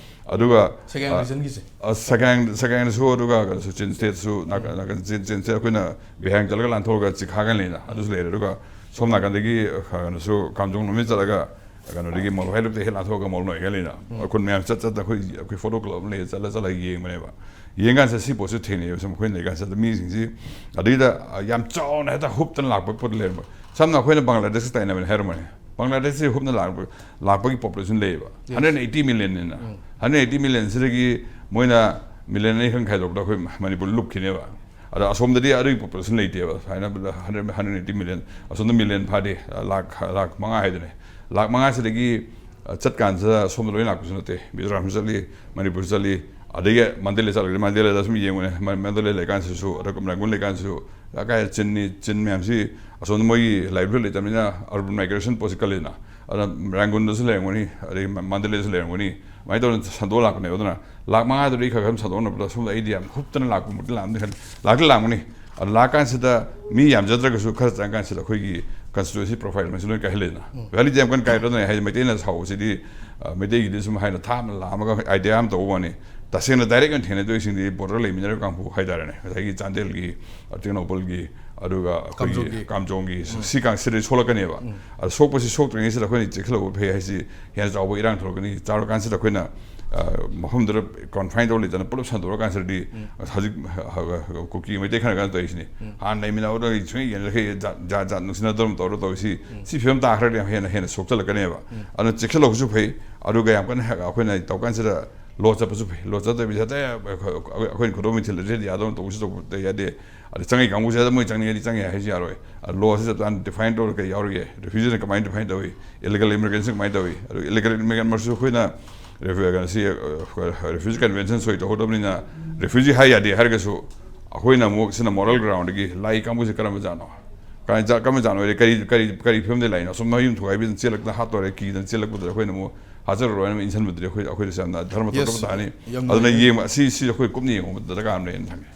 ꯑꯗꯨꯒ, ꯁꯒꯦꯡ ꯑ, ꯔꯤꯖꯟꯒꯤꯁꯦ꯫ ꯑ, ꯁꯒꯦꯡ, ꯁꯒꯦꯡꯗꯁꯨ, ꯑꯗꯨꯒ ꯀꯩꯅꯣꯁꯨ, ꯆꯤꯟ ꯁ꯭ꯇꯦꯠꯁꯨ, ꯅꯥꯀ-, ꯅꯥꯀꯟ ꯆꯤꯟ, ꯆꯤꯟ ꯁ꯭ꯇꯦꯠ ꯑꯩꯈꯣꯏꯅ ꯕꯤꯍꯥꯡ ꯆꯠꯂꯒ ꯂꯥꯟꯊꯣꯛꯑꯒ ꯆꯤꯈꯥꯒ ꯂꯩꯅ, ꯑꯗꯨꯁꯨ ꯂꯩꯔꯦ꯫ ꯑꯗꯨꯒ ꯁꯣꯝ ꯅꯥꯀꯟꯗꯒꯤ, ꯑ, ꯀꯩꯅꯣꯁꯨ, ꯀꯥꯝꯖꯣꯡ ꯂꯣꯝꯗꯒꯤ ꯆꯠꯂꯒ ꯀꯩꯅꯣꯗꯒꯤ ꯃꯧꯂꯨ ꯍꯥꯏꯔꯨꯞꯇ ꯍꯦꯛ ꯂꯥꯟꯊꯣꯛꯑꯒ ꯃꯧꯂꯨ ꯅꯣꯏꯒ ꯂꯩꯅ꯫ ꯎꯝ꯫ ꯑꯩꯈꯣꯏ ꯃꯌꯥꯝ ꯆꯠ ꯆꯠꯇ ꯑꯩꯈꯣꯏ, ꯑꯩꯈꯣꯏ ꯐꯣꯇꯣ ꯀ꯭ꯂꯕ ꯑꯃ ꯂꯩꯌꯦ, ꯆꯠꯂ ꯆꯠꯂꯒ ꯌꯦꯡꯕꯅꯦꯕ꯫ ꯌꯦꯡꯀꯥꯟꯁꯤꯗ ꯁꯤ ꯄꯣꯠꯁꯤ ꯊꯦꯡꯅꯩꯌꯦꯕ꯫ ꯁꯨꯝ ꯑꯩꯈꯣꯏꯅ ꯂꯩꯀꯥꯟꯁꯤꯗ ꯃꯤꯁꯤꯡꯁꯤ ꯑꯗꯩꯗ ꯌꯥꯝ ꯆꯥꯎꯅ ꯍꯦꯛꯇ ꯍꯨꯞꯇꯅ ꯂꯥꯛꯄ ꯄꯣꯠ ꯂꯩꯔꯝꯕ꯫ ꯁꯝꯅ ꯑꯩꯈꯣꯏꯅ ꯕꯪꯒ꯭ꯂꯥꯗꯦꯁꯀ ꯇꯥꯏꯅꯕꯅꯤ ꯍꯥꯏꯔꯝꯕꯅꯤ꯫ ꯕꯪꯒ꯭ꯂꯥꯗꯦꯁꯁꯤ ꯍꯨꯞꯅ ꯂꯥꯛꯄ, ꯂꯥꯛꯄꯒꯤ ꯄꯣꯄꯨꯂꯦꯁꯟ ꯂꯩꯌꯦꯕ꯫ Yes. ꯍꯟꯗ꯭ꯔꯦꯠ ꯑꯩꯠꯇꯤ ꯃꯤꯂꯤꯌꯟꯅꯤꯅ꯫ ꯎꯝ꯫ ꯍꯟꯗ꯭ꯔꯦꯠ ꯑꯩꯠꯇꯤ ꯃꯤꯂꯤꯌꯟꯁꯤꯗꯒꯤ ꯃꯣꯏꯅ ꯃꯤꯂꯤꯌꯟ ꯑꯅꯤ ꯈꯪ ꯈꯥꯏꯗꯣꯛꯄꯗ ꯑꯩꯈꯣꯏ ꯃꯅꯤꯄꯨꯔ ꯂꯨꯞꯈꯤꯅꯦꯕ꯫ ꯑꯗ ꯑꯁꯣꯝꯗꯗꯤ ꯑꯗꯨꯒꯤ ꯄꯣꯄꯨꯂꯦꯁꯟ ꯂꯩꯇꯦꯕ꯫ ꯁꯨꯃꯥꯏꯅ ꯍꯟꯗ꯭ꯔꯦꯠ, ꯍꯟꯗ꯭ꯔꯦꯠ ꯑꯩꯠꯇꯤ ꯃꯤꯂꯤꯌꯟ, ꯑꯁꯣꯝꯗ ꯃꯤꯂꯤꯌꯟ ꯐꯥꯗꯦ, ꯂꯥꯛ, ꯂꯥꯛ ꯃꯉꯥ ꯍꯥꯏꯗꯨꯅꯦ꯫ ꯂꯥꯛ ꯃꯉꯥꯁꯤꯗꯒꯤ, ꯑ, ꯆꯠꯀꯥꯟꯁꯤꯗ ꯁꯣꯝꯗ ꯂꯣꯏ ꯂꯥꯛꯄꯁꯨ ꯅꯠꯇꯦ꯫ ꯃꯤꯖꯣꯔꯥꯝꯁꯨ ꯆꯠꯂꯤ, ꯃꯅꯤꯄꯨꯔꯁꯨ ꯆꯠꯂꯤ, ꯑꯗꯒꯤ ꯃꯟꯗꯂꯦ ꯆꯠꯂꯒꯗꯤ ꯃꯟꯗꯂꯦꯗ ꯁꯨꯝ ꯌꯦꯡꯉꯨꯅꯦ꯫ ꯃ-, ꯃꯟꯗꯂꯦ ꯂꯩꯀꯥꯟꯁꯤꯁꯨ, ꯑꯗ ꯔꯪꯒꯨꯟ ꯂꯩꯀꯥꯟꯁꯤꯁꯨ, ꯀꯥꯏ ꯆꯤꯟꯅꯤ, ꯆꯤꯟ ꯃꯌꯥꯝꯁꯤ ꯑꯁꯣꯝꯗ ꯃꯣꯏꯒꯤ ꯂꯥꯏꯚꯂꯤꯍꯨꯗ ꯂꯩꯇꯕꯅꯤꯅ ꯑꯔꯕꯟ ꯃꯥꯏꯒ꯭ꯔꯦꯁꯟ ꯄꯣꯠꯁꯤ ꯀꯜꯂꯤꯗꯅ꯫ ꯑꯗ ꯔꯪꯒꯨꯟꯗꯁꯨ ꯂꯩꯔꯝꯒꯅꯤ, ꯑꯗꯒꯤ ꯃ-, ꯃꯟꯗꯂꯦꯗꯁꯨ ꯂꯩꯔꯝꯒꯅꯤ꯫ ꯑꯗꯨꯃꯥꯏꯅ ꯇꯧꯗꯅ ꯁꯟꯗꯣꯛꯑ ꯂꯥꯛꯄꯅꯦꯕ꯫ ꯑꯗꯨꯅ ꯂꯥꯛ ꯃꯉꯥꯗꯨꯗꯒꯤ ꯈꯔ ꯈꯔ ꯁꯟꯗꯣꯛꯅꯕꯗ ꯁꯣꯝꯗ ꯑꯩꯗꯤ ꯌꯥꯝ ꯍꯨꯞꯇꯅ ꯂꯥꯛꯄꯃꯛꯇꯤ ꯂꯥꯛꯑꯝꯗꯦ ꯈꯜꯂꯤ꯫ ꯂꯥꯛꯇꯤ ꯂꯥꯛꯑꯝꯒꯅꯤ꯫ ꯑꯗꯣ ꯂꯥꯛꯀꯥꯟꯁꯤꯗ ꯃꯤ ꯌꯥꯝꯖꯗ꯭ꯔꯒꯁꯨ ꯈꯔ ꯆꯪꯉꯀꯥꯟꯁꯤꯗ ꯑꯩꯈꯣꯏꯒꯤ ꯀꯟꯁꯇꯤꯇ꯭ꯋꯦꯟꯁꯤ ꯄ꯭ꯔꯣꯐꯥꯏꯜ ꯃꯁꯤ ꯂꯣꯏ ꯀꯥꯏꯍꯜꯂꯦꯗꯅ꯫ ꯎꯝ꯫ ꯚꯦꯂꯤꯗꯤ ꯌꯥꯝ ꯀꯟꯅ ꯀꯥꯏꯔꯗꯅ ꯍꯥꯏꯗꯤ ꯃꯩꯇꯩꯅ ꯁꯥꯎꯕꯁꯤꯗꯤ, ꯑ, ꯃꯩꯇꯩꯒꯤꯗꯤ ꯁꯨꯝ ꯍꯥꯏꯅ ꯊꯥꯞꯅ ꯂꯥꯛꯑꯝꯃꯒ ꯑꯥꯏꯗꯤꯌꯥ ꯑꯃ ꯇꯧꯕ ꯋꯥꯅꯤ꯫ ꯇꯁꯦꯡꯅ ꯗꯥꯏꯔꯦꯛ ꯑꯣꯏꯅ ꯊꯦꯡꯅꯗꯣꯏꯁꯤꯡꯗꯤ ꯕꯣꯔꯗꯔ ꯂꯩꯃꯤꯟꯅꯔꯤꯕ ꯀꯥꯡꯕꯨ ꯍꯥꯏꯇꯥꯔꯦꯅꯦ꯫ ꯉꯁꯥꯏꯒꯤ ꯆꯥꯟꯗꯦꯜꯒꯤ, ꯑ, ꯇꯦꯡꯅꯧꯄꯜꯒꯤ, ꯑꯗꯨꯒ ꯑꯩꯈꯣꯏꯒꯤ ꯀꯥꯝꯖꯣꯡꯒꯤ꯫ ꯀꯥꯝꯖꯣꯡꯒꯤ, ꯎꯝ꯫ ꯁꯤ ꯀꯥꯡ-, ꯁꯤꯗꯩ ꯁꯣꯛꯂꯛꯀꯅꯦꯕ꯫ ꯎꯝ꯫ ꯑꯗꯣ ꯁꯣꯛꯄꯁꯤ ꯁꯣꯛꯇ꯭ꯔꯤꯉꯩꯁꯤꯗ ꯑꯩꯈꯣꯏꯅ ꯆꯦꯛꯁꯤꯜꯍꯧꯕ ꯐꯩ ꯍꯥꯏꯁꯤ ꯍꯦꯟꯅ ꯆꯥꯎꯕ ꯏꯔꯥꯡ ꯊꯣꯛꯂꯛꯀꯅꯤ꯫ ꯆꯥꯎꯔꯀꯥꯟꯁꯤꯗ ꯑꯩꯈꯣꯏꯅ ꯃꯐꯝꯗꯨꯗ ꯀꯣꯟꯐꯥꯏꯟ ꯇꯧꯔ ꯂꯩꯇꯅ ꯄꯨꯂꯞ ꯁꯟꯗꯣꯛꯑꯀꯥꯟꯁꯤꯗꯗꯤ ꯍꯧꯖꯤꯛ ꯀꯨꯀꯤ ꯃꯩꯇꯩ ꯈꯔ ꯀꯩꯅꯣ ꯇꯧꯔꯤꯁꯤꯅꯤ꯫ ꯍꯥꯟꯅ ꯂꯩꯃꯤꯟꯅꯕꯗ ꯁꯨꯡꯌꯦꯡ ꯌꯦꯡꯅꯗ꯭ꯔꯦ, ꯖꯥꯠ ꯖꯥꯠ ꯅꯨꯡꯁꯤꯅꯗꯕ ꯇꯧꯔ ꯇꯧꯔꯤꯁꯤ꯫ ꯁꯤ ꯐꯤꯕꯝ ꯇꯥꯈ꯭ꯔꯗꯤ ꯌꯥꯝ ꯍꯦꯟꯅ ꯍꯦꯟꯅ ꯁꯣꯛꯆꯜꯂꯛꯀꯅꯦꯕ꯫ ꯑꯗꯨꯅ ꯆꯦꯛꯁꯤꯜꯍꯧꯕꯁꯨ ꯐꯩ꯫ ꯑꯗꯨꯒ ꯌꯥꯝ ꯀꯟꯅ ꯑꯩꯈꯣꯏꯅ ꯇꯧꯀꯥꯟꯁꯤꯗ ꯂꯣ ꯆꯠꯄꯁꯨ ꯐꯩ꯫ ꯂꯣ ꯆꯠꯇꯕꯤꯗ ꯍꯦꯛꯇ ꯑꯩꯈꯣꯏꯅ ꯈꯨꯗꯣꯡ ꯊꯤꯜꯂꯁꯤꯗꯤ ꯌꯥꯗꯧꯅ ꯇꯧꯕꯁꯨ ꯇꯧꯕ ꯌꯥꯗꯦ꯫ ꯑꯗ ꯆꯪꯉꯤ ꯀꯥꯡꯕꯨꯁꯦ ꯍꯦꯛꯇ ꯃꯣꯏ ꯆꯪꯅꯤꯡꯉꯗꯤ ꯆꯪꯉꯦ ꯍꯥꯏꯁꯨ ꯌꯥꯔꯣꯏ꯫ ꯑꯗ ꯂꯣꯁꯤ ꯆꯞ ꯆꯥꯅ ꯗꯤꯐꯥꯏꯟ ꯇꯧꯔꯒ ꯀꯩ ꯌꯥꯎꯔꯤꯒꯦ, ꯔꯤꯐ꯭ꯌꯨꯖꯤꯅ ꯀꯃꯥꯏꯅ ꯗꯤꯐꯥꯏꯟ ꯇꯧꯏ, ꯏꯂꯤꯒꯦꯜ ꯏꯃꯤꯒ꯭ꯔꯦꯟꯁꯤꯅ ꯀꯃꯥꯏꯅ ꯇꯧꯏ, ꯑꯗꯨ ꯏꯂꯤꯒꯦꯜ ꯏꯃꯤꯒ꯭ꯔꯦꯟ ꯃꯔꯛꯁꯨ ꯑꯩꯈꯣꯏꯅ ꯔꯤꯐ꯭ꯌꯨ- ꯀꯩꯅꯣꯁꯤ ꯔꯤꯐ꯭ꯌꯨꯖꯤ ꯀꯟꯚꯦꯟꯁꯟ ꯁꯣꯏ ꯇꯧꯍꯧꯗꯕꯅꯤꯅ ꯔꯤꯐ꯭ꯌꯨꯖꯤ ꯍꯥꯏ ꯌꯥꯗꯦ ꯍꯥꯏꯔꯒꯁꯨ ꯑꯩꯈꯣꯏꯅ ꯑꯃꯨꯛ ꯁꯤꯅ ꯃꯣꯔꯦꯜ ꯒ꯭ꯔꯥꯎꯟꯗꯒꯤ ꯂꯥꯛꯏ ꯀꯥꯡꯕꯨꯁꯦ ꯀꯔꯝꯕ ꯖꯥꯠꯅꯣ, ꯀꯔꯝꯕ ꯖꯥꯠꯅꯣ ꯍꯥꯏꯗꯤ ꯀꯔꯤ ꯀꯔꯤ ꯀꯔꯤ ꯐꯤꯕꯝꯗ ꯂꯥꯛꯏꯅꯣ? ꯁꯨꯝ ꯃꯌꯨꯝ ꯊꯨꯒꯥꯏꯕꯤꯗꯅ ꯆꯦꯜꯂꯛꯇꯅ ꯍꯥꯠꯇꯣꯔꯦ ꯀꯤꯗꯅ ꯆꯦꯜꯂꯛꯄꯗꯨꯗ ꯑꯩꯈꯣꯏꯅ ꯑꯃꯨꯛ ꯍꯥꯠꯆꯔꯔꯣꯏꯅ ꯑꯃꯨꯛ ꯏꯟꯁꯤꯟꯕꯗꯨꯗꯤ ꯑꯩꯈꯣꯏ ꯑꯩꯈꯣꯏꯗꯁꯨ ꯌꯥꯝꯅ ꯙꯔꯃ ꯇꯣꯛꯈ꯭ꯔꯕ ꯊꯥꯅꯤ꯫ ꯑꯗꯨꯅ ꯌꯦꯡꯕ ꯑꯁꯤ ꯁꯤ ꯑꯩꯈꯣꯏ ꯀꯨꯞꯅ ꯌꯦꯡꯕ ꯗꯔꯀꯥꯔ ꯑꯃ ꯂꯩꯅ ꯈꯪꯉꯦ꯫